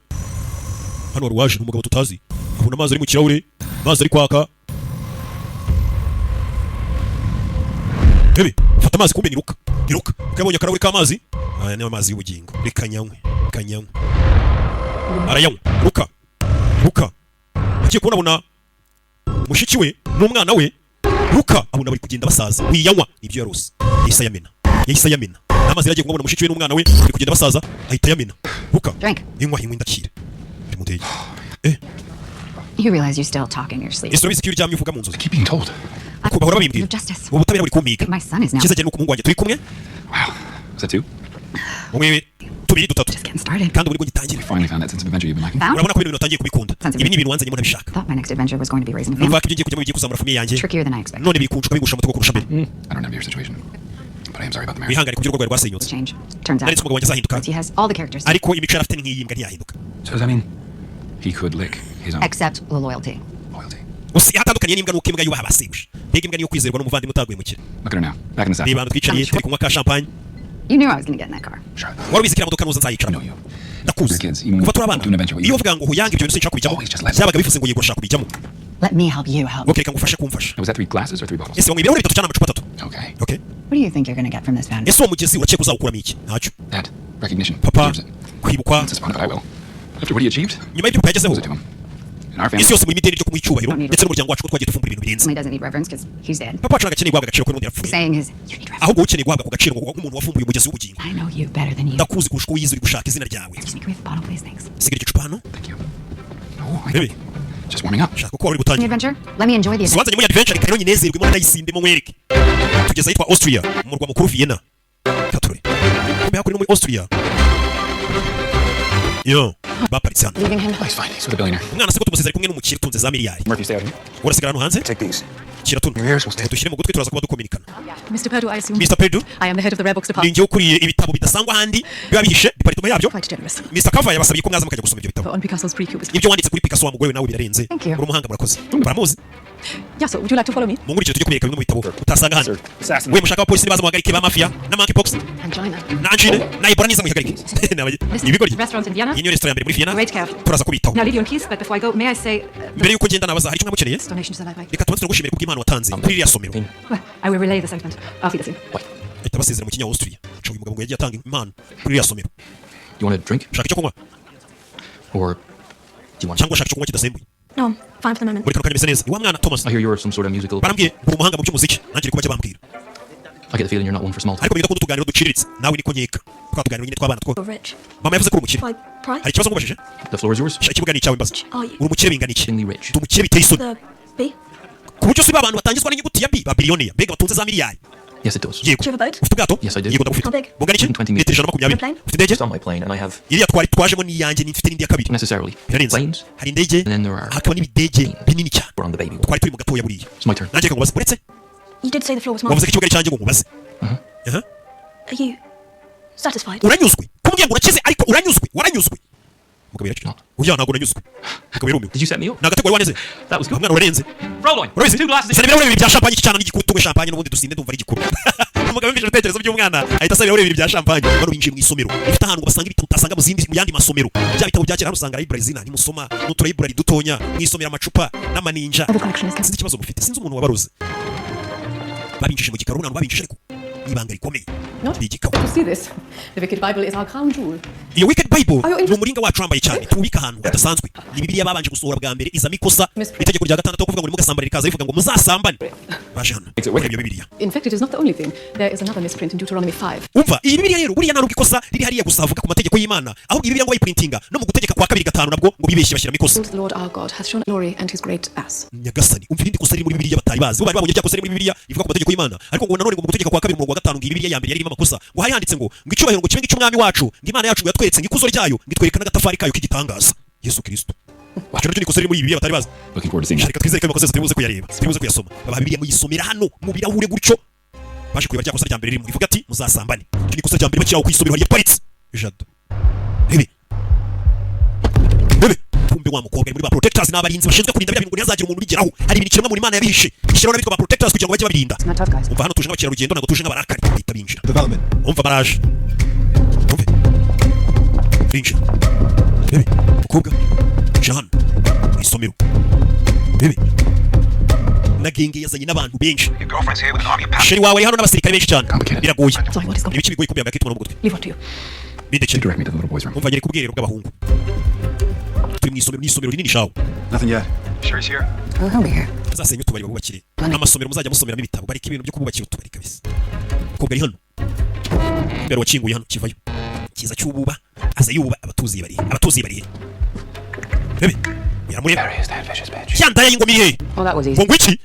hano wari waje ni umugabo tutazi, abona amazi ari mu kirahure, amazi ari kwaka. Bebe, fata amazi, kumbe niruka niruka kuko yabonye akarahuri k'amazi. Aya ni amazi y'ubugingo, reka nyanywe, reka nyanywe. Arayanywa. Ruka ruka agiye kubona, abona mushiki we n'umwana we. Ruka abona bari kugenda basaza. Wiyanywa, nibyo yarose. Yahise ayamena, yahise ayamena. N'amazi yari agiye kumubona, mushiki we n'umwana we bari kugenda basaza, ahita ayamena. Ruka. Drink. Inywa, inywa, indakira ndi mu ndege eh. You realize you still talk in your sleep. Ese urabizi ko iyo uryamye uvuga mu nzozi? Keep being told. Ko bahora babimbwira. Of justice. Ubu butabera buri kumpiga. My son is now Icyiza cyane ni uko umuhungu wanjye turi kumwe. Wow. Is that two? Umwe, tubiri, dutatu. just getting started. Kandi ubu nibwo ngitangira. Finally found that sense of adventure you've been lacking. Found? Urabona ko bino bintu watangiye kubikunda. Sense of Ibi ni ibintu wanzanyemo ntabishaka. Thought my next adventure was going to be raising a family. Numva ko ibyo ngiye kujyamo bigiye kuzamura famille yanjye. Trickier than I expected. None bikunshuka, bigusha umutego kurusha mbere. I don't have your situation, but I am sorry about the marriage. Wihangane ku by'urugo rwawe rwasenyutse. Change. Turns out Naretse umugabo wanjye azahinduka, he has all the characters ariko imico yari afite ni nk'iy'imbwa, ntiyahinduka. So does that mean he could lick his own except the loyalty. loyalty? Gusa aho atandukaniye n'imbwa nuko imbwa yubaha abasebuje. Mbega imbwa niyo kwizerwa n'umuvandimwe utaguhemukira. Look at her now. Back in the saddle. Reba ahantu twicariye turi kunywa ka champagne. You knew I was going to get in that car. Charlotte. Wari ubizi ko iriya modoka nuza nzayicaramo. I know you. Ndakuzi. Your kids, even Kuva turi abana, do an adventure with you. iyo uvuga ngo huyange ibyo bintu sinshaka kubijyamo, Always just let- byabaga bivuze ngo yego urashaka kubijyamo. Let me help you help. Ok, reka ngufashe kumfasha. Was that three glasses or three bottles? Ese wanywa ibirahuri bitatu cyangwa amacupa atatu? Okay. Okay. What do you think you're going to get from this fountain? Ese uwo mugezi urakeka uzawukuramo iki? Ntacyo. That recognition Papa deserves it. kwibukwa. Insists upon it, but I will. After what he achieved, Nyuma y'ibyo papa yagezeho, was it to him? In our family, isi yose muri mideni ryo kumuha icyubahiro ndetse n'umuryango wacu ko twagiye tuvumbura ibintu birenze. He doesn't need reverence because he's dead. Papa wacu ntabwo akeneye guhabwa agaciro ko n'ubundi yarapfuye. Saying is, you need reverence. Ahubwo wowe ukeneye guhabwa ku gaciro ngo nk'umuntu wavumbuye umugezi w'ubugingo. I know you better than you. Ndakuzi kurusha uko wiyizi, uri gushaka izina ryawe. Excuse me, can we have a bottle, please? Thanks. Sigira igicupa hano. Thank you. Oh, I Bebe. Just warming up. Shaka ko wari uri The gutangira. adventure? Let me enjoy the adventure. Sibanzanye muri adventure, reka rero nyinezerwemo, ndayisindemo nkwereke. Tugeze ahitwa Austria, mu murwa mukuru Vienna. Kature kumbe hakurya no muri Austria yo baparitse hano. Leaving him. Oh, he's fine. He's with a billionaire. Umwana se ko tumusize ari kumwe n'umukire utunze za miliyari? Murphy, stay out here. Urasigara hano hanze. Take these. Shyira tuno. Your ears will stay. Dushyire mu gutwi, turaza kuba dukominikana. Mr. Purdue, I assume. Mr. Purdue. I am the head of the Rare Books Ni Department. njyewe ukuriye ibitabo bidasangwa ahandi, biba bihishe department yabyo. Quite generous. Mr. Cover yabasabye ko mwaza mukajya gusoma ibyo bitabo. On Picasso's pre-cubist. Ibyo wanditse kuri Picasso wa mugore we nawe birarenze. Thank you. Uri umuhanga, murakoze. Baramuzi. Yeah, so would you like to follow me? Mungurikire tujye kubereka bimwe mu bitabo utasanga hano. Assassin. We mushaka abapolisi nibaza muhagarike ba mafia na monkeypox Angina. na angine na Ebola, niza muyihagarike. Ibigoryi. Restaurant in Vienna. Iyi niyo resitora ya mbere muri Vienna. Great care. Turaza kubitaho. Now leave you in peace, but before I go, may I say Mbere yuko ngenda nabaza hari icyo mwamukeneye. this donation to the library. Reka tubanze tunagushimire kubw'impano watanze kuri iriya somero. Well, I will relay the sentiment. Auf Wiedersehen. Ahita basezera mu kinya Austria. Aca uyu mugabo ngo yagiye atanga impano kuri iriya somero. You want a drink? Shaka icyo kunywa Or do you want cyangwa shaka icyo kunywa kidasembuye? No, I'm fine for the moment. Muri kano kanya meze neza. Ni wa mwana Thomas. I hear you're some sort of musical. Barambwiye ngo uri umuhanga mu by'umuziki, nanjye ko bajya bambwira. I get the feeling you're not one for small talk. Ariko bidakunda utuganiro duciriritse nawe, niko nkeka, twa tuganiro nyine tw'abana two. You're rich. Mama yavuze ko uri umukire. By price? Hari ikibazo nkubajije? The floor is yours. Sha, ikibuga ni icyawe, mbaza. Are you Uri umukire bingana iki? Extremely rich. Ndi umukire biteye isoni. the B? Ku buryo si ba bantu batangizwa n'inyuguti ya B, ba billionaire, mbega batunze za miliyari. Yes, it does. Yego. Do you have a boat? Ufite ubwato? Yes, I do. Yego, ndabufite. How big? Bungana iki? 120 Metero 120. A plane? Ufite indege? It's on my plane, and I have Iriya twari twajemo ni iyanjye, ni mfite n'indi ya kabiri. necessarily Birarenze. planes. Hari indege, And then there are hakaba n'ibidege binini cyane. We're on the baby one. Twari turi mu gatoya buriya. It's my turn. Nanjye reka nkubaze, uretse You did say the floor was mine. wavuze ko ikibuga ari icyanjye, ngo nkubaze. Aha. Are you satisfied? Uranyuzwe kumbwira ngo urakize, ariko uranyuzwe? Waranyuzwe? Mugabo yaracyo, oya, ntabwo nanyuzwe. Mugabo yarumiwe. Did you set me up? Ni agatego wari waneze. That was good. Mwana urarenze. Fräulein, Urabizi, two glasses. zana ibirahuri bibiri bya champagne, iki cyana n'igikuru, tunywe champagne n'ubundi dusinde, ndumva ari igikuru. Umugabo yumvise ibitekerezo by'umwana ahita asaba ibirahuri bibiri bya champagne. Bano binjiye mu isomero rifite ahantu ngo basanga ibitabo utasanga mu zindi, mu yandi masomero, bya bitabo bya kera. Hano usanga library zina ntimusoma n'utu library dutonya, mwisomera amacupa n'amaninja. The collection is Sinzi ikibazo mufite, sinzi umuntu wabaroze. Babinjije mu gikaro, abantu babinjije ariko ibanga rikomeye Not ni igikaro. to see this. The Wicked Bible is our crown jewel. Iyo Wicked Bible Are you ni interested? umuringa wacu uhambaye cyane tuwubika ahantu hadasanzwe. Ni Bibiliya babanje gusohora bwa mbere izamo ikosa. Miss- Itegeko rya gatandatu kuvuga ngo nimugasambane rikaza rivuga ngo muzasambane. Baje hano kureba iyo Bibiliya. In fact, it is not the only thing. There is another misprint in Deuteronomy 5. Umva iyi Bibiliya rero, buriya nta nubwo ikosa riri hariya gusa havuga ku mategeko y'Imana, ahubwo iyi Bibiliya ngo bayiprintinga no mu Gutegeka kwa Kabiri gatanu nabwo ngo bibeshye bashyiramo ikosa. The Lord our God hath shown glory and his great ass. Nyagasani, umva irindi kosa riri muri Bibiliya batari bazi. Bo bari babonye rya kosa riri muri Bibiliya rivuga ku mategeko y'Imana, ariko ngo nanone ngo mu Gutegeka kwa Kabiri umurongo wa gatanu ngo iyi Bibiliya ya mbere yari irimo amakosa, ngo hari handitse ngo icyubahiro ngo kibe ng'icy'umwami wacu, ngo Imana yacu ngo yatweretse ngo ikuzo ryayo, ngo itwereka n'agatafari kayo k'igitangaza, Yesu Kristo. Icyo nacyo ni ikosa riri muri iyi Bibiliya batari bazi. Looking forward to seeing Reka twizere ko ayo makosa yose turi buze kuyareba, turi buze kuyasoma. Babaha Bibiliya muyisomera hano mu birahure gutyo. Baje kureba rya kosa rya mbere ririmo rivuga ati muzasambane. Icyo ni ikosa rya mbere bakiraho ku isomero hariya paritse jado. Rebe, rebe, kumbe Wa mukobwa ari muri ba protectors, n'abarinzi bashinzwe kurinda biriya bintu ngo ntihazagire umuntu ubigeraho. Hari ibintu ikiremwa Imana yabihishe, ishyiraho n'abitwa ba protectors kugira ngo bajye babirinda. It's not tough guys. Umva, hano tuje nk'abakerarugendo, ntabwo tuje nk'abarakari. Bahita binjira. Development. Umva, baraje, umve, binjira. Bebe, mukobwa, injira hano mu isomero. Bebe na genge yazanye n'abantu benshi. Your girlfriend's here with an army of Chérie wawe ari hano n'abasirikare benshi cyane. Complicated. Biragoye. Sorry, what is Ibiki bigoye kubiyanga kitumana mu gutwi? Leave what to you. Bindekere. Direct me to the little boy's room. Umva, nyereka ubwiherero bw'abahungu. Turi mu isomero, ni isomero rinini shawe. Nothing yet. Sure he's here? Oh, he'll be here. Muzasenye utubari, babubakire amasomero, muzajya musomeramo ibitabo. Bareke ibintu byo kububakira utubari kabisa. Umukobwa ari hano mbere, wakinguye hano, kivayo kiza cy'ububa, aza yuba. Abatuzi bari, abatuzi bari he? Bebe yaramureba. There is that vicious bitch. Ya ndaya y'ingoma iri he? Well, that was easy. Ngo ngwiki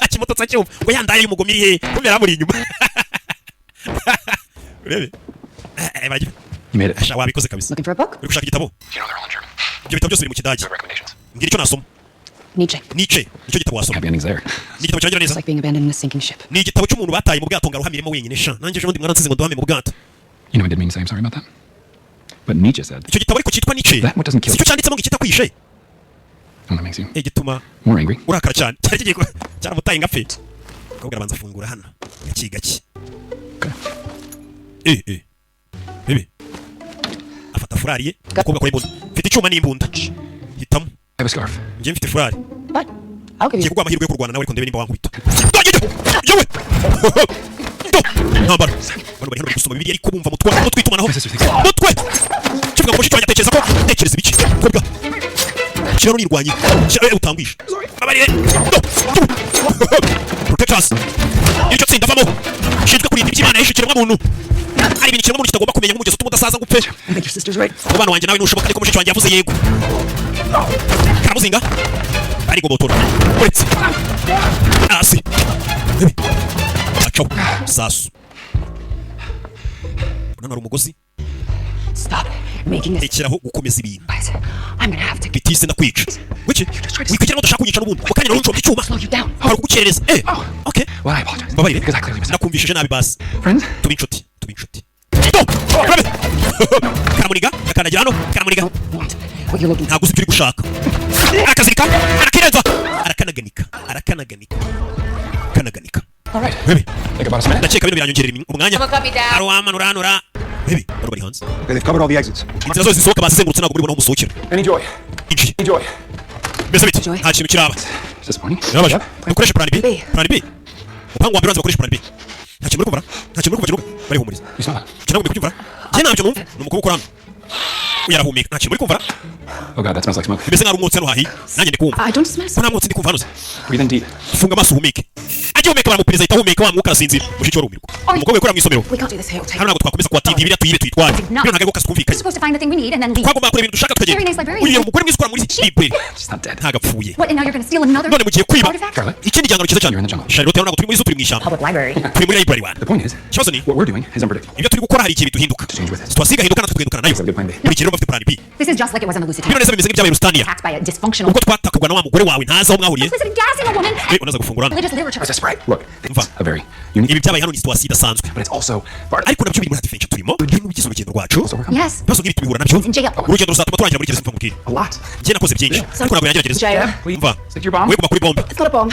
kimototsa cyumva ngo ya ndaya y'umugoma iri he? Kumbe yaramuri inyuma. Urebe. Baragira. You made it. Asha, wabikoze kabisa. Looking for a book? Uri gushaka igitabo? You know they're all in German. Ibyo bitabo byose biri mu Kidage. Good recommendations. Mbwira icyo nasoma. Nietzsche. Nietzsche nicyo gitabo wasoma. Happy endings there. Ni igitabo kirangira neza. It's like being abandoned in a sinking ship. Ni igitabo cy'umuntu bataye mu bwato ngo arohamiremo wenyine sha. Nanjye ejo bundi mwaransize ngo ndohame mu bwato. You know I didn't mean to say I'm sorry about that. But Nietzsche said Icyo gitabo ariko cyitwa Nietzsche, That what doesn't kill sicyo cyanditsemo ngo ikitakwishe only makes you gituma more angry. urakara cyane. Cyari kigiye cyaramutaye ngapfe. Umukobwa arabanza afungura hano gake gake. Okay. Bebe afata furari ye. Umukobwa akora imbunda. Mfite icyuma n'imbunda, hitamo. I have a scarf. Njye mfite furari. But I'll give Ngiye you. kuguha amahirwe yo kurwana nawe, ariko ndebe nimba wankubita. Yewe do ntambara. Bano bari hano bari gusoma Bibiliya, ariko bumva mutwe mutwe itumanaho mutwe kivuga ngo mushiki wanjye atekereza ko tekereza ibiki. Kobwa kiraro nirwanye kiraro utangwisha babarire do protectors. Iryo tsinda vamo shinzwe kurinda iby'Imana yahishe ikiremwa muntu. Hari ibintu ikiremwa muntu kitagomba kumenya, nk'umugezi utuma udasaza ngo upfe. I think your sister's right. Umubano wanjye nawe ntushoboka, ariko mushiki wanjye yavuze yego. Karamuzinga arigobotora uretse hasi. Bebe acaho sasu. Urabona hari umugozi. Stop making this. Rekeraho gukomeza ibintu. Guys, I'm gonna have to Bitise ndakwica. Wiki wikwigira ngo udashaka kunyica n'ubundi mu kanya nawe unshobye icyuma. slow you down. Hari ukugukerereza. Okay. Well, I apologize. Mbabarire. Because I clearly missed. Nakumvishije nabi basi. Friends? Tuba inshuti, tuba inshuti. Do urabe karamuniga, gakandagira hano, karamuniga. Want what you're looking Ntabwo uzi ibyo uri gushaka. Arakazirika, arakirenza, arakanaganika, arakanaganika, kanaganika. All right. Bebe. Think about us a minute. Ndakeka bino biranyongerera umwanya. Arowamanura bebe, bano bari hanze. Okay, they've covered all the exits. Inzira zose zisohoka bazizengurutse, ntabwo muribona aho musohokera. Any joy? Injiye. Any joy? Mbese bite? Joy. Nta kintu kiraba. Is this morning? Birabaje. Yep. Dukoreshe plan B. B. Plan B, umupangu wa mbere ubanza bakoreshe plan B. Nta kintu muri kumva, nta kintu muri kumva kinuka. Barihumuriza. You smell that? Kintu nagomba kucyumva njye, ntabyo numva. Ni umukobwa ukora hano, uyu arahumeka. Nta kintu muri kumva? Oh god, that smells like smoke. Bimeze nk'aho ari umwotsi hano hahiye. Nanjye ndi kumva I don't smell ko nta mwotsi ndi kumva hano se. Breathe in deep. Funga amaso uhumeke. Agihumeka baramupiriza, ahita ahumeka wa mwuka, arasinzira. Mushiki warumirwa. Umukobwa wikorera mu isomero. We can't do this here. It'll take. Hano ntabwo twakomeza kuhatinda. Ibiriya tuyibe tuyitware. Bino ntabwo ariko kazi twumvikanye. We're supposed to find the thing we need and then leave. Twagombaga kureba ibintu dushaka tukagenda. Very nice librarian. Uyu umugore mwiza ukora muri library. She's not dead. Ntabwo apfuye. What? And now you're gonna steal another None mugiye kwiba artifact? Charlotte? Ikindi gihangano cyiza cyane. You're in the jungle. Charlotte, hano ntabwo turi muri zoo, turi mu ishyamba. Public library. Turi muri library wana. The point is, Ikibazo ni what we're doing is unpredictable. ibyo turi gukora hari igihe biduhinduka. Change with it. Situation igahinduka, natwe tugahindukana nayo. Have a good plan B. Buri gihe rero bafite plan B. This is just like it was on the Bino Lusitania. neza bimeze nk'ibyabaye Lusitania, Attacked by a dysfunctional. ubwo twatakagwa na wa mugore wawe ntazi aho mwahuriye. Complicit in gassing a woman. Unaza gufungura hano. Religious literature. It's a sprite. Look, Mva. it's a very unique, Ibi byabaye hano ni situation idasanzwe, but it's also part of ariko nabyo biri muri adventure turimo, biri mu bigize urugendo rwacu. Yes. Ibibazo nk'ibi tubihura nabyo. In jail. Urugendo ruzatuma turangira muri gereza. Mva mubwire, a lot. njye nakoze byinshi, ariko ntabwo yangira gereza. Jail. Mva, Stick to your bomb. we guma kuri bombe. It's not a bomb.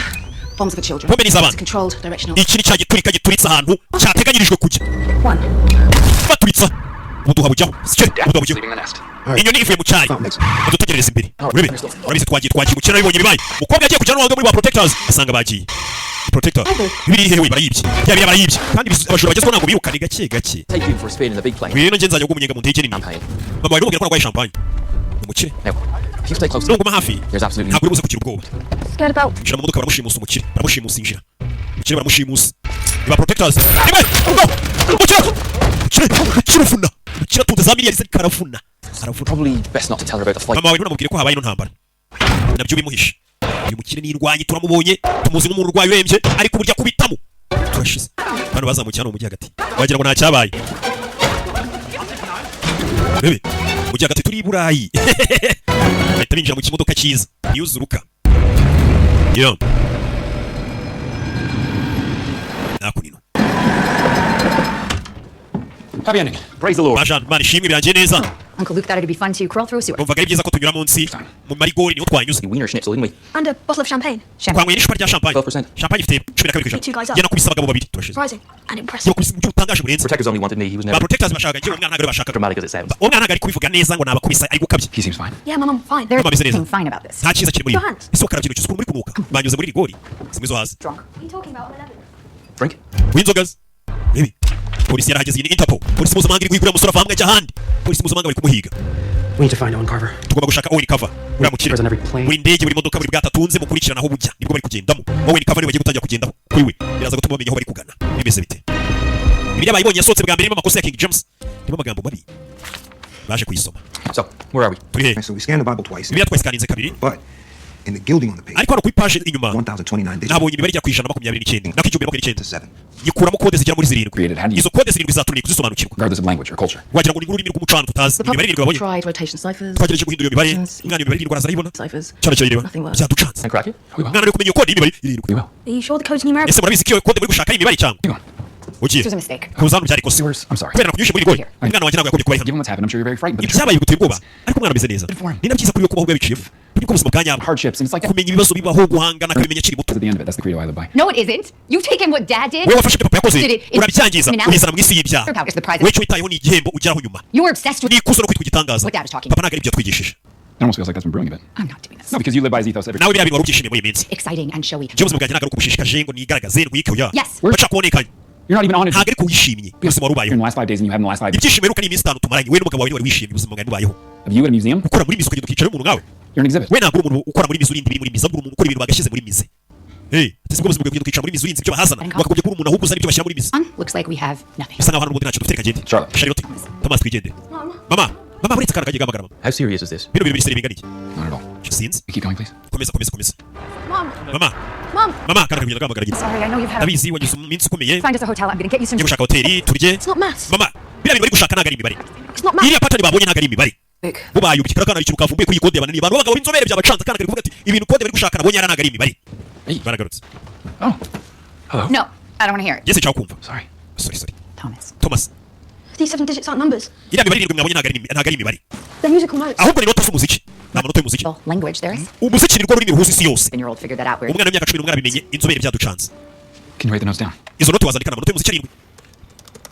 Bombs are for children. Bombe ni iz'abana. It's a controlled directional. Iki ni cya giturika gituritse ahantu cyateganyirijwe kujya. One. Baturitsa ubuduha bujyaho sike, ubuduha bujyaho. Leaving the nest. Inyoni ivuye mu cyayi, badutegerereza imbere. Urebe, urabizi, twagiye, twagiye umukino wabibonye bibaye. Umukobwa yagiye kujya n'uwanga muri ba protectors, asanga bagiye. Protector bibiri iri hehe? Barayibye bya biriya, barayibye. Kandi abajura bagezweho ntabwo birukane gake gake. Take you for a spin in the big plane. Ngwino, njye nzajya guha umunyenga mu ndege nini. Champagne. Mama wawe numubwira ko narwaye champagne. Ni umukire. Now, if you stay close to me, Nuguma hafi, there's absolutely ntabwo uri buze kugira ubwoba. Scared about Injira mu modoka. Baramushimusa umukire, baramushimusa. Injira, umukire baramushimusa. Ni ba protectors rimwe go. Umukire, umukire, umukire uvuna. Umukire atunze za miliyari ze, ariko aravuna, aravuna. Probably best not to tell her about the fight. Mama wawe ntunamubwire ko habaye ino ntambara, nabyo bimuhishe. Uyu mukire ni indwanyi, turamubonye, tumuzi nk'umuntu urwaye urembye, ariko uburyo akubitamo turashize. Bano bazamukiye hano mu mujyi hagati, wagira ngo nta cyabaye. Bebe, mu mujyi hagati, turi i Burayi. Bahita binjira mu kimodoka cyiza yuzuruka. Yeah. Nakunino. Happy ending. Praise the Lord. Bajan, Imana ishimwe, birangiye neza. Uncle Luke thought it'd be fun to crawl through a sewer. Numvaga ari byiza ko tunyura munsi mu marigori, niho twanyuze. Wiener Schnitzel, didn't we? And a bottle of champagne. Twanyweye n'icupa rya champagne. 12%. Champagne ifite 12%. Two guys up. Njye nakubise abagabo babiri, turashize. Surprising and impressive. Yakubise mu buryo butangaje burenze. Protectors only wanted me. He was Ba never protectors bashakaga njye, uwo mwana ntabwo ari bashakaga. dramatic as it sounds. Uwo mwana ntabwo ari kubivuga neza ngo nabakubise, ari gukabya. He seems fine. Yeah, my mum, fine. There's Mama ameze neza. nothing fine about this. Nta cyiza kiri muri ibi. Johannes. Ese ukarabye intoki, ukuntu muri kunuka? Banyuze muri rigori zimwe zo hasi. Drunk. What are you talking about? I'm 11. Drink? W'inzoga ze. Rebe, polisi yarahageze. Iyi ni Interpol, polisi mpuzamahanga iri guhigura umusore ava hamwe ajya ahandi. Polisi mpuzamahanga bari kumuhiga. We need to find Owen Carver. Tugomba gushaka Owen Carver, uriya mukire. Present every plane. Buri ndege, buri modoka, buri bwato atunze, mukurikirana aho bujya, nibwo bari kugendamo. Owen Carver niwe bagiye gutangira kugendaho kuri we, biraza gutuma bamenya aho bari kugana bimeze bite. Bibiliya bayibonye, yasohotse bwa mbere, irimo amakosa ya King James, irimo amagambo mabi. Baje kuyisoma. So, where are we? Turi hehe? So we scanned the Bible twice. Bibiliya twayisikaninze kabiri. But in the gilding on the page, Ariko hano kuri page inyuma 1029 digits nabonye imibare ijya ku 129, nako 1029. to 7. Yikuramo kode zigera muri 7. Created, how do you- Izo kode 7 zatunaniye kuzisobanukirwa. Regardless of language or culture. Wagira ngo ni ururimi rw'umucano tutazi, imibare 7 babonye. Tried rotation ciphers. Twagerageje guhindura iyo mibare. Umwana iyo mibare 7 araza arayibona. Ciphers. Cyane cyane ireba. Nothing works. Byaducanze. And crack it? We will. Umwana ari kumenya iyo kode y'imibare 7. We will. Are you sure the code's numeric? Ese murabizi ko iyo kode muri gushaka ari imibare cyangwa Hang on. ugiye This was a mistake. kuza hano? Byari ikosa. Viewers, I'm sorry. Kubera nakunyujije muri rigori, umwana wanjye ntabwo yagombye kuba ari hano. Given what's happened, I'm sure you're very frightened. But the Ibyabaye biguteye ubwoba, ariko umwana ameze neza. Ni na byiza kuri we kubaho yabiciyemo, kuri ko ubuzima bwa nyabwo hardships, and it's like kumenya ibibazo bibaho, guhangana, akabimenya akiri muto. at the end of it. That's the credo I live by. No, it isn't. You've taken what Dad did. Wowe wafashe ibyo papa yakoze, Did it. urabyangiza, ubizana mu isi y'ibyaha. Is the prize. Wowe icyo witayeho ni igihembo ugeraho nyuma. You were obsessed with N'ikuzo no kwitwa igitangaza. what Dad was talking. Papa ntabwo ari ibyo yatwigishije. It almost feels like that's been brewing a bit. I'm not doing this. No, because you live by his ethos every Nawe biriya bintu wari ubyishimiye muri iyi minsi. Exciting and showy. Njyewe ubuzima bwanjye ntabwo ari ukubushishikaje ngo nigaragaze ntwike, oya. Yes. Bashaka kubonekanye. You're not even on it. Ntabwo ariko wishimye ubuzima wari ubayeho. In the last 5 days and you have in the last 5 Ibyishimo biheruka ni iminsi 5 tumaranye we n'umugabo wawe, wari wishimye ubuzima bwawe bubayeho. of you at a museum. Gukora muri musée ukagenda ukicara umuntu nkawe. You're an exhibit. We ntabwo uri umuntu ukora muri musée urinda ibiri muri musée, ahubwo uri umuntu ukora ibintu bagashyize muri musée. Hey, ati sibwo buzima bwawe kugenda ukicara muri musée urinze ibyo bahazana? Wakagombye kuba umuntu ahubwo uzana ibyo bashyira muri musée. Looks like we have nothing. Bisa nkaho hano n'ubundi ntacyo dufite, kagende. Charlotte. Charlotte, Thomas, twigende. Mama, mama, uretse akana kagiye gahamagara mama. How serious is this? Bino bintu biri sérieux bingana iki? Not at all. Sinzi. Keep going, please. Komeza, komeza, komeza. Mom. Mama. Mom. Mama, akana kagenda gahamagara nyina. Sorry, I know you've had a Ndabizi wagize iminsi ikomeye. Find us a hotel. I'm gonna get you some. Ngiye gushaka hoteli turye. It's not maths. Mama, biriya bintu bari gushaka ntabwo ari imibare. It's not maths. Iriya pattern babonye ntabwo ari imibare. Bubayubye kariya kana, ikintu kavumbuye kuri iyi kode yabananiye. Abantu b'abagabo b'inzobere byabacanze. Akana kari kuvuga ati ibintu kode bari gushaka nabonye hariya ntabwo ari imibare. Baragarutse. Oh. Hello. No, I don't want to hear it. Njye sinshaka kumva. Sorry. Sorry, sorry. Thomas. Thomas. These seven digits aren't numbers. Iriya mibare 7 mwabonye ntabwo ari imibare. They're musical notes. Ahubwo ni nota z'umuziki, ni amanota y'umuziki. Language there is. Umuziki ni rwo rurimi ruhuza isi yose. 7-year-old figured that out. Where Umwana w'imyaka 11 arabimenye, inzobere byaducanze. Can you write the notes down? Izo note wazandika? Ni amanota y'umuziki 7.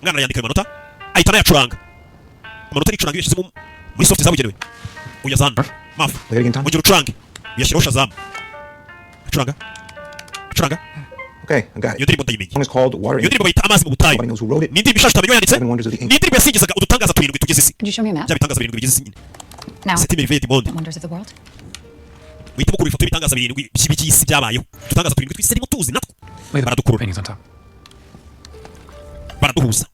Umwana arayandika ayo manota, ahita anayacuranga. Amanota aricuranga iyo yashyizemo muri soft zabugenewe. Uyazana mafu. Play it again, Tom. Ongera ucurange. Uyashyiraho Shazam, acuranga, acuranga. Okay, I got Iyo it. ndirimbo ndayimenye. Song is called Water Iyo ndirimbo bayita Amazi mu Butayu. Nobody knows who wrote it. Ni indirimbo ishaje utamenya yanditse. Seven Wonders of the Ni indirimbo yasingizaga udutangaza turindwi tugize isi. Could you show me a map? Bya bitangaza birindwi bigize isi nyine. Now. Sept merveilles du monde. Wonders of the world. Muhitemo kuri ifoto y'ibitangaza birindwi by'isi byabayeho, udutangaza turindwi tw'isi arimo tuzi natwo. Lay the Baradukurura. paintings on top. Baraduhuza,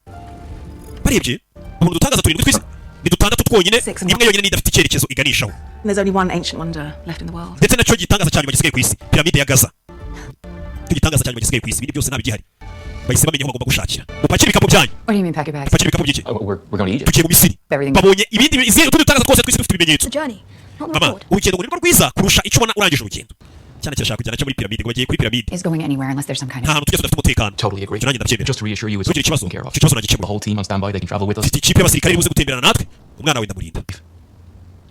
barebye babona udutangaza turindwi tw'isi ni dutandatu twonyine, imwe yonyine niyo idafite icyerekezo iganishaho. And there's only one ancient wonder left in the world. Ndetse nacyo gitangaza cya nyuma gisigaye ku isi, piramide ya Gaza, icyo gitangaza cya nyuma gisigaye ku isi, ibindi byose ntabigihari. Bahise bamenya aho bagomba gushakira. Mupakire ibikapu byanyu. What do you mean, pack your bags? Mupakire ibikapu by'iki? Oh, we're going to Egypt. Tugiye mu Misiri. Everything. Babonye ibindi izindi utundi dutangaza twose tw'isi dufite ibimenyetso. The journey, not the Mama, reward. urugendo ngo nirwo rwiza kurusha icyo ubona urangije urugendo. Cyane kirashaka kujyana cyo muri piramide, ngo bagiye kuri piramide. Is going anywhere unless there's some kind Nta of. hantu tujya tudafite umutekano. Totally agree. Icyo nanjye ndabyemera. Just to reassure you, it's Ntugire ikibazo. taken care of. Icyo kibazo nagikemura. The whole team on standby. They can travel with us. Mfite ikipe y'abasirikare iri buze gutemberana natwe, umwana we ndamurinda.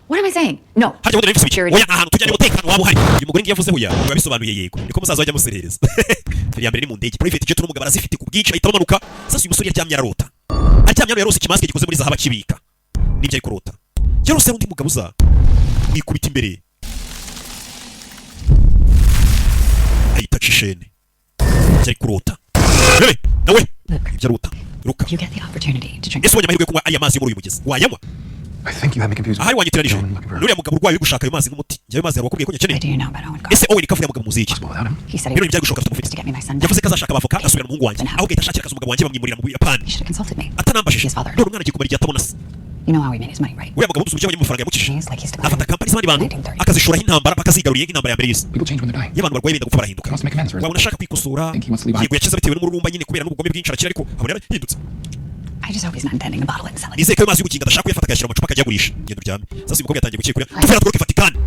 What am I saying? No. Harya ubundi nari mfite Security. Oya, nta hantu tujya umutekano waba uhari. Uyu mugore ngiye yavuze hoya biba bisobanuye yego. Niko musaza wajya amuserereza. Feri ya mbere ni mu ndege, private jet, n'umugabo arazifite ku bwinshi, ahita bamanuka. Sasa uyu musore yaryamye ararota, aryamye hano yarose ikimasike gikoze muri zahabu akibika nibyo ari kurota. Yarose undi mugabo uza mwikubita imbere, ahita aca ishene ibyo ari kurota. Rebe nawe ibyo arota ruka. You get the opportunity to drink. Ese ubonye amahirwe yo kunywa aya mazi yo muri uyu mugezi, wayanywa? I think you have me confused. Ahari wanyitiranije Gentleman looking for n'uriya mugabo urwaye uri gushaka ayo mazi nk'umuti. Njye ayo mazi hari wakubwiye ko nyakeneye? What do you know about Owen Carver? Ese Owen Carver uriya mugabo muzi iki? Possible without him. He said he Bino ntibyari gushoboka tutamufite. to get me my son back. Yavuze ko azashaka abavoka agasubirana umuhungu wanjye, ahubwo ahita ashakira akazi umugabo wanjye bamwimurira mu Buyapani. You should have consulted me. Atanambajije. His father. None umwana agiye kumara igihe atabona se. You know how he made his money, right? Uriya mugabo uzi uburyo abonye amafaranga yamukije? He's like he's Afata kampani z'abandi bantu akazishuraho intambara, bakazigaruriye nk'intambara ya mbere y'isi. People change when they're dying. Iyo abantu barwaye benda gupfa barahinduka. He wants to make amends for his Wabona ashaka kwikosora. Think he wants to leave behind. Yego, yakize bitewe n'umururumba nyine, kubera n'ubugome bwinshi arakira, ariko abona yarahindutse. I just hope he's not intending to bottle it and sell it. Nizeye ko ayo mazi y'ubugingo adashaka kuyafata akayashyira mu macupa akajya agurisha. Genda uryame. Sasa uyu mukobwa yatangiye gukekura. Tuvera tworoke Vatikani,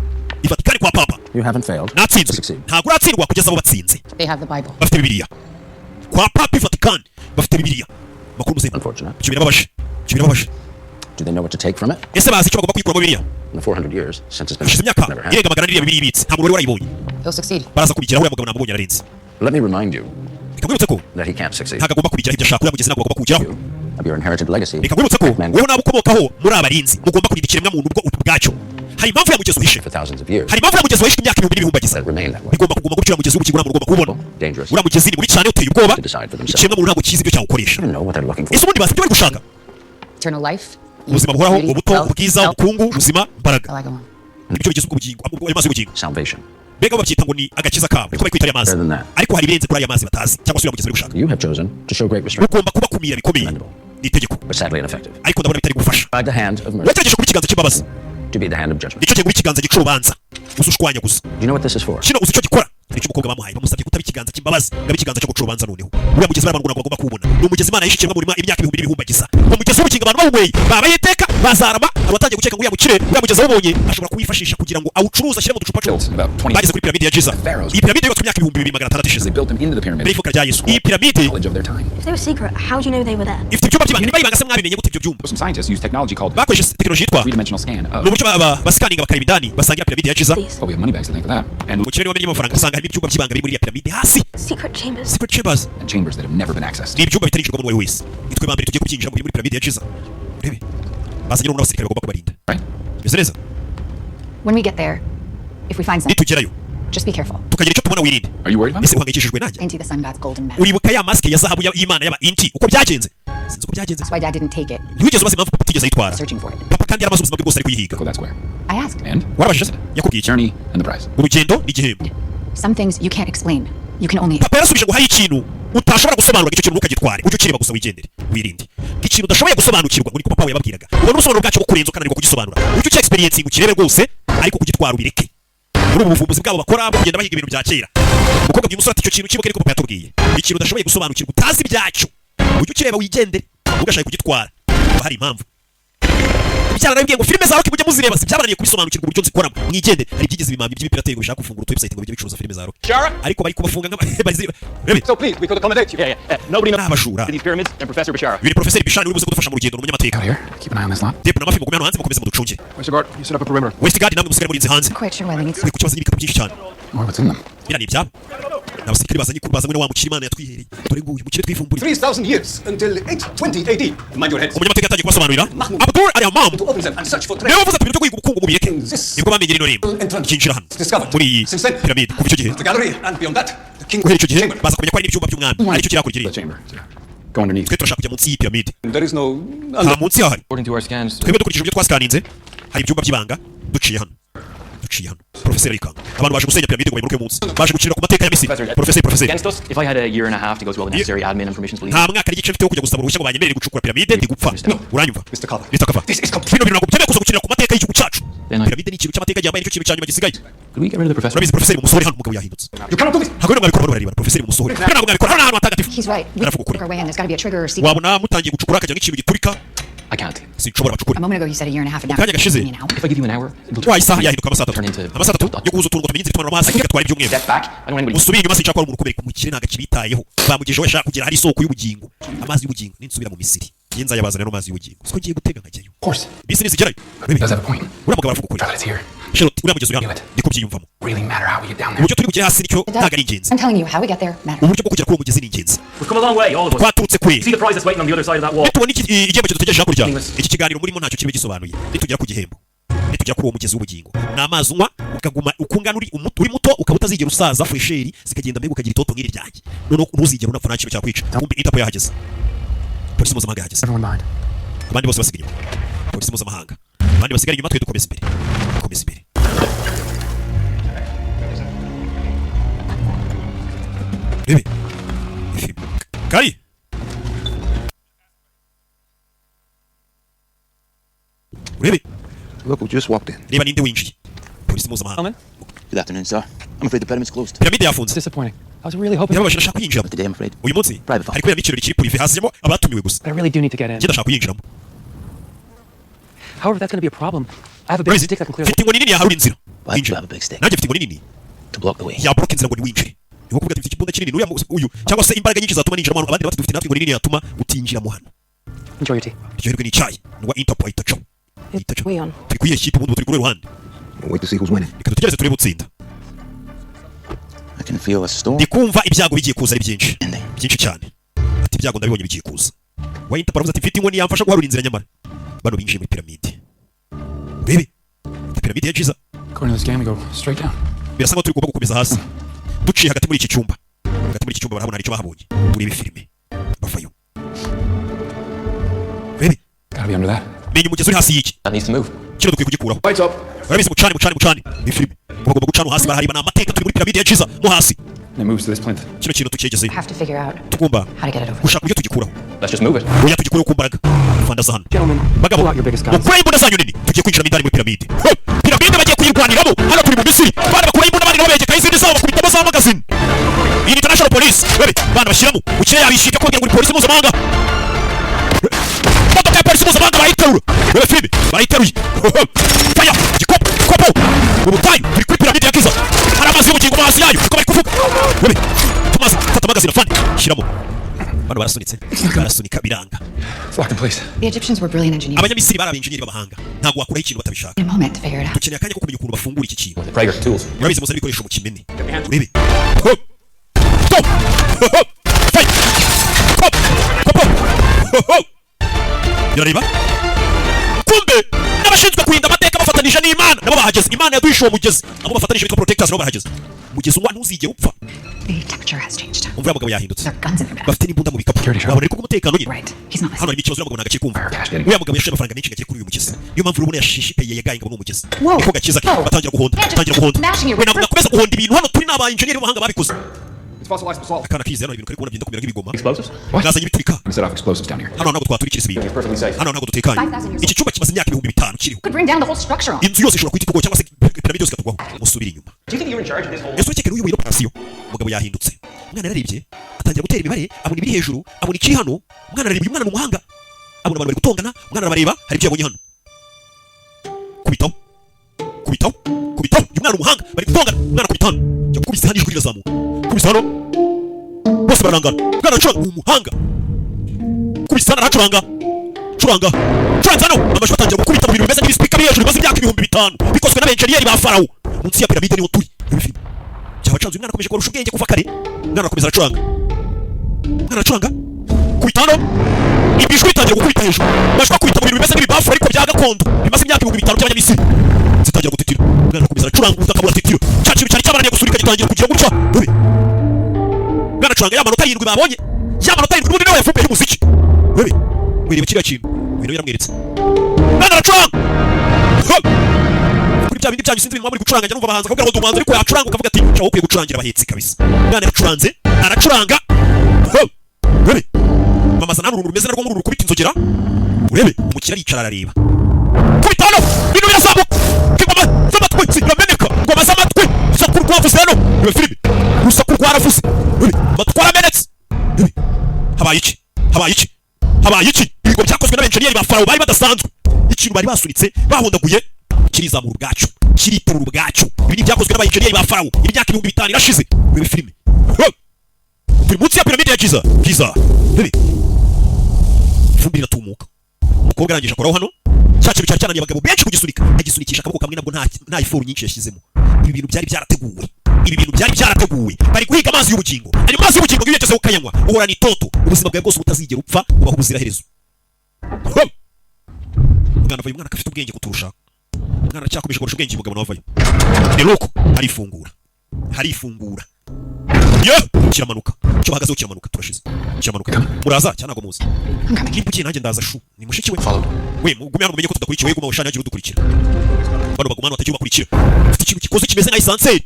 i Vatikani kwa papa. You haven't failed. Natsinzwe. Succeed. Ntabwo uratsindwa kugeza abo batsinze. They have the Bible. Bafite Bibiliya kwa papa i Vatikani, bafite Bibiliya makuru muzima. Unfortunate. Ibyo birababaje, ibyo birababaje. Do they know what to take from it? Ese bazi icyo bagomba kuyikuramo biriya? In the 400 years since it's been, Hashize imyaka never happened. irenga 400 iriya Bibiliya ibitse, nta muntu wari warayibonye. He'll succeed. Baraza kubigeraho, uriya mugabo namubonye ararenze. Let me remind you Reka nkwibutse ko that he can't succeed. ntabwo agomba kubigeraho ibyo ashaka, uriya mugezi ntabwo bagomba kuwugeraho. Of your inherited legacy. Reka nkwibutse ko Man weho n'abo ukomokaho muri abarinzi, mugomba kurinda ikiremwa muntu ubwo ubwacyo. Hari impamvu ya mugezi uhishe. for thousands of years. Hari impamvu ya mugezi wahishe imyaka ibihumbi n'ibihumbagiza. That remain that way. Bigomba kuguma gutyo. Uriya mugezi w'ubugingo ntabwo ugomba kuwubona. Dangerous. Uriya mugezi ni mubi cyane, uteye ubwoba. To decide for themselves. Ikiremwa muntu ntabwo kizi ibyo cyawukoresha. Even know what they're looking for. Ese ubundi bazi ibyo bari gushaka? Eternal life. Ubuzima buhoraho, Beauty, ubuto, wealth, ubwiza, health. ubukungu, ubuzima, imbaraga. Shall I go on? Nibyo bigize ubwo bugingo, ayo mazi y'ubugingo. Salvation. Mbega bo babyita ngo ni agakiza kabo, niko bari kwita aya mazi. Better than that. Ariko hari ibirenze kuri aya mazi batazi, cyangwa se uriya mugezi bari gushaka. You have chosen to show great restraint, Ugomba kubakumira bikomeye, ni itegeko. but sadly ineffective. Ariko ndabona bitari gufasha. Tried the hand of mercy Wagerageje kuba ikiganza cy'imbabazi, to be the hand of judgment. nicyo gihe kuba ikiganza gica urubanza, uzi ushwanya gusa. Do you know what this is for? Kino uzi icyo gikora? Hari icyo umukobwa bamuhaye, bamusabye kutaba ikiganza cy'imbabazi ngo abe ikiganza cyo guca urubanza. Noneho uriya mugezi bari abantu ntabwo bagomba kuwubona. Ni umugezi Imana yishe ikiremwa muntu imyaka ibihumbi n'ibihumbagiza. Uwo mugezi w'ubugingo abantu bawunyweye babaye iteka bazarama. Hari abatangiye gukeka ngo uriya mukire uriya mugezi awubonye ashobora kuwifashisha kugira ngo awucuruze, ashyire mu ducupa. Built about 20 Bageze kuri piramide ya Giza. Iyi piramide yubatswe imyaka 2600 ishize They built them into the pyramid. mbere y'ivuka rya Yesu. Iyi piramide Knowledge of their time. If they were secret, how do you know they were there? ifite ibyumba by'ibanga. Niba ibanga se, mwabimenye gute ibyo byumba? Some scientists use technology called Bakoresheje tekinoloji yitwa three-dimensional scan of. Ni uburyo basikaninga bakareba indani, basangira piramide ya Giza. These But we have money bags to thank for that, and Umukire niwe wamenye amafaranga, usanga harimo ibyumba by'ibanga biri muri iriya piramide hasi. secret chambers. Secret chambers. and chambers that have never been accessed. Ni ibyumba bitarinjirwamo n'uwari wese. Nitwe ba mbere tugiye kubyinjiramo, biri muri piramide ya Giza. Urebe, bazanye n'abasirikare bagomba kubarinda. Right? Bimeze neza. When we get there, if we find something, Nitugerayo, just be careful. tukagira icyo tubona, wirinde. Are you worried about Ese me? uhangayikishijwe nanjye? Inti, the sun god's golden mask. Uribuka ya masike ya zahabu y'imana y'aba Inti uko byagenze? Sinzi uko byagenze. That's why Dad didn't take it. Ntiwigeze ubaza impamvu papa atigeze ayitwara? Searching for it. Papa kandi yaramaze ubuzima bwe bwose ari kuyihiga. Go that square. I asked. And Warabajije se? Yakubwiye iki? journey and the prize. Urugendo n'igihembo. Some things you can't explain. You can only Papa yarasubije ngo hari ikintu utashobora gusobanura, icyo kintu ntukagitware, ujye ukireba gusa wigendere, wirinde ikintu udashoboye gusobanukirwa. Ngo niko papa we yababwiraga. Ubona ubusobanuro bwacyo bukurenze, ukananirwa kugisobanura, ujye ucya experience, ukirebe rwose, ariko kugitwara ubireke. Muri ubu buvumbuzi bwabo bakora bwo kugenda bahiga ibintu bya kera, umukobwa abwiye umusore ati icyo kintu kibuke, ariko papa yatubwiye ikintu udashoboye gusobanukirwa, utazi ibyacyo, ujye ukireba wigendere, ugashaka kugitwara haba hari impamvu. Ibyana nabibwiye ngo filime za Rocky mujye muzireba, si byabananiye kubisobanukirwa uburyo nzikoramo, mwigendere. Hari ibyigize ibimambi by'ibipirateri ngo bishaka gufungura utu website ngo bijye bicuruza filime za Rocky, ariko bari kubafunga nk'aba Rebe. So please, we could accommodate you. Yeah. Nobody knows N'abajura. these pyramids than Professor Bishara. Uyu ni Professor Bishani uri buze kudufasha mu rugendo, ni umunyamateka. Out here. Keep an eye on this lot. Depu na mafi, mugume hano hanze, mukomeze muducunge. Westergaard, you set up a perimeter. Westgard, namwe musigare murinze hanze. quite sure why they need Uri kukibaza n'ibikapu byinshi cyane. Or what's in them. Biriya ni ibyabo, ni abasirikare bazanye bazanywe na wa mukire Imana yatwihereye. Dore nguyu mukire twivumburiye. 3,000 years until 820 AD. Mind your heads. Umunyamateka yatangiye kubasobanurira, Abdul Al Hammam. To open them and search for Niwe treasure. wavuze ati ibintu byo guhiga ubukungu mubireke. Nibwo bamenye rino rembo ryinjira hano muri iyi piramide. Kuva icyo gihe, The gallery and beyond that, the king guhera icyo gihe, chamber. baza kumenya ko hari n'ibyumba by'umwami, aricyo kiri hakurya iriya. The chamber. Go underneath. Twe turashaka kujya munsi y'iyi piramide. There is no Nta munsi hahari. According to our scans, Twebwe dukurikije ibyo twasikaninze, hari ibyumba by'ibanga. Duciye hano, duciye hano. Profeseri arikanga, abantu baje gusenya piramide ngo bayimanuke munsi, baje gukinira ku mateka ya Misiri. Profeseri, profeseri. against us, if I had a year and a half to go through all the necessary admin and permissions, Nta mwaka n'igice mfite wo kujya gusaba uruhushya ngo banyemerere gucukura piramide, ndi gupfa, uranyumva? Mr. Carver. Mr. Carver, This is complete. bino bintu ntabwo byemewe kuza gukinira ku mateka y'igihugu cyacu. Then I- Piramide ni ikintu cy'amateka gihambaye, nicyo kintu cya nyuma gisigaye. Could we get rid of the professor? Urabizi, profeseri mumusore hano, umugabo yahindutse. You cannot do this. Ntabwo rero mwabikora, bano barareba. Profeseri mumusore, bino ntabwo mwabikora, hano ni ahantu hatagatifu. He's right. We Aravuga ukuri. our way in. There's got to be a trigger or secret. Wabona mutangiye gucukura akajya nk'ikintu giturika. I can't. Sinshobora, bacukure. A moment ago you said a year and a half, and now Mu kanya gashize. me an hour. If I give you an hour, it'll Wa isaha yahinduka amasaha 3. turn into Amasaha 3 yo guhuza utuntu ngo tumenye inzira itumanura amazi bigatwara ibyumweru. Step back. I don't want anybody. Musubire inyuma, sinshaka ko hari umuntu ukomereka. Umukire ntabwo akibitayeho, bamugejeho ashaka kugera hari isoko y'ubugingo, amazi y'ubugingo. Ninsubira mu Misiri ngiye nzayabazanira no mazi y'ubugingo, siko ngiye gutega nkajyayo. Of course. Bisi nizigerayo. Urebe. Does have a point. Uriya mugabo aravuga ukuri. Charlotte, it's here. Charlotte, uriya mugezi uri hano, ndi kubyiyumvamo. Really matter how we get down there. Uburyo turi bugere hasi nicyo ntabwo ari ingenzi. I'm telling you, how we get there matters. Uburyo bwo kugera kuri uwo mugezi ni ingenzi. We've come a long way, all of us. Twaturutse kure. See the prize that's waiting on the other side of that wall. Nitubona igihembo kidutegereje hakurya, iki kiganiro murimo ntacyo kibe gisobanuye. Nitugera ku gihembo, nitugera kuri uwo mugezi w'ubugingo, ni amazi unywa ukaguma uko ungana, uri uri muto, ukaba utazigera usaza, fraîcheur zikagenda, mbega ukagira itoto nk'iri ryanjye, noneho ntuzigera unapfa, nta kintu cyakwica. Kumbe Interpol yahageze, polisi mpuzamahanga yahageze. Everyone behind. Abandi bose basiga inyuma, polisi mpuzamahanga, abandi basigara inyuma, twe dukomeza imbere, dukomeza imbere. Rebe ifi kari urebe. Look who just walked in. Reba ninde winjiye, polisi mpuzamahanga. Good afternoon, sir. I'm afraid the pyramid's closed. Piramide yafunze. Disappointing. I was really hoping. Birababaje, ndashaka kuyinjiramo. Today, I'm afraid. Uyu munsi hari kuberamo ikirori kiri privé, hazimo abatumiwe gusa. I really do need to get in. Njye ndashaka kuyinjiramo. However, if that's going to be a problem, I have a big Urabizi, stick that can clear. mfite inkoni nini yaharura inzira. Why do you Winjira. have a big stick? Nanjye mfite inkoni nini To block the way. yabloka inzira ngo ntiwinjire. Ni nko kuvuga ati mfite ikibunda kinini, nuriya uyu, cyangwa se imbaraga nyinshi zatuma ninjiramo hano. Abandi bati dufite natwe inkoni nini yatuma utinjiramo hano. Enjoy your tea. Ryoherwe n'icyayi. Ni wa Interpol itaco itaco. We on. Turi kuyihe kipe ubundi? Turi kuri ruhande. We'll wait to see who's winning. Reka dutegereze turebe utsinda. I can feel a storm. Ndi kumva ibyago bigiye kuza ari byinshi byinshi cyane. Ati ibyago ndabibonye bigiye kuza. Wa Interpol aravuze ati mfite inkoni yamfasha guharura inzira. Nyamara bano binjiye muri piramide. Urebe piramide ya Giza. According to this game, we go straight down. Birasa nkaho turi kugomba gukomeza hasi duciye hagati muri iki cyumba. Hagati muri iki cyumba barahabona, hari icyo bahabonye. Urebe filime, bavayo, urebe. Gotta be under that. Menya umugezi uri hasi y'iki. That needs to move. Kino dukwiye kugikuraho. Lights up. Barabizi, mucane, mucane, mucane. Ni filime, bagomba gucana hasi, barahareba, ni amateka. Turi muri piramide ya Giza mo hasi. And it moves to this plinth. Kino kintu tucyegezeyo. Have to figure out Tugomba how to get it over. gushaka uburyo tugikuraho. Let's just move it. Oya, tugikureho ku mbaraga. Fandaza hano. Gentlemen, Bagabo, pull out your biggest guns. mukure imbunda zanyu nini, tugiye kwinjiramo indani muri piramide. Ho! Piramide bagiye kuyirwaniramo. Hano turi mu Misiri. Bana bakuraho imbunda, bandi nabo begekaho izindi zabo, bakubitamo za magazine. Iyi ni international police. Bebe bana bashyiramo, ukire yabishika kubabwira ngo ni polisi mpuzamahanga. Imodoka ya polisi mpuzamahanga barayiterura. Bebe filime, barayiteruye. Faya gikopo kopo mu butayu. Turi kuri piramide ya Giza, hari amazi y'ubugingo mo hasi yayo, uko bari kuvuga. Bebe tumaze fata magazine, afande, shyiramo. Bano barasunitse, barasunika, biranga. It's locked in place. The Egyptians were brilliant engineers. Abanyamisiri bari abenjeniyeri b'abahanga, ntabwo wakuraho ikintu batabishaka. In a moment to figure it out. Dukeneye akanya ko kumenya ukuntu bafungura iki kintu. Prager, tools. Murabizi, muzana ibikoresho mu kimene. Urebe. Ho! To! Ho! Ho! Fight! Kop! Kopo! Ho! Ho! Birareba kumbe n'abashinzwe kurinda amateka bafatanije n'Imana nabo bahageze. Imana yaduhishe uwo mugezi. Abo bafatanije bitwa protectors nabo bahageze. Umugezi unywa ntuzigere upfa. The temperature has changed. Umva, uriya mugabo yahindutse. There are guns in their bags. Bafite n'imbunda mu bikapu. Wabona ariko umutekano nyine. Right. He's not Hano harimo ikibazo. Uriya mugabo ntabwo akikumva. Uriya mugabo yashoye amafaranga menshi ngo agere kuri uyu mugezi, niyo mpamvu urabona yashishikaye, yagaye ngo ni umugezi. Whoa. Niko gakiza ke. Whoa. Batangira guhonda, batangira guhonda. Smashing your We, ntabwo nakomeza guhonda ibintu. Hano turi ni aba engineer b'abahanga babikoze. It's fossilized basalt. Akana kize hano ibintu kari kubona byenda kumera nk'ibigoma. Explosives? Mwazanye ibiturika. I'm set off explosives down here. Hano ntabwo twaturikiriza ibintu. It's perfectly safe. Hano ntabwo dutekanye. 5,000 years Iki cyumba kimaze imyaka 5000 kiriho. Could bring down the whole structure on. Inzu yose ishobora guhita itugwaho cyangwa se piramide yose ikatugwaho. Musubire inyuma. Do you think you're in charge of this whole? Ese urakeka uyoboye operasiyo? Umugabo yahindutse. Umwana yararebye, atangira gutera imibare, abona ibiri hejuru, abona ikiri hano. Umwana arareba, uyu mwana ni umuhanga, abona abantu bari gutongana. Umwana arabareba, hari ibyo yabonye hano. Kubitaho, kubitaho, kubitaho. Uyu mwana ni umuhanga. Bari gutongana, umwana akubita hano. Jya gukubise hano, ijwi rirazamuka. Kubise hano, bose barangana. Umwana aracuranga, ni umuhanga. Kubise hano, aracuranga, curanga, curanze hano, amajwi atangira gukubita mu bintu bimeze nk'ibisipika biri hejuru, bimaze imyaka 5000, bikozwe n'abenjeniyeri ba Farawo. Munsi ya piramide niho turi. Ibi filime cyabacanze. Uyu mwana akomeje kubarusha ubwenge kuva kare. Umwana arakomeza aracuranga, umwana aracuranga, kubita hano, ibijwi bitangira gukubita hejuru, amajwi akubita mu bintu bimeze nk'ibibafu ariko bya gakondo bimaze imyaka 5000 by'abanyamisiri. Zitangira gutitira. Umwana arakomeza aracuranga, ubutaka buratitira. Cya kintu cyari cyabananiye gusurika gitangira kugira gutya. Dore umwana acuranga ya manota arindwi babonye, ya manota arindwi n'ubundi nawe yavumbuye y'umuziki. Dore wireba kiriya kintu, ibintu yaramweretse. Umwana aracuranga. Ho! Kuri bya bindi byanyu, sinzi ibintu muba muri gucuranga, njya numva abahanzi akabwira ngo ndi umuhanzi, ariko yacuranga ukavuga ati shaho ukwiye gucurangira abahetsi kabisa. Umwana yaracuranze, aracuranga. Ho! Urebe mama zana uruntu rumeze narwo nk'uru rukubita inzogera. Urebe, umukire aricara arareba. Kubita hano, ibintu birazamuka, ingoma z'amatwi zirameneka, ingoma z'amatwi, urusaku rwavuze hano. Urebe filime, urusaku rwaravuze. Urebe, amatwi aramenetse. Urebe, habaye iki? Habaye iki? Habaye iki? Ibigo byakozwe n'abenjeniyeri ba Farawo bari badasanzwe. Ikintu bari basunitse, bahondaguye, kirizamura ubwacyo, kiriterura ubwacyo. Ibi ni ibyakozwe n'abayenjeniyeri ba Farawo. Imyaka 5000 irashize. Urebe filime. Ho! Turi munsi ya piramide ya Giza. Giza, urebe, ivumbi riratumuka. Umukobwa arangije akoraho hano. Cya kintu cyari cyananiye abagabo benshi kugisunika, agisunikisha akaboko kamwe, nabwo nta effort nyinshi yashyizemo. Ibi bintu byari byarateguwe, ibi bintu byari byarateguwe. Bari guhiga amazi y'ubugingo. Ayo mazi y'ubugingo iyo uyagezeho ukayanywa, uhorana itoto ubuzima bwawe bwose, ubutazigera upfa, ubaho ubuziraherezo. Ho! Umwana avayo. Umwana afite ubwenge kuturusha. Umwana aracyakomeje kurusha ubwenge umugabo nawe avayo. Ni nuko harifungura, harifungura yo, kiramanuka. Icyo bahagazeho kiramanuka. Turashize, kiramanuka. Muraza cyangwa ntabwo muzi? Nimba ugiye nanjye ndaza. Shu ni mushiki we. We, mugume hano mumenye ko tudakurikiye. We guma ushanya, hagira udukurikira. Bano baguma hano batagira ubakurikira. Ufite ikintu gikoze kimeze nka ascenseur,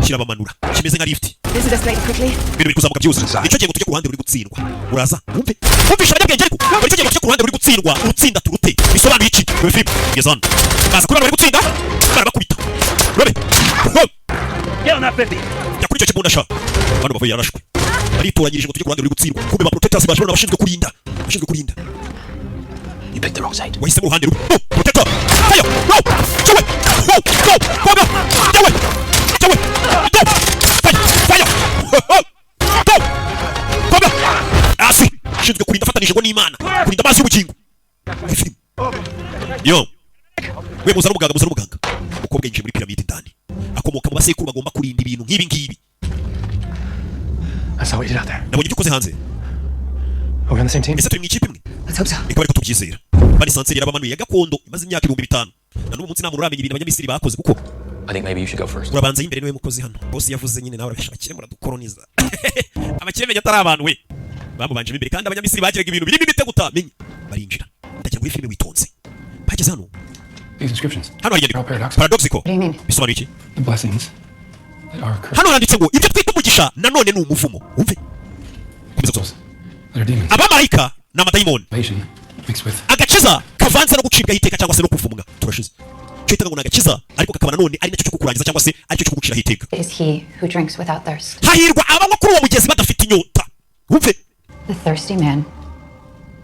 kirabamanura, kimeze nka lift. This is escalated quickly. Ibintu biri kuzamuka byihuse. Nicyo gihe ngo tujye ku ruhande ruri gutsindwa. Uraza wumve, wumvisha abanyabwenge, ariko buri cyo gihe ngo tujye ku ruhande ruri gutsindwa, urutsinda turute. Bisobanuye iki? Rebe film, ngeze hano, baza kuri bano bari gutsinda, barabakubita. Rebe. Ho! Get on that 50. Jya kuri icyo kibunda sha. Bano bavuye, yarashwe. Baritoranyirije ngo tujye ku ruhande ruri gutsindwa. Kumbe ba protectors baje, bano abashinzwe kurinda, abashinzwe kurinda. You picked the wrong side. Wahisemo uruhande rubi. No protector, fire, no cyewe, no, no koga cyewe, cyewe, no fire, fire, no koga hasi. Ushinzwe kurinda afatanije ngo n'Imana kurinda amazi y'ubugingo. Iyi filime yo we, muzana umuganga, muzana umuganga. Umukobwa yinjiye muri piramide indani, akomoka mu basekuru bagomba kurinda ibintu nk'ibi ngibi. I saw what you did out there. Nabonye ibyo ukoze hanze. Are we on the same team? Ese turi mu ikipe imwe? Let's hope so. Reka ariko tubyizera. Bari sanseri yarabamanuye ya gakondo, imaze imyaka 5000, na n'ubu munsi nta muntu uramenya ibintu Abanyamisiri bakoze kuko I think maybe you should go first. Urabanza y'imbere, niwe mukozi hano. Boss yavuze nyine, nawe urabesha, abakire muradukoroniza. Abakire menya atari abantu we bamubanjemo imbere, kandi Abanyamisiri bagiraga ibintu birimo imitego utamenya. Barinjira, ndagira ngo filime witonze. Bageze hano. These inscriptions. Hano hari inyandiko. They're all paradoxical. Paradoxical. What do you mean? Bisobanuye iki? The blessings that are cursed. Hano handitse ngo ibyo twita umugisha nanone ni umuvumo. Wumve, komeza gusoma. That are demons. Abamarayika ni amadayimoni. Salvation mixed with Agakiza kavanze no gucibwaho iteka cyangwa se no kuvumwa. Turashize. Icyo twitaga ngo ni agakiza, ariko kakaba nanone ari nacyo cyo kukurangiza cyangwa se aricyo cyo kuguciraho iteka. Is he who drinks without thirst. Hahirwa abanywa kuri uwo mugezi badafite inyota. Wumve. The thirsty man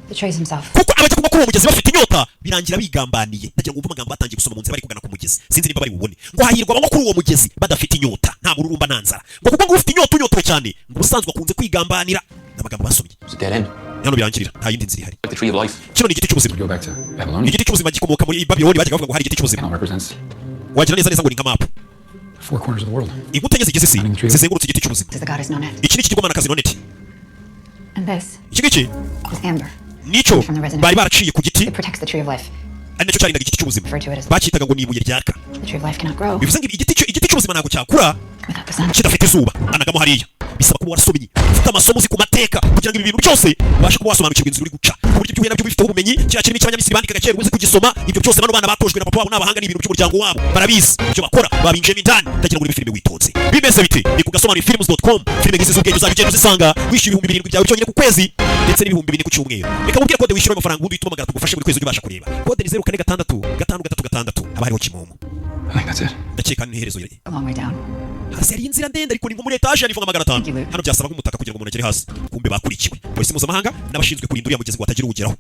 betrays himself. Kuko abajya kunywa kuri uwo mugezi bafite inyota birangira bigambaniye. Ndagira ngo wumve amagambo batangiye gusoma mu nzira bari kugana ku mugezi. Sinzi niba bari bubone ngo hahirwa abanywa kuri uwo mugezi badafite inyota, nta mururumba, nta nzara, ngo kuko ngo ufite inyota, unyotewe cyane, ngo ubusanzwe akunze kwigambanira. Ni amagambo basomye. It's a dead end. Hano birangirira, nta yindi nzira ihari. Like the tree of life. Kino ni igiti cy'ubuzima. go back to Babylonia. Igiti cy'ubuzima gikomoka muri Babyloni, bajyaga bavuga ngo hari igiti cy'ubuzima. Now represents Wagira neza neza ngo ni nka map. the four corners of the world. Inkuta enye zigize isi zizengurutse igiti cy'ubuzima. This is the goddess Nonet. Iki ni ikigirwamanakazi Noneti. And this Iki ngiki is amber. nicyo From the resonance. bari baraciye ku giti, It protects the tree of life. ari nacyo cyarindaga igiti cy'ubuzima. Refer to it as Bacyitaga ngo ni ibuye ryaka. the tree of life cannot grow Bivuze ngo igiti cy'ubuzima ntabwo cyakura without the sun. kidafite izuba. Anagamo hariya bisaba kuba warasomye, ufite amasomo, uzi ku mateka, kugira ngo ibi bintu byose ubashe kuba wasobanukirwa inzira uri guca, ku buryo ibyo uhuye nabyo ubifiteho ubumenyi. Kiriya kirimi cy'Abanyamisiri bandikaga kera uzi kugisoma. Ibyo byose bano bana batojwe na papa wabo n'abahanga, ni ibintu by'umuryango wabo, barabizi ibyo bakora, babinjiyemo indani. Ndagira ngo uri filime witonze. Bimeze bite? Ni ku gasobanuye films.com. Filime nk'izi z'ubwenge uzajya ugenda uzisanga wishyura 7000 byawe byonyine ku kwezi, ndetse n'4000 ku cyumweru. Reka mubwire kode wishyura ayo mafaranga, ubundi uhite uhamagara tugufashe buri kwezi ujye ubasha kureba. Kode ni 04665336, haba hariho kimomo. I think that's it. Ndakeka ni iherezo. A long way down. Hasi hari inzira ndende, ariko ni nko muri etaje yanifunga 500. Thank you, Luke. Hano byasaba nk'umutaka kugira ngo umuntu agere hasi. Kumbe bakurikiwe polisi mpuzamahanga n'abashinzwe kurinda uriya mugezi ngo hatagira uwugeraho.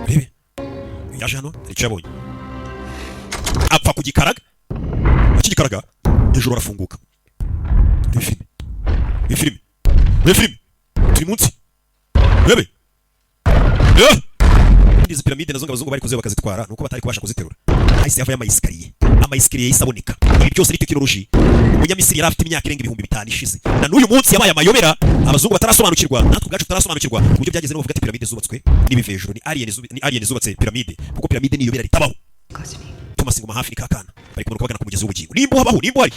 Urebe, yaje hano, hari icyo yabonye, apfa kugikaraga. Akigikaraga hejuru arafunguka. Reba filime, reba filime, reba filime, turi munsi, urebe. Eh! Izi piramide nazo ngo abazungu bari kuziba bakazitwara, nuko batari kubasha kuziterura. Hahise havayo amayesikariye, amayesikariye yahise aboneka. Ibi byose ni tekinoloji Umunyamisiri yari afite imyaka irenga 5000 ishize, na n'uyu munsi yabaye amayobera, abazungu batarasobanukirwa, natwe ubwacu tutarasobanukirwa, ku buryo byageze no bavuga ati piramide zubatswe n'ibivejuru, ni alien, ni alien zubatse piramide, kuko piramide ni iyobera ritabaho. Close to me. Thomas ngoma hafi, ni kakana bari kumanuka bagana ku mugezi w'ubugingo, nimba uhabaho, nimba uhari.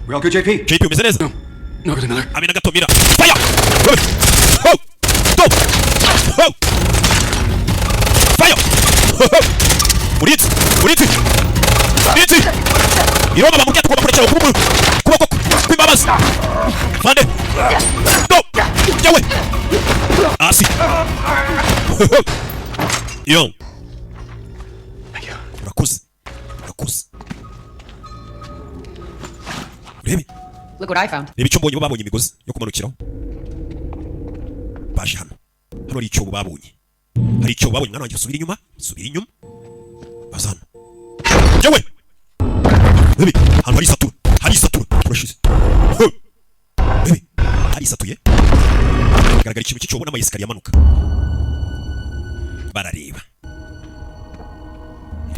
We all good, JP? JP, umeze neza? Not really, Miller. Abe na gato mira. Fire! Ho! Stop! Ho! Fire! Urinzi! Urinzi! Urinzi! Iroma bamubwiye tugomba kurekera kuboko kuboko kw'imbabazi. Fande! Stop! Yawe! Hasi! Yo! Urakoze. Urakoze. Urebe. Look what I found. Reba icyo mbonye. Bo babonye imigozi yo kumanukiraho. Baje hano, hano hari icyobo babonye, hari icyobo babonye. Mwana wanjye, subira inyuma, subira inyuma. Baza hano yewe. Rebe ahantu hari isatura, hari isatura. Turashize. He! Rebe hari isatuye, hagaragara ikintu cy'icyobo n'amayesikariye amanuka. Barareba,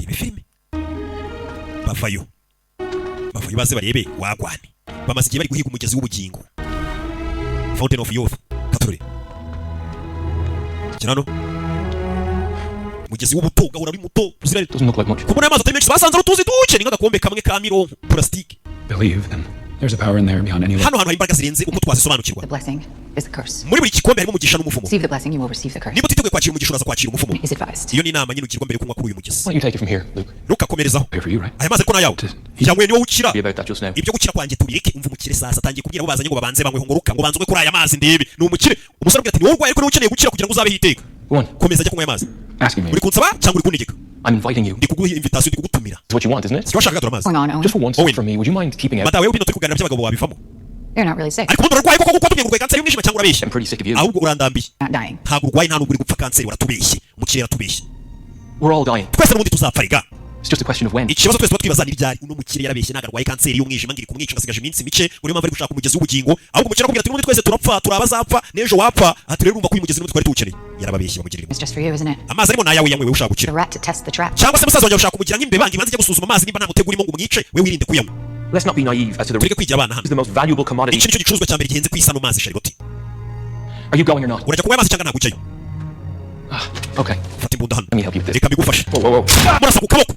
reba filime. Bavayo, bavayo, baze barebe wagwane. Bamaze igihe bari guhiga umugezi w'ubugingo, Fountain of Youth. Katurore kira hano, umugezi w'ubuto ugahora uri muto uzira. Doesn't look like much. Kubona amazi atari menshi, basanze ari utuzi duke, ni nk'agakombe kamwe ka mironko purasitike. Believe them. There's a power in there beyond any. Hano hantu hari imbaraga zirenze uko twazisobanukirwa. The blessing is the curse. Muri buri gikombe harimo umugisha n'umuvumo. Receive the blessing, you will receive the curse. Niba utiteguye kwakira umugisha, uraza kwakira umuvumo. Is advised. Iyo ni inama nyine ugirwa mbere yo kunywa kuri uyu mugezi. Why don't you take it from here, Luke? Ntukakomerezaho. Here for you, right? Aya mazi ariko ni ayawe cyangwa ni wowe ukira. Be about that just now. Ibyo gukira kwanjye tubireke. Umva umukire sasa atangiye kubwira abo bazanye ngo babanze banywe, ngo ruka ngo banze unywe kuri aya mazi ndebe. Ni umukire. Umusore aramubwira ati: "Ni wowe urwaye, ariko niwe ukeneye gukira kugira ngo uzabeho iteka." Go on. Komeza, ajya kunywa aya mazi. Asking me. Uri kunsaba cyangwa uri kuntegeka? I'm inviting you. Ndi kuguha invitation, ndi kugutumira. It's what you want, isn't it? Sicyo washakaga? Dore amazi. Going on, Owen. Just for once, Owen. from me, would you mind keeping out? Madawe, bino turi kuganira by'abagabo wabivamo? You're not really sick. Ariko ubundi urarwaye koko? Kuko watubwiye ngo urwaye kanseri y'umwijima, cyangwa urabeshya? I'm pretty sick of you. Ahubwo urandambiye. Not dying. Ntabwo urwaye, nta nubwo uri gupfa kanseri, waratubeshye. Umukire yaratubeshye. We're all dying. Twese n'ubundi tuzapfa rega. It's just a question of when. Ikibazo twese tuba twibaza ni ryari. Uno mukire yarabeshye, ntabwo arwaye kanseri y'umwijima ngo iri kumwica, ngasigaje iminsi mike, ngo niyo mpamvu ari gushaka umugezi w'ubugingo. Ahubwo umukire arakubwira ati: "N'ubundi twese turapfa, turi abazapfa, n'ejo wapfa." Ati: "Rero urumva ko uyu mugezi n'ubundi twari tuwukeneye." Yarababeshye, bamugirira It's just for you, isn't it? Amazi arimo ni ayawe, yanywe wowe ushaka gukira. The rat to test the trap. Cyangwa se musaza wanjye ushaka kumugira nk'imbeba, ngo ibanze ijye gusuzuma amazi nimba nta mutego urimo ngo umwice, we wirinde kuyanywa. Let's not be naive as to the Tureke kwigira abana hano. is the most valuable commodity. Iki nicyo gicuruzwa cya mbere gihenze ku isi, ano mazi, Charlotte. Are you going or not? Urajya kunywa amazi cyangwa ntabwo ujyayo? Okay. Fata imbunda hano. Let me help you with this. Reka mbigufashe. Whoa, whoa, whoa. Murasa ku kaboko.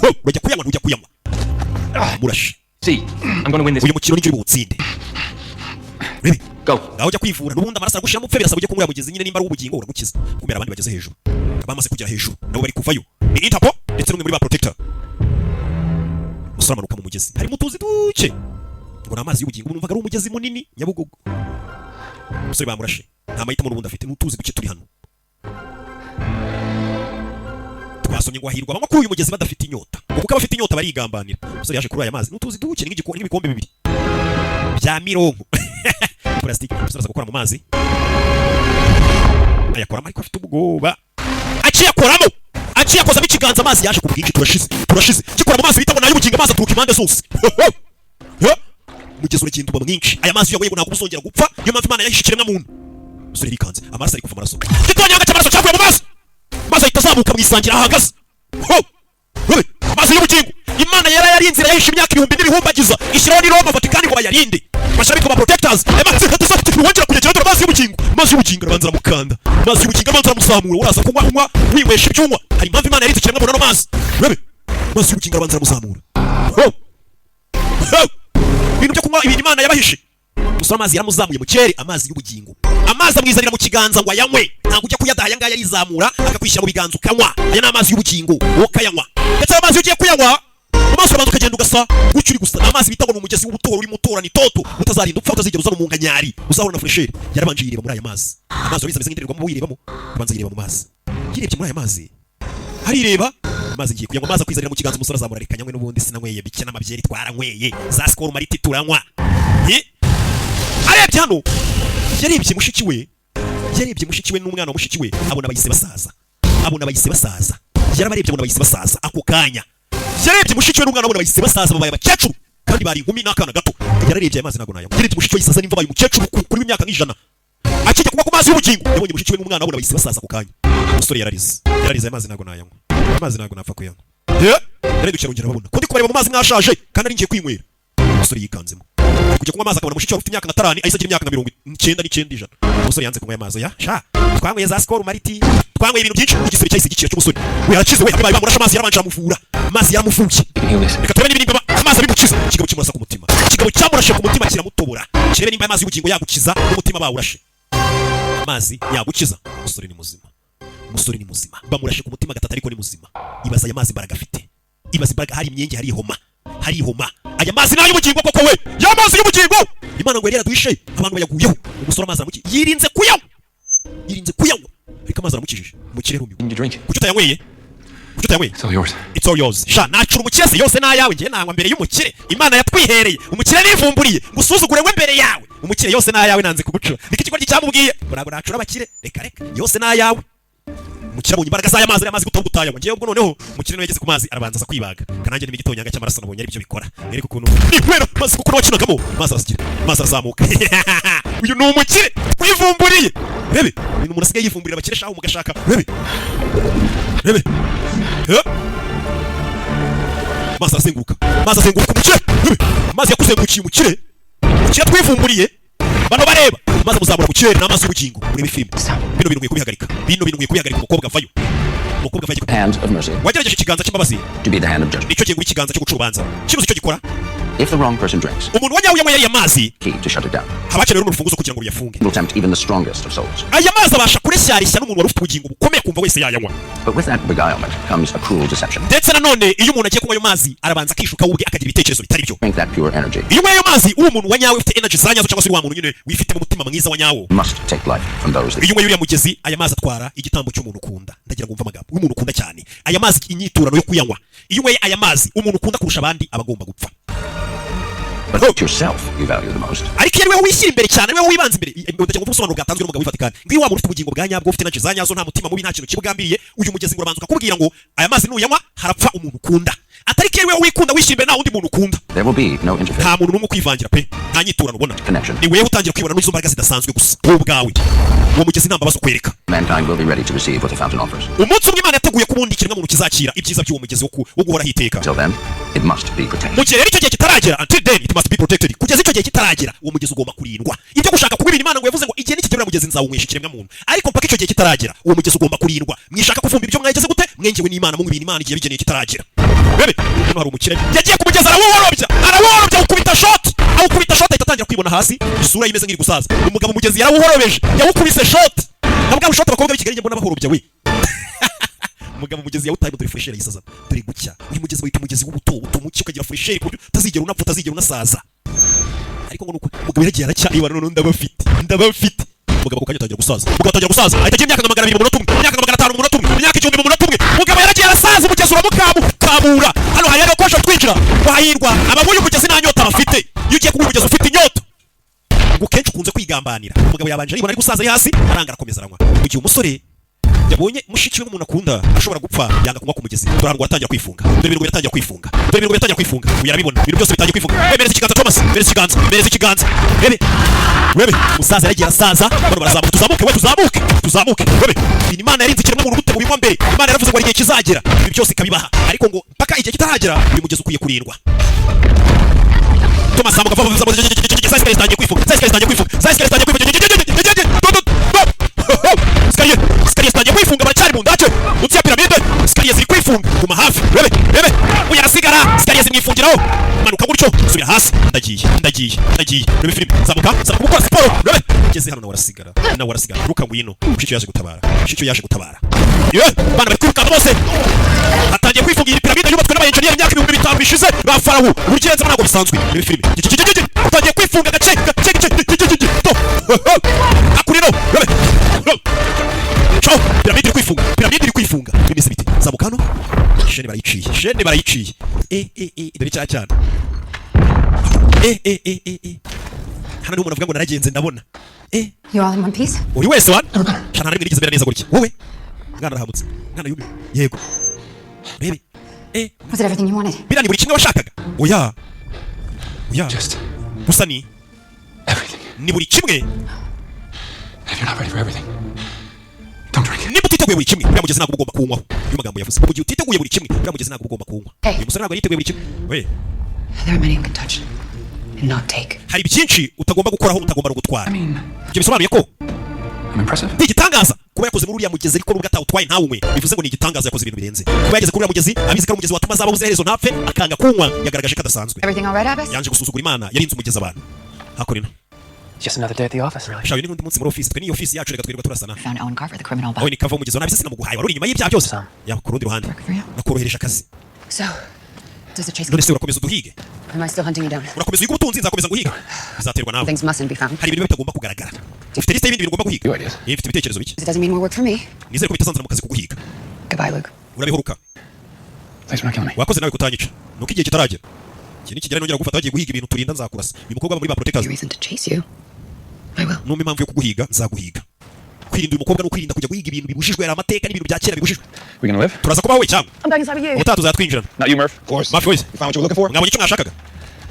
Ho, urajya kuyanywa, ntujya kuyanywa? Murashe. See, I'm gonna win this. Uyu mukino nijye uri buwutsinde. Rebe. Go. Ngaho ujya kwivura, n'ubundi amaraso aragushiramo upfe, birasaba ujye kunywa mugezi nyine, nimba ari ubugingo uragukiza. Kumera abandi bageze hejuru, abamaze kugera hejuru nabo bari kuvayo ni Interpol ndetse n'umwe muri ba protector. Umusore amanuka mu mugezi, harimo utuzi duke ngo ni amazi y'ubugingo, numvaga ari umugezi munini Nyabugogo. Umusore bamurashe, nta mahitamo n'ubundi afite, n'utuzi duke turi hano. Twasomye ngo hahirwa abanywa kuri uyu mugezi badafite inyota, ngo kuko abafite inyota barigambanira. Umusore yaje kuri aya mazi, n'utuzi duke, ni nk'ibikombe bibiri bya mironko plastique. Umusore aza gukora mu mazi, ayakoramo ariko afite ubwoba. Akiyakoramo, akiyakozamo ikiganza, amazi yaje ku bwinshi. Turashize, turashize! Gikora mu mazi bita ngo ni ay'ubugingo, amazi aturuka impande zose. Umugezi uragenda uba mwinshi. Aya mazi uyanyweye ngo ntabwo uzongera gupfa, niyo mpamvu Imana yahishe ikiremwa muntu. Umusore yikanze amaraso ari kuva, amaraso, igitonyanga cy'amaraso cyavuye mu maso, maze ahita azamuka mu isangira ahagaze. Ho! Hey! Amazi y'ubugingo Imana yari yarinze, yahishe imyaka ibihumbi n'ibihumbagiza, ishyiraho ni Roma, Vatikani, ngo bayarinde, bashyira bitwa ba protectors. Aya mazi atazafite wongera kuyegera. Dore amazi y'ubugingo, amazi y'ubugingo arabanza aramukanda, amazi y'ubugingo arabanza aramuzamura. Uraza kunywa, unywa winywesha ibyo unywa. Hari impamvu Imana yarinze ikiremwa muntu ano mazi. Urebe, amazi y'ubugingo arabanza aramuzamura. Ho! Ho! Ibintu byo kunywa, ibintu Imana yabahishe gusa. Amazi yaramuzamuye mu kirere, amazi y'ubugingo, amazi amwizanira mu kiganza ngo ayanywe. Ntabwo ujya kuyadaha, aya ngaya arizamura akakwishyira mu biganza ukanywa. Aya ni amazi y'ubugingo, wowe ukayanywa. Ndetse ayo mazi iyo ugiye kuyanywa, mu maso urabanza ukagenda ugasa gutyo uri gusa. Ni amazi bita ngo ni umugezi w'ubutoro, urimo utora ni toto, utazarinda upfa, utazigera uzana umunkanyari, uzahora na fraîcheur. Yarabanje yireba muri aya mazi. Amazi urabizi ameze nk'indorerwamo wirebamo. Abanza yireba mu mazi, yirebye muri aya mazi, arireba amazi, ngiye kuyanywa. Amazi akwizanira mu kiganza, umusore azamura, reka nyanywe, n'ubundi sinanyweye bike n'amabyeri twaranyweye, za Skol Malt turanywa. Arebye hano, yarebye mushiki we, yarebye mushiki we n'umwana wa mushiki we, abona bahise basaza, abona bahise basaza. Yarabarebye abona bahise basaza ako kanya. Yarebye mushiki we n'umwana, abona bahise basaza, babaye abakecuru kandi bari inkumi n'akana gato. Yararebye, aya mazi ntabwo nayanywa. Yarebye mushiki we yisaza nimba abaye umukecuru kuri w'imyaka nk'ijana. Akijya kunywa ku mazi y'ubugingo, yabonye mushiki we n'umwana, abona bahise basaza ako kanya. Umusore yararize, yararize: "Aya mazi ntabwo nayanywa, aya mazi ntabwo napfa kuyanywa." Yarebye arongera arababona ko ndi kubareba mu mazi mwashaje kandi ari ngiye kwinywera. Umusore yikanzemo, ari kujya kunywa amazi akabona mushiki we ufite imyaka nka tarani ahise agira imyaka nka 99%. Umusore yanze kunywa amazi. Ya sha, twanyweye za Skol Malt, twanyweye ibintu byinshi. Igisebe cyahise gikira cy'umusore we, yarakize we. Bari bamurashe amazi, yarabanje aramuvura, amazi yaramuvuye. Reka turebe niba amazi abimukiza. Ikigabo kimurasa ku mutima, ikigabo cyamurashe ku mutima kiramutobora. Kirebe nimba amazi y'ubugingo yagukiza n'umutima bawurashe. Amazi yagukiza. Umusore ni muzima, umusore ni muzima. Bamurashe ku mutima gatatu ariko ni muzima. Ibaza aya mazi imbaraga afite, ibaza imbaraga. Hari imyenge, hari ihoma, hari ihoma. Aya mazi ni ay'ubugingo koko we, ya mazi y'ubugingo Imana ngo yari yaraduhishe, abantu bayaguyeho. Umusore amazi aramuki, yirinze kuyanywa, yirinze kuyanywa, ariko amazi aramukijije. Umukire rumiwe. Kuki utayanyweye? Kuki utayanyweye? It's all yours. It's all yours. Sha, nacura umukire se, yose n'ayawe. Njye nanywa mbere y'umukire. Imana yatwihereye umukire, nivumburiye ngo usuzugure we mbere yawe. Umukire, yose n'ayawe, nanze kugucura. Niko ikigoryi cyamubwiye ngo ntabwo nacura abakire. Reka reka, yose n'ayawe. Umukire abonye imbaraga z'aya mazi, ariya mazi gutaba gutayanywa. Ngewe ubwo noneho umukire niwe yageze ku mazi, arabanza aza kwibaga kanange n'igitonyanga cy'amaraso nabonye aribyo bikora. Nereka ukuntu ninywera mazi, kuko nawakinagamo mazi arasigira, mazi arazamuka. Uyu ni umukire twivumburiye. Rebe ibintu umuntu asigaye yivumburira abakire shaho mugashaka. Rebe, rebe. Mazi arazenguruka, mazi azenguruka umukire. Rebe, amazi yakuzengurukiye umukire. Umukire twivumburiye bano bareba, maze amuzamura mu kirere. N'amazi y'ubugingo. Urebe filime. Bino bintu nkwiye kubihagarika, bino bintu nkwiye kubihagarika. Umukobwa avayo, umukobwa avayo. Hand of mercy Wagerageje ikiganza cy'imbabazi to be the hand of judgment. Nicyo gihe ngo ikiganza cyo guca urubanza kibuze icyo gikora. If the wrong person drinks, Umuntu wanyawe yanyweye ariya mazi, key to shut it down. haba hakenewe runo rufunguzo kugira ngo ruyafunge. Will tempt even the strongest of souls. Aya mazi abasha kureshyareshya n'umuntu wari ufite ubugingo bukomeye, kumva wese yayanywa. But with that beguilement comes a cruel deception. Ndetse nanone iyo umuntu agiye kunywa ayo mazi, arabanza akishuka we ubwe, akagira ibitekerezo bitari byo. Drink that pure energy. Iyo unyweye ayo mazi, uwo muntu wa nyawe ufite energy za nyazo, cyangwa se uri wa muntu nyine wifitemo umutima mwiza wa nyawo, Must take life from those that iyo unyweye uriya mugezi, aya mazi atwara igitambo cy'umuntu ukunda. Ndagira ngo wumve amagambo w'umuntu ukunda cyane. Aya mazi, inyiturano yo kuyanywa, iyo unyweye aya mazi, umuntu ukunda kurusha abandi aba agomba gupfa. But it's yourself you value the most. Ariko iyo ari wowe wishyira imbere cyane, ari wowe wibanza imbere. Ndagira ngo ubusobanuro bwatanzwe n'umugabo w'ivatikani, ngo iyo waba ufite ubugingo bwa nyabwo, ufite energy za nyazo, nta mutima mubi, nta kintu kibugambiriye, uyu mugezi ngo urabanza ukakubwira ngo aya mazi nuyanywa harapfa umuntu ukunda. Atari ko iyo ari wowe wikunda, wishyira imbere, nta wundi muntu ukunda, There will be no interface. nta muntu n'umwe ukwivangira pe, nta nyiturano ubona. Connection. Ni wewe utangira kwibona n'izo mbaraga zidasanzwe gusa wowe ubwawe. Uwo mugezi nta mbabazi ukwereka. Mankind will be ready to receive what the fountain offers. Umunsi umwe Imana yateguye ko ubundi ikiremwamuntu kizakira ibyiza by'uwo mugezi wo guhoraho iteka. Till then, it must be protected. Mu gihe rero icyo gihe kitaragera, until then it must be protected, kugeza icyo gihe kitaragera uwo mugezi ugomba kurindwa. Ibyo gushaka kuba ibintu, Imana ngo yavuze ngo igihe nikigera uriya mugezi nzawunywesha ikiremwamuntu, ariko mpaka icyo gihe kitaragera uwo mugezi ugomba kurindwa. Mwishaka kuvumba ibyo mwageze gute mwengewe n'Imana, munywa ibintu Imana igihe bigeneye kitaragera. Bebe hano hari umukire yagiye ku mugezi, arawuworobya, arawuworobya, awukubita shot, awukubita shot, ahita atangira kwibona hasi, isura ye imeze nk'iri gusaza. Umugabo umugezi yarawuhorobeje, yawukubise shot nka bwa bushot abakobwa b'i Kigali njye mbona bahorobya we. Umugabo umugezi yawutaye, dore fraîcheur yisaza, dore gucya. Uyu mugezi wita umugezi w'ubuto, utuma ucya ukagira fraîcheur ku buryo utazigera unapfa, utazigera unasaza. Ariko ngo nuko umugabo yaragiye aracya iba, none ndabafite, ndabafite. Umugabo ako kanya atangira gusaza, umugabo atangira gusaza, ahita agira imyaka nka 200 mu munota umwe, imyaka nka 500 mu munota umwe, imyaka 1000 mu munota umwe. Umugabo yaragiye arasaza, umugezi uramukamura. Hano hari agakoresho twinjira wahirwa ababuye umugezi nta nyota bafite. Iyo ugiye kunywa umugezi ufite inyota, ngo kenshi ukunze kwigambanira. Umugabo yabanje aribona ari gusaza, ari hasi, aranga arakomeza aranywa. Mu gihe umusore yabonye mushiki we nk'umuntu akunda ashobora gupfa, yanga kunywa ku mugezi. Dore ahantu baratangira kwifunga, dore ibintu biratangira kwifunga, dore ibintu biratangira kwifunga. Uyu arabibona, ibintu byose bitangiye kwifunga. Wemereza ikiganza Thomas, mereza ikiganza, mereza ikiganza. Rebe, rebe, umusaza yaragiye arasaza. Bano barazamuka, tuzamuke we, tuzamuke, tuzamuke. Rebe ibintu Imana yarinze ikiremwa muntu gute mu binywa mbere. Imana yaravuze ngo hari igihe kizagera ibi byose ikabibaha, ariko ngo mpaka igihe kitaragera uyu mugezi ukwiye kurindwa. Thomas zamuka vuba vuba, za escalier zitangiye kwifunga, za escalier zitangiye kwifunga, za escalier zitangiye kwifunga. Escalier, escalier zitangiye kwifunga, baracyari mu ndake munsi ya piramide. Escalier ziri kwifunga, guma hafi, rebe, rebe. Uyu arasigara, escalier zimwifungiraho. Manuka gutyo, subira hasi. Ndagiye, ndagiye, ndagiye. Rebe filime, zamuka, zamuka, gukora siporo. Rebe, ugeze hano nawe arasigara, nawe arasigara. Ruka ngwino, mushiki yaje gutabara, mushiki yaje gutabara. Ye bana bari kwirukanka bose, hatangiye kwifunga iyi piramide yubatswe n'abayenjeniyeri imyaka 5000 bishize ba farawo. Uburyo irenze ntabwo bisanzwe. Rebe filime, hatangiye kwifunga gace gace gace to akurino. Rebe. Ciao, piramide iri kwifunga, piramide iri kwifunga. Bimeze bite? Zamuka hano, chaîne barayiciye, chaîne barayiciye. E e e, dore cya cyana. E e e e e, hano niho umuntu avuga ngo naragenze ndabona. E. You all in one piece? Uri wese wa shana rimwe nigeze mera neza gutya wowe. Mwana arahamutse, mwana yubi yego. Rebe e. Was it everything you wanted? Biriya ni buri kimwe washakaga? Oya, oya. Gusa ni ni buri kimwe. If you're not ready for everything, don't drink it. Niba utiteguye buri kimwe, uriya mugezi ntabwo uba ugomba kuwunywaho. Niyo magambo yavuze, mu gihe utiteguye buri kimwe, uriya mugezi ntabwo uba ugomba kuwunywa. Hey. Uyu musore ntabwo yiteguye buri kimwe we. There are many who can touch and not take. Hari byinshi utagomba gukoraho, utagomba no gutwara. Ibyo bisobanuye ko I'm impressive. ni igitangaza kuba yakoze muri uriya mugezi, ariko nubwo atawutwaye ntawunywe, bivuze ngo ni igitangaza, yakoze ibintu birenze. Kuba yageze kuri uriya mugezi abizi ko ari umugezi watuma azaba ubuziraherezo, ntapfe, akanga kunywa, yagaragaje ko adasanzwe. Everything all right, Abbas? Yanje gusuzugura Imana yarinze umugezi abantu hakurino. Just another day at the office, really. Shawe, ni n'undi munsi muri office. Twe niyo office yacu, reka twirirwa turasana. Found Owen Carver, the criminal. Aho ni kava umugezi wa nabi se sinamuguhaye wari uri inyuma y'ibyaha byose yaba ku rundi ruhande nakorohereje akazi. So, does the chase? None se urakomeza uduhige? Am I still hunting you down? Urakomeza uhiga ubutunzi, nzakomeza nguhiga, bizaterwa nawe. Things mustn't be found. Hari ibintu biba bitagomba kugaragara. Ufite liste y'ibindi bintu ugomba guhiga? Mfite ibitekerezo bike. It doesn't mean more work for me. Nizere ko bitazanzana mu kazi kuguhiga. Goodbye, Luke. Urabihoruka. Thanks for not killing me. Wakoze nawe kutanyica, nuko igihe kitaragera. Iki nikigera nongera gufata bagiye guhiga ibintu turinda, nzakurasa. Uyu mukobwa aba muri ba protectors. Reason to chase you. I will. Numva impamvu yo kuguhiga, nzaguhiga. Kwirinda uyu mukobwa no kwirinda kujya guhiga ibintu bibujijwe, hari amateka n'ibintu bya kera bibujijwe. We gonna live? Turaza kubaho we cyangwa I'm back inside with you. ubutaha tuzatwinjirana? Not you, Murph. Of course. Murphy wese. You found what you were looking for? Mwabonye icyo mwashakaga?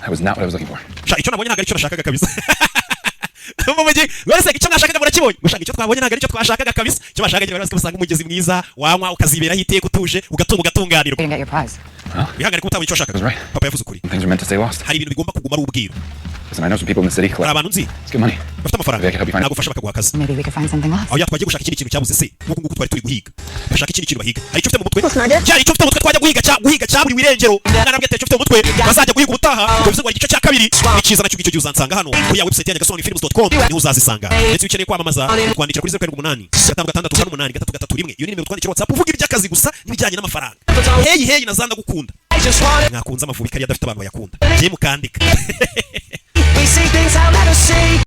That was not what I was looking for. Sha, icyo nabonye ntabwo ari icyo nashakaga kabisa. Mu mujyi wese icyo mwashakaga murakibonye, gushaka icyo twabonye ntabwo ari icyo twashakaga kabisa. Icyo bashakaga nyine, bari usanga umugezi mwiza wanywa ukaziberaho iteka utuje, ugatunga ugatunganirwa. You didn't get your prize. Wihangane kuba utabonye icyo washakaga. Papa yavuze ukuri. Things are meant to stay lost. Hari ibintu bigomba kuguma ari ubwiru. Listen, I know some people in the city. Hari abantu nzi It's good money. bafite amafaranga. Maybe I can help you find Nagufasha bakaguha akazi. Maybe we could find something lost. Aho twagiye gushaka ikindi kintu cyabuze se, nk'uku nguku twari turi guhiga, bashaka ikindi kintu bahiga. Hari icyo ufite mu mutwe? Cyari icyo ufite mu mutwe twajya guhiga cya guhiga cyaburiwe irengero? Mwana mbwete, icyo ufite mu mutwe bazajya guhiga ubutaha. Ubwo bivuze ngo hari igice cya kabiri ikiza nacyo. Icyo gihe uzansanga hano kuri ya website yanjye gasobanurifilms.com, niho uzazisanga. Ndetse iyo ukeneye kwamamaza, twandikira kuri 0785564831. Iyo ni nimero twandikira WhatsApp, uvuga iby'akazi gusa n'ibijyanye n'amafaranga. Hey hey, na zanda gukunda mwakunze Amavubi kariya adafite abantu bayakunda, ngiye mukandika. We see things I'll never see.